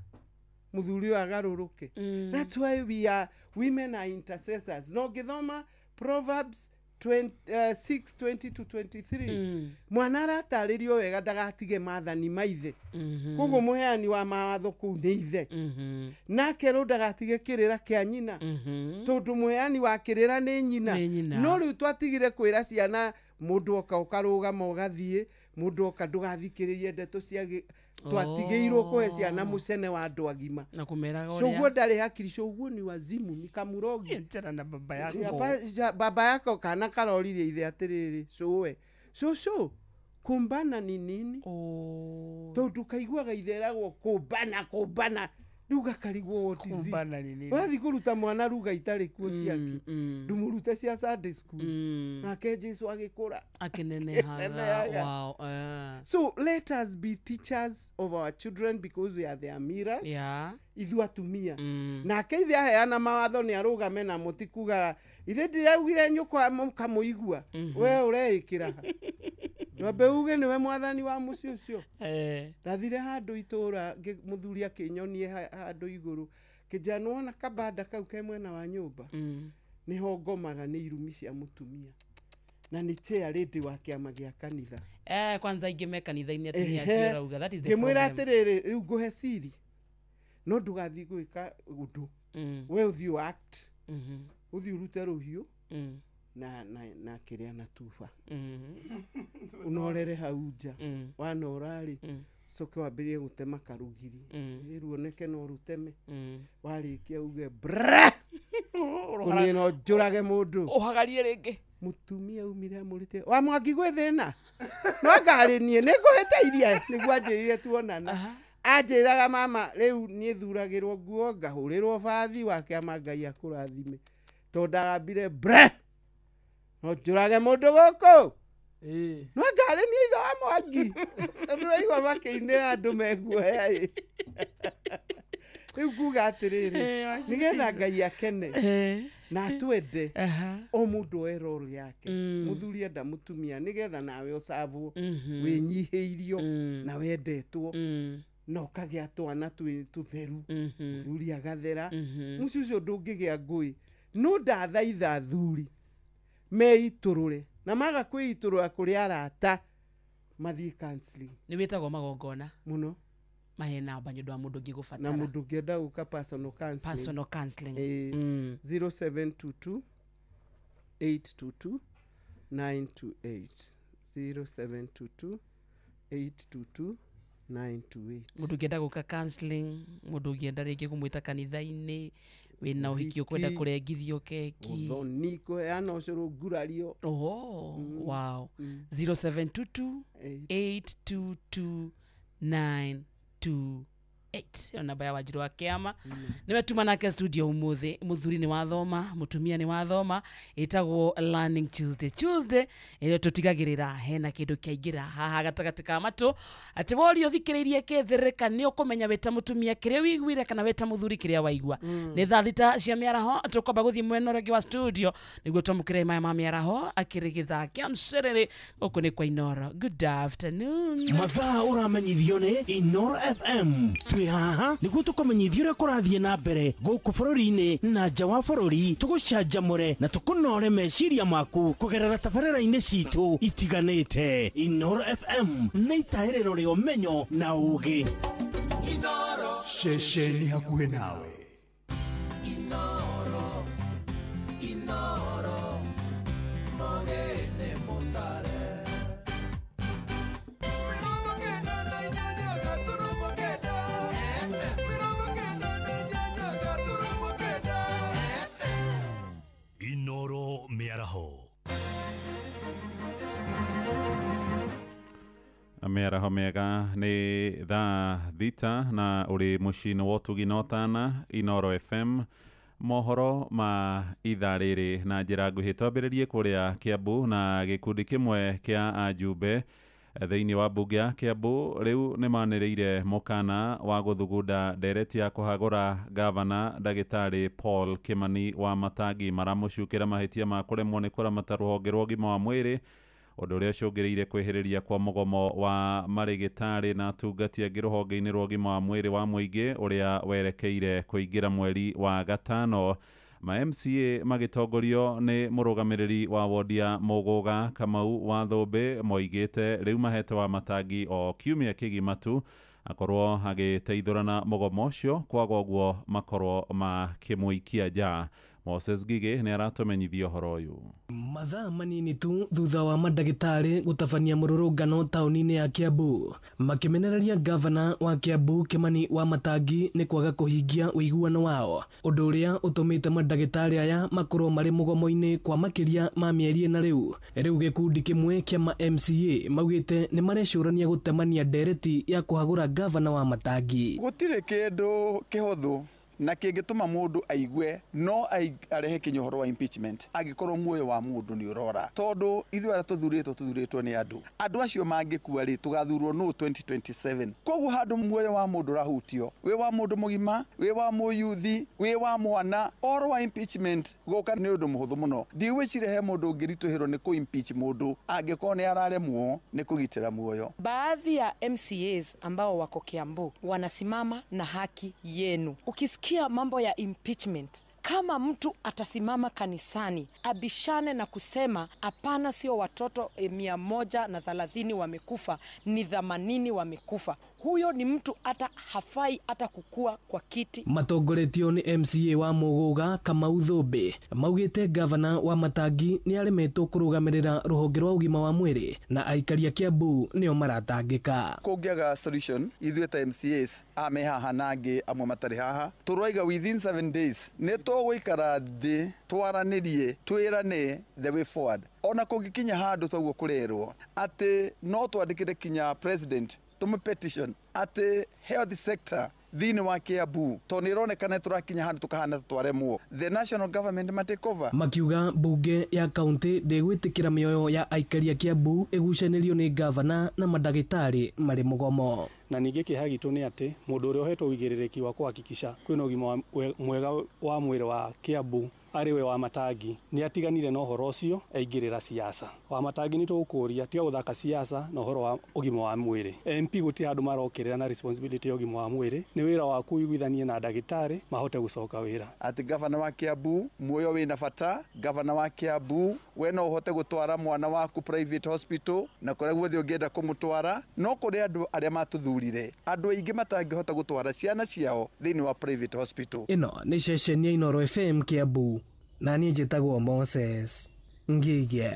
mũthuri ũyũ agarũrũke. That's why we are women are intercessors. No ngĩthoma Proverbs 6:20 to 23 mwana aratarĩrio wega ndagatige maathani maithe. Koguo mũheani wa mawatho kũu nĩ ithe. Nake rĩu ndagatige kĩrĩra kĩa nyina. Tondũ mũheani wa kĩrĩra nĩ nyina. No rĩu twatigire kwĩra ciana mũndũ oka ũkarũgama ũgathiĩ, mũndũ oka ndũgathikĩrĩrie ndeto cia twatigĩirwo kũhe ciana mũcene wa andũ agima. Na kũmeraga ũrĩa. Cũguo ndarĩ hakiri, cũguo ni wazimu, ni kamurogi. Njera na baba yako. Baba yako kana karoririe ithe atĩrĩrĩ, cũwe. Cũcũ, kumbana ni nini? Tondũ kaiguaga ithe eragwo kumbana, kumbana. Rĩu gakarigwo what is it? Kumbana ni nini? Wathiĩ kũruta mwana ruga itarĩ kuo ciake. Ndũmũrute cia Sunday school. Nake Jesu agĩkũra. Akĩnenehaga. Wow. So let us be teachers of our children because we are their mirrors. Yeah. Ithuĩ atumia. Nake ithe aheana mawatho nĩ arũgame namo ti kugaga ithe ndĩraugire nyũkwa mũkamũigua. We ũreĩkĩra ha? Nwambe uge nĩwe mwathani wa mũciĩ ũcio. Ndathire handũ itũra mũthuri akĩnyonie handũ igũrũ. Kĩnjĩra nĩwona kabanda kau ke mwena wa nyũmba. Nĩho ngomaga nĩ irumi cia mũtumia. Na nĩ chair lady wa kĩama gĩa kanitha. Kwanza aingĩ me kanitha-inĩ atumia acio ũrauga. That is the Ngĩmwĩra problem. atĩrĩrĩ, rĩu ngũhe siri. No ndũgathiĩ gwĩka ũndũ. We ũthiĩ ũ act. Ũthiĩ ũrute rũhiũ. Na kĩrĩa na tuba. Ũnorere hau nja. Wanora rĩ, ũcoke wambĩrĩrie gũtema karũgiri. Ruoneke no rũteme. Warĩkia uge bra. Kũniĩ no njũrage mũndũ. Ũhagarie rĩngĩ. Mũtumia umire amũrĩte wa Mwangi gwĩ thĩna. No ngarĩ niĩ nĩngũhĩtĩirie nĩguo anjĩrire tuonana. Anjĩraga mama rĩu niĩ thuragĩrwo nguo ngahũrĩrwo bathi wa kĩama Ngai akũrathime. Tondũ ndagambire bra. No njũrage mũndũ gũkũ. No ngarĩ niĩ ithe wa Mwangi. Tondũ ũraigua makĩinĩra andũ meguoya ĩ. Rĩu nguga atĩrĩrĩ, nĩgetha Ngai akene na atwende o mũndũ oe role yake. Mũthuri enda mũtumia nĩgetha nawe ũcavwo, wĩnyihĩirio na wendetwo na ũkagĩa twana tũtheru. Mũthuri agathera. Mũciĩ ũcio ndũngĩgĩa ngũĩ. No ndathaitha athuri meitũrũre na maga kwĩitũrũra kũrĩ arata mathiĩ counseling. Nĩ wĩtagwo magongona mũno. Mahe namba nĩ ũndũ wa mũndũ ũngĩ gũbatara. Na mũndũ ũngĩenda gũka personal counseling. Personal counseling. 0722 822 928. 0722 822 928. Mũndũ ũngĩenda gũka counseling, mũndũ ũngĩenda rĩngĩ kũmwĩta kanitha-inĩ, wĩna ũhiki ũkwenda kũrengithio keki. Ũthoni kũheana ũcũrũ ngurario. Oho, wow. 0722 822 928. Ĩyo namba ya Wanjirũ wa Kĩama. Nĩwe tuma nake studio ũmũthĩ. Mũthuri nĩ wathoma, mũtumia nĩ wathoma. Ĩtagwo Learning Tuesday. Tuesday ĩrĩa tũtigagĩrĩra hena kĩndũ kĩaingĩra haha gatagatĩ ka matũ. Atĩ woria ũthikĩrĩirie kĩthĩrĩka nĩ ũkũmenya wĩ ta mũtumia kĩrĩa wĩiguire kana wĩ ta mũthuri kĩrĩa waigua. Nĩ thaa 6 cia mĩaraho tũkwamba gũthiĩ mwena ũrĩa ũngĩ wa studio nĩguo twamũkĩre maya ma mĩaraho akĩrĩ gĩthaa kĩa mcerere gũkũ nĩ kwa Inoro. Good afternoon. Mathaa ũramenyithio nĩ Inoro FM. Twĩ haha nĩguo tũkũmenyithia ũrĩa kũrathiĩ na mbere gũkũ bũrũri-inĩ na nja wa bũrũri, tũgũcanjamũre na tũkũnore meciria maku kũgerera tabarĩra-inĩ citũ itiganĩte. Inoro FM nĩ itahĩrĩro rĩa ũmenyo na ũũgĩ. Ceceni hakuhĩ nawe. Inoro, Inoro, mogene mutare. Inoro mĩaraho. Mĩaraho mĩega nĩ thaa 6 na ũrĩ mũciĩ-inĩ wa ũtugi na ũtana Inoro FM. Mohoro ma ithaa rĩrĩ na njĩra nguhĩ twambĩrĩrie kũrĩa Kiambu na gĩkundi kĩmwe kĩa ajumbe thĩinĩ wa mbunge ya Kiambu rĩu nĩ manĩrĩire mũkana wa gũthugunda ndereti ya kũhagũra gavana ndagĩtarĩ Paul Kimani wa Matangi. Maramũcukĩra mahĩtia ma kũremwo nĩ kũramata rũhonge rwa ũgima wa mwĩrĩ, ũndũ ũrĩa ũcũngĩrĩire kwĩhĩrĩria kwa mũgomo wa marĩgĩtarĩ na atungati angĩ rũhonge-inĩ rwa ũgima wa mwĩrĩ wa mũingĩ ũrĩa werekeire kũingĩra mweri wa gatano. Ma MCA magĩtongorio nĩ mũrũgamĩrĩri wa wodi ya Mũgũga Kamau wa Thũmbĩ moigĩte rĩu mahete wa Matangi o kiumia kĩgima tu akorwo agĩteithũrana mũgomo ũcio, kwaga ũguo makorwo makĩmũikia nja. Moses Ngigĩ nĩ aratũmenyithia ũhoro ũyũ. Mathaa manini tu thutha wa mandagĩtarĩ gũtabania mũrũrũngano taũni-inĩ ya Kiambu makĩmenereria gavana wa Kiambu Kimani wa Matangi nĩ kwaga kũhingia ũiguano wao, ũndũ ũrĩa ũtũmĩte mandagĩtarĩ aya makorwo marĩ mũgomo-inĩ kwa makĩria ma mĩeri ĩna rĩu. Rĩu gĩkundi kĩmwe kĩa ma MCA maugĩte nĩ marecũrania gũtemania ndereti ya kũhagũra gavana wa Matangi. Gũtirĩ kĩndũ kĩhũthũ na kĩngĩtũma mũndũ aigue no arehe kinya ũhoro wa impeachment angĩkorwo muoyo wa mũndũ nĩ ũrora, tondũ ithuĩ arĩa tũthurĩtwo nĩ andũ, andũ acio mangĩkua rĩ tũgathurwo nũ 2027. Koguo handũ muoyo wa mũndũ ũrahutio, wĩ wa mũndũ mũgima, wĩ wa mũyuthi, wĩ wa mwana, ũhoro wa impeachment gũka nĩ ũndũ mũhũthũ mũno. Ndigwĩciria he mũndũ ũngĩritũhĩrwo nĩ kũ impeach mũndũ angĩkorwo nĩ araremwo nĩ kũgitĩra muoyo. Baadhi ya MCAs ambao wako Kiambu wanasimama na haki yenu. Ukisikia mambo ya impeachment, kama mtu atasimama kanisani abishane na kusema hapana, sio watoto 130 wamekufa, ni 80 wamekufa, huyo ni mtu hata hafai hata kukua kwa kiti. Matongoretio ni MCA wa Mũgũga Kamau Thũmbĩ maugĩte gavana wa Matangi nĩ aremetwo kũrũgamĩrĩra rũhonge rwa ũgima wa mwĩrĩ na aikari a Kiambu nĩo maratangĩka. Kũngĩaga solution ithuĩ ta MCAs ame haha na angĩ amwe matarĩ haha, tũroiga within 7 days nĩ tũgũikara thĩ twaranĩrie twĩrane the way forward. Ona kũngĩkinya handũ toguo kũrerwo atĩ no twandĩkĩre kinya president tũmũ petition atĩ health sector thĩinĩ wa Kiambu tondũ nĩ ĩronekana tũrakinya handũ tũkahana twaremwo, the national government ma take over. Makiuga mbunge ya kaunti ndĩgwĩtĩkĩra mĩoyo ya aikari a Kiambu ĩgucanĩrio nĩ gavana na mandagĩtarĩ marĩ mũgomo. Na ningĩ kĩeha gitũ nĩ atĩ mũndũ ũrĩa ũhetwo ũigĩrĩrĩki wa kũhakikisha kwĩna ũgima mwega wa mwĩrĩ wa Kiambu arĩ we wa Matangi nĩ atiganire na ũhoro ũcio aingĩrĩra siasa. Wa Matangi nĩ tũgũkũria tiga gũthaka siasa na ũhoro wa ũgima wa mwĩrĩ. MP gũtirĩ handũ marokĩrĩra na responsibility ya ũgima wa mwĩrĩ, nĩ wĩra waku ũiguithanie na ndagĩtarĩ mahote gũcoka wĩra. Atĩ gavana wa Kiambu muoyo wĩna bata, gavana wa Kiambu we no ũhote gũtwara mwana waku private hospital na kũrĩa guothe ũngĩenda kũmũtwara, no kũrĩ andũ arĩa matũthurire andũ aingĩ matangĩhota gũtwara ciana ciao thĩinĩ wa private hospital. Ĩno nĩ ceceni ya Inoro FM Kiambu na niĩ njĩtagwo Moses Ngige.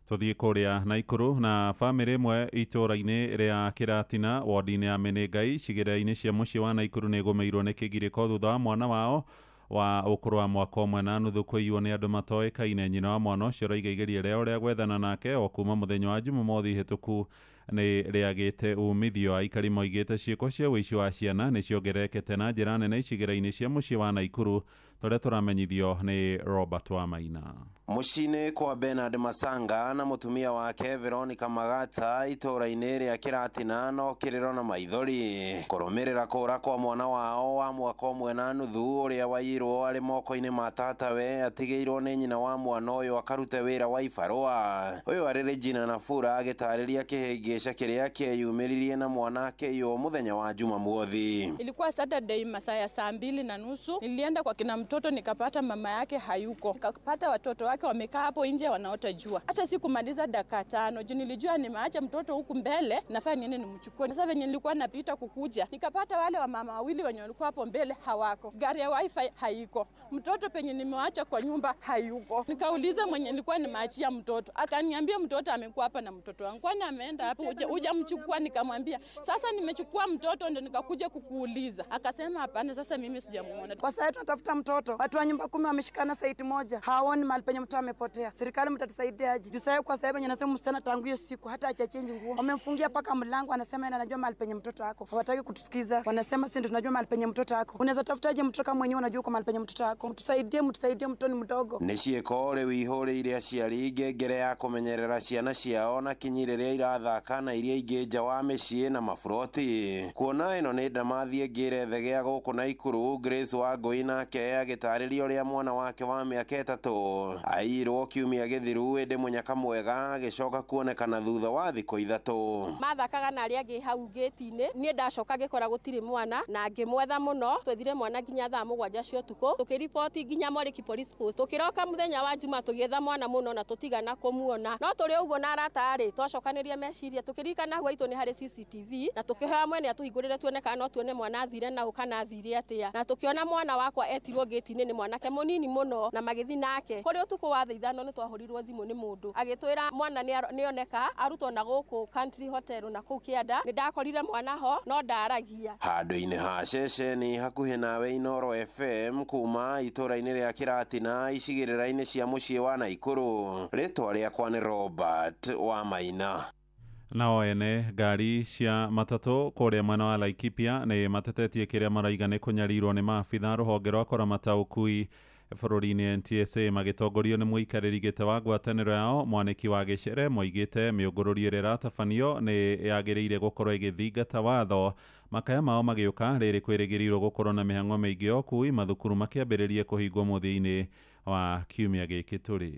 Tũthiĩ kũrĩa Naikuru na bamĩrĩ ĩmwe itũũra-inĩ rĩa Kĩratina wodi-inĩ ya Menengai cigĩrĩra-inĩ cia mũciĩ wa Naikuru nĩ ĩgũmĩirwo nĩ kĩgirĩko thutha wa mwana wao wa ũkũrũ wa mwaka 1.5 kũiywo nĩ andũ matoĩkaine. Nyina wa mwana ũcio arauga igeria rĩao rĩa gwethana nake o kuma mũthenya wa Jumamothi hĩtũku nĩ rĩagĩte umithio. Aikari moigĩte ciĩko cia ũici wa ciana nĩ ciongererekete na njĩra nene icigĩrĩra-inĩ cia mũciĩ wa Naikuru. Tũrĩa tũramenyithio nĩ Robert Wamaina. Mũciĩ-inĩ kwa Bernard Masanga na mũtumia wake Veronica Magata itũũra-inĩ rĩa Kĩratina no kĩrĩro na maithori kũrũmĩrĩra kũra kwa mwana wao wa mwaka ũmwe na nuthu ũrĩa waiyirwo arĩ moko-inĩ ma tatawe atigĩirwo nĩ nyina wa mwana ũyũ akarute wĩra wa ibarũa. Ũyũ arĩ Regina Nafura agĩtarĩria kĩhĩngĩca kĩrĩa kĩeyumĩririe na mwana akĩiywo mũthenya wa Jumamothi. Ilikuwa Saturday masaa ya 2:30, nilienda kwa kina mtoto nikapata mama yake hayuko, nikapata watoto wake wamekaa hapo nje wanaota jua. Hata sikumaliza dakika 5 juu nilijua nimeacha mtoto huku mbele, nafaa niende nimchukue. Sasa venye nilikuwa napita kukuja, nikapata wale wa mama wawili wenye walikuwa hapo mbele hawako, gari ya wifi haiko, mtoto penye nimeacha kwa nyumba hayuko. Nikauliza mwenye nilikuwa nimeachia mtoto, akaniambia mtoto amekuwa hapa na mtoto wangu, kwani ameenda hapo hujamchukua? Nikamwambia sasa nimechukua mtoto ndio nikakuja kukuuliza. Akasema hapana, sasa mimi sijamuona. Kwa sasa tunatafuta mtoto, watu wa nyumba 10 wameshikana saiti moja, hawaoni mahali penye mtoto amepotea. Serikali mtatusaidia aje? Juu sasa kwa sababu anasema msichana tangu hiyo siku hata hajachange nguo, wamemfungia paka mlango, anasema yeye anajua mahali penye mtoto wako. Hawataki kutusikiza, wanasema sisi ndio tunajua mahali penye mtoto wako. Unaweza tafutaje mtoto kama mwenyewe unajua kwa mahali penye mtoto wako? Mtusaidie, mtusaidie, mtoto ni mdogo. Nĩ ciĩko rĩu ihũrĩire aciari ngengere ya kũmenyerera ciana ciao na kinyi rĩrĩa irathaka na iria ingĩ nja wa mĩciĩ na maburoti. Kuona ĩno nĩ ndamathi ĩngĩ ĩrethegea gũkũ Naikuru, Grace Wangũi nake agĩtarĩria ũrĩa mwana wake wa mĩaka 3 aiyirwo kiumia gĩthiru ĩndĩ mũnyaka mwega agĩcoka kuonekana thutha wa thikũ 3. Mathakaga na arĩa angĩ hau gĩti-inĩ, niĩ ndacoka ngĩkora gũtirĩ mwana na ngĩmwetha mũno. Twethire mwana nginya thaa 7 cia ũtukũ, tũkĩriboti nginya Mwariki Police Post. Tũkĩroka mũthenya wa Juma tũgĩetha mwana mũno na tũtigana kũmuona. No tũrĩ ũguo na arata rĩ, twacokanĩria meciria tũkĩririkana hau haitũ nĩ harĩ CCTV na tũkĩhoya mwene atũhingũrĩre tuone kana no tuone mwana athire naũ kana athire atĩa. Na tũkĩona mwana wakwa etirwo gĩti-inĩ nĩ mwanake mũnini mũno na magĩthiĩ nake. Kũrĩ ũtukũ wa thaa 5 nĩ twahũrirwo thimũ nĩ mũndũ agĩtwĩra mwana nĩoneka arutwo na gũkũ Country Hotel na kũu kĩanda. Nĩ ndakorire mwana ho no ndaragia. Handũ-inĩ ha ceceni hakuhĩ nawe Inooro FM kuma itũũra-inĩ rĩa Kĩratina icigĩrĩra-inĩ cia mũciĩ wa Naikuru, rĩtwa rĩakwa nĩ Robert Wamaina. Nao ene ngari cia matatũ kũrĩa mwena wa Laikipia nĩ matetetie kĩrĩa maraiga nĩ kũnyarirwo nĩ maabitha rũhonge rwa kũramata ũkui bũrũri-inĩ NTSA magĩtongorio nĩ mũikarĩri gĩtĩ wa ngwatanĩro yao Mwanĩki wa Gĩcere moigĩte mĩũngũrũrio ĩrĩa ĩratabanio nĩ yagĩrĩire gũkorwo ĩgĩthingata watho. Makaya mao magĩũka rĩrĩ kwĩrĩgĩrĩirwo gũkorwo na mĩhang'o mĩingĩ ya ũkui mathukuru makĩambĩrĩria kũhingwo mũthia-inĩ wa kiumia gĩkĩ tũrĩ.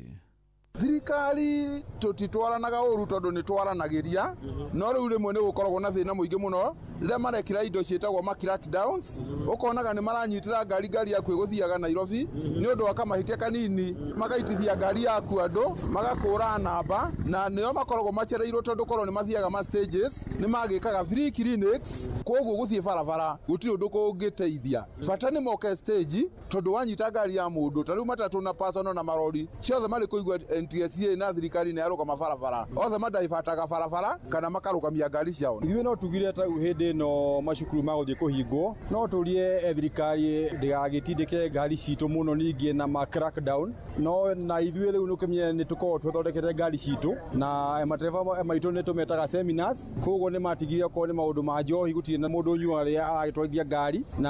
Thirikari tũtitwaranaga ũru tondũ nĩ twaranagĩria, no rĩu rĩmwe nĩ gũkoragwo na thĩna mũingĩ mũno rĩrĩa marekĩra indo ciĩtagwo ma crackdowns, ũkonaga nĩ maranyitĩra ngari yaku ĩgũthiaga Nairobi nĩ ũndũ wa kamahĩtia kanini, magaitithia ngari yaku andũ magakũra namba, na nĩo makoragwo macereirwo tondũ korwo nĩ mathiaga ma stages nĩ magĩkaga free clinics, koguo gũthiĩ barabara gũtirĩ ũndũ kũngĩteithia. Bata nĩ moke stage tondũ wanyita ngari ya mũndũ ta rĩu matatũ na personal na marori ciothe marĩ kũigua NTSA na thirikari nĩ yarũgama barabara, othe madaibataga barabara kana makarũgamia ngari ciao. Ithuĩ no tugire ta rĩu hĩndĩ ĩno macukuru magũthiĩ kũhingwo, no tũrie thirikari ndĩgagĩtindĩke ngari citũ mũno ningĩ na ma crackdown, no na ithuĩ rĩu nĩũkĩmenye nĩ tũkoragwo tũthondekete ngari citũ na matereba maitũ nĩ tũmetaga seminars, koguo nĩ matigire okorwo nĩ maũndũ ma njohi gũtirĩ na mũndũ ũnyuaga rĩrĩa aragĩtwarithia ngari, na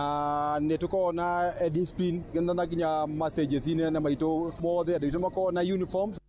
nĩ tũkoragwo na discipline na nginya ma stages-inĩ na maitũ mothe andũ aitũ makoragwo na uniforms.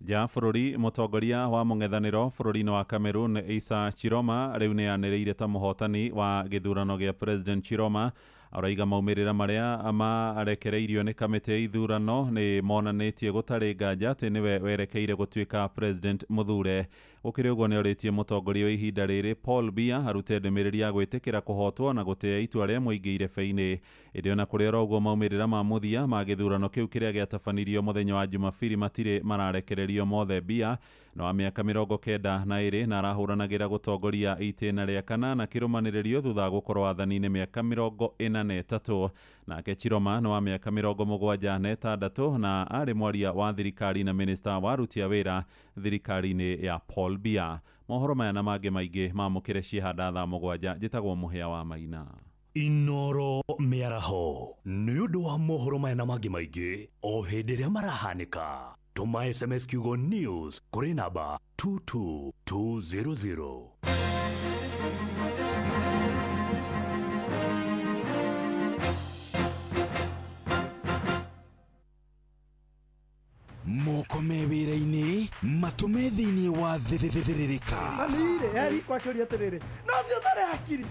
Nja bũrũri, mũtongoria wa mũng'ethanĩro bũrũri-inĩ wa Cameroon Issa Chiroma rĩu nĩ anĩrĩire ta mũhotani wa gĩthurano gĩa President Chiroma. Araiga maumĩrĩra marĩa marekereirio nĩ kamĩtĩ ya ithurano nĩ monanĩtie gũtarĩ nganja atĩ nĩwe werekeire gũtuĩka president mũthure. Gũkĩrĩ ũguo nĩ orĩtie mũtongoria wa ihinda rĩrĩ Paul Biya arute ndũmĩrĩri ya gwĩtĩkĩra kũhotwo na gũtĩa itua rĩa mũingĩ irebe-inĩ. Ĩndĩ ona kũrĩ oro ũguo maumĩrĩra ma mũthia ma gĩthurano kĩu kĩrĩa gĩatabanirio mũthenya wa Jumabiri matirĩ mararekererio mothe. Biya no wa mĩaka 92 na arahũranagĩra gũtongoria itĩna rĩa kana na kĩrũmanĩrĩrio thutha wa gũkorwo wathani-inĩ mĩaka 43. Nake Chiroma no wa mĩaka 76 na arĩ mwaria wa thirikari na minista wa aruti a wĩra thirikari-inĩ ya Paul Biya. Mohoro maya na mangĩ maingĩ mamũkĩre ciĩhanda thaa 7. Njĩtagwo Mũhĩa wa Maina. Inoro mĩaraho nĩ ũndũ wa mohoro maya na mangĩ maingĩ o hĩndĩ ĩrĩa marahanĩka. Tũma SMS kiugo news kũrĩ namba 22200. Moko me wĩra-inĩ, matũ me thĩinĩ wa thĩrĩrĩka. Mami rĩ, eri kwakĩũria atĩrĩrĩ, no ũcio ũtarĩ hakiri.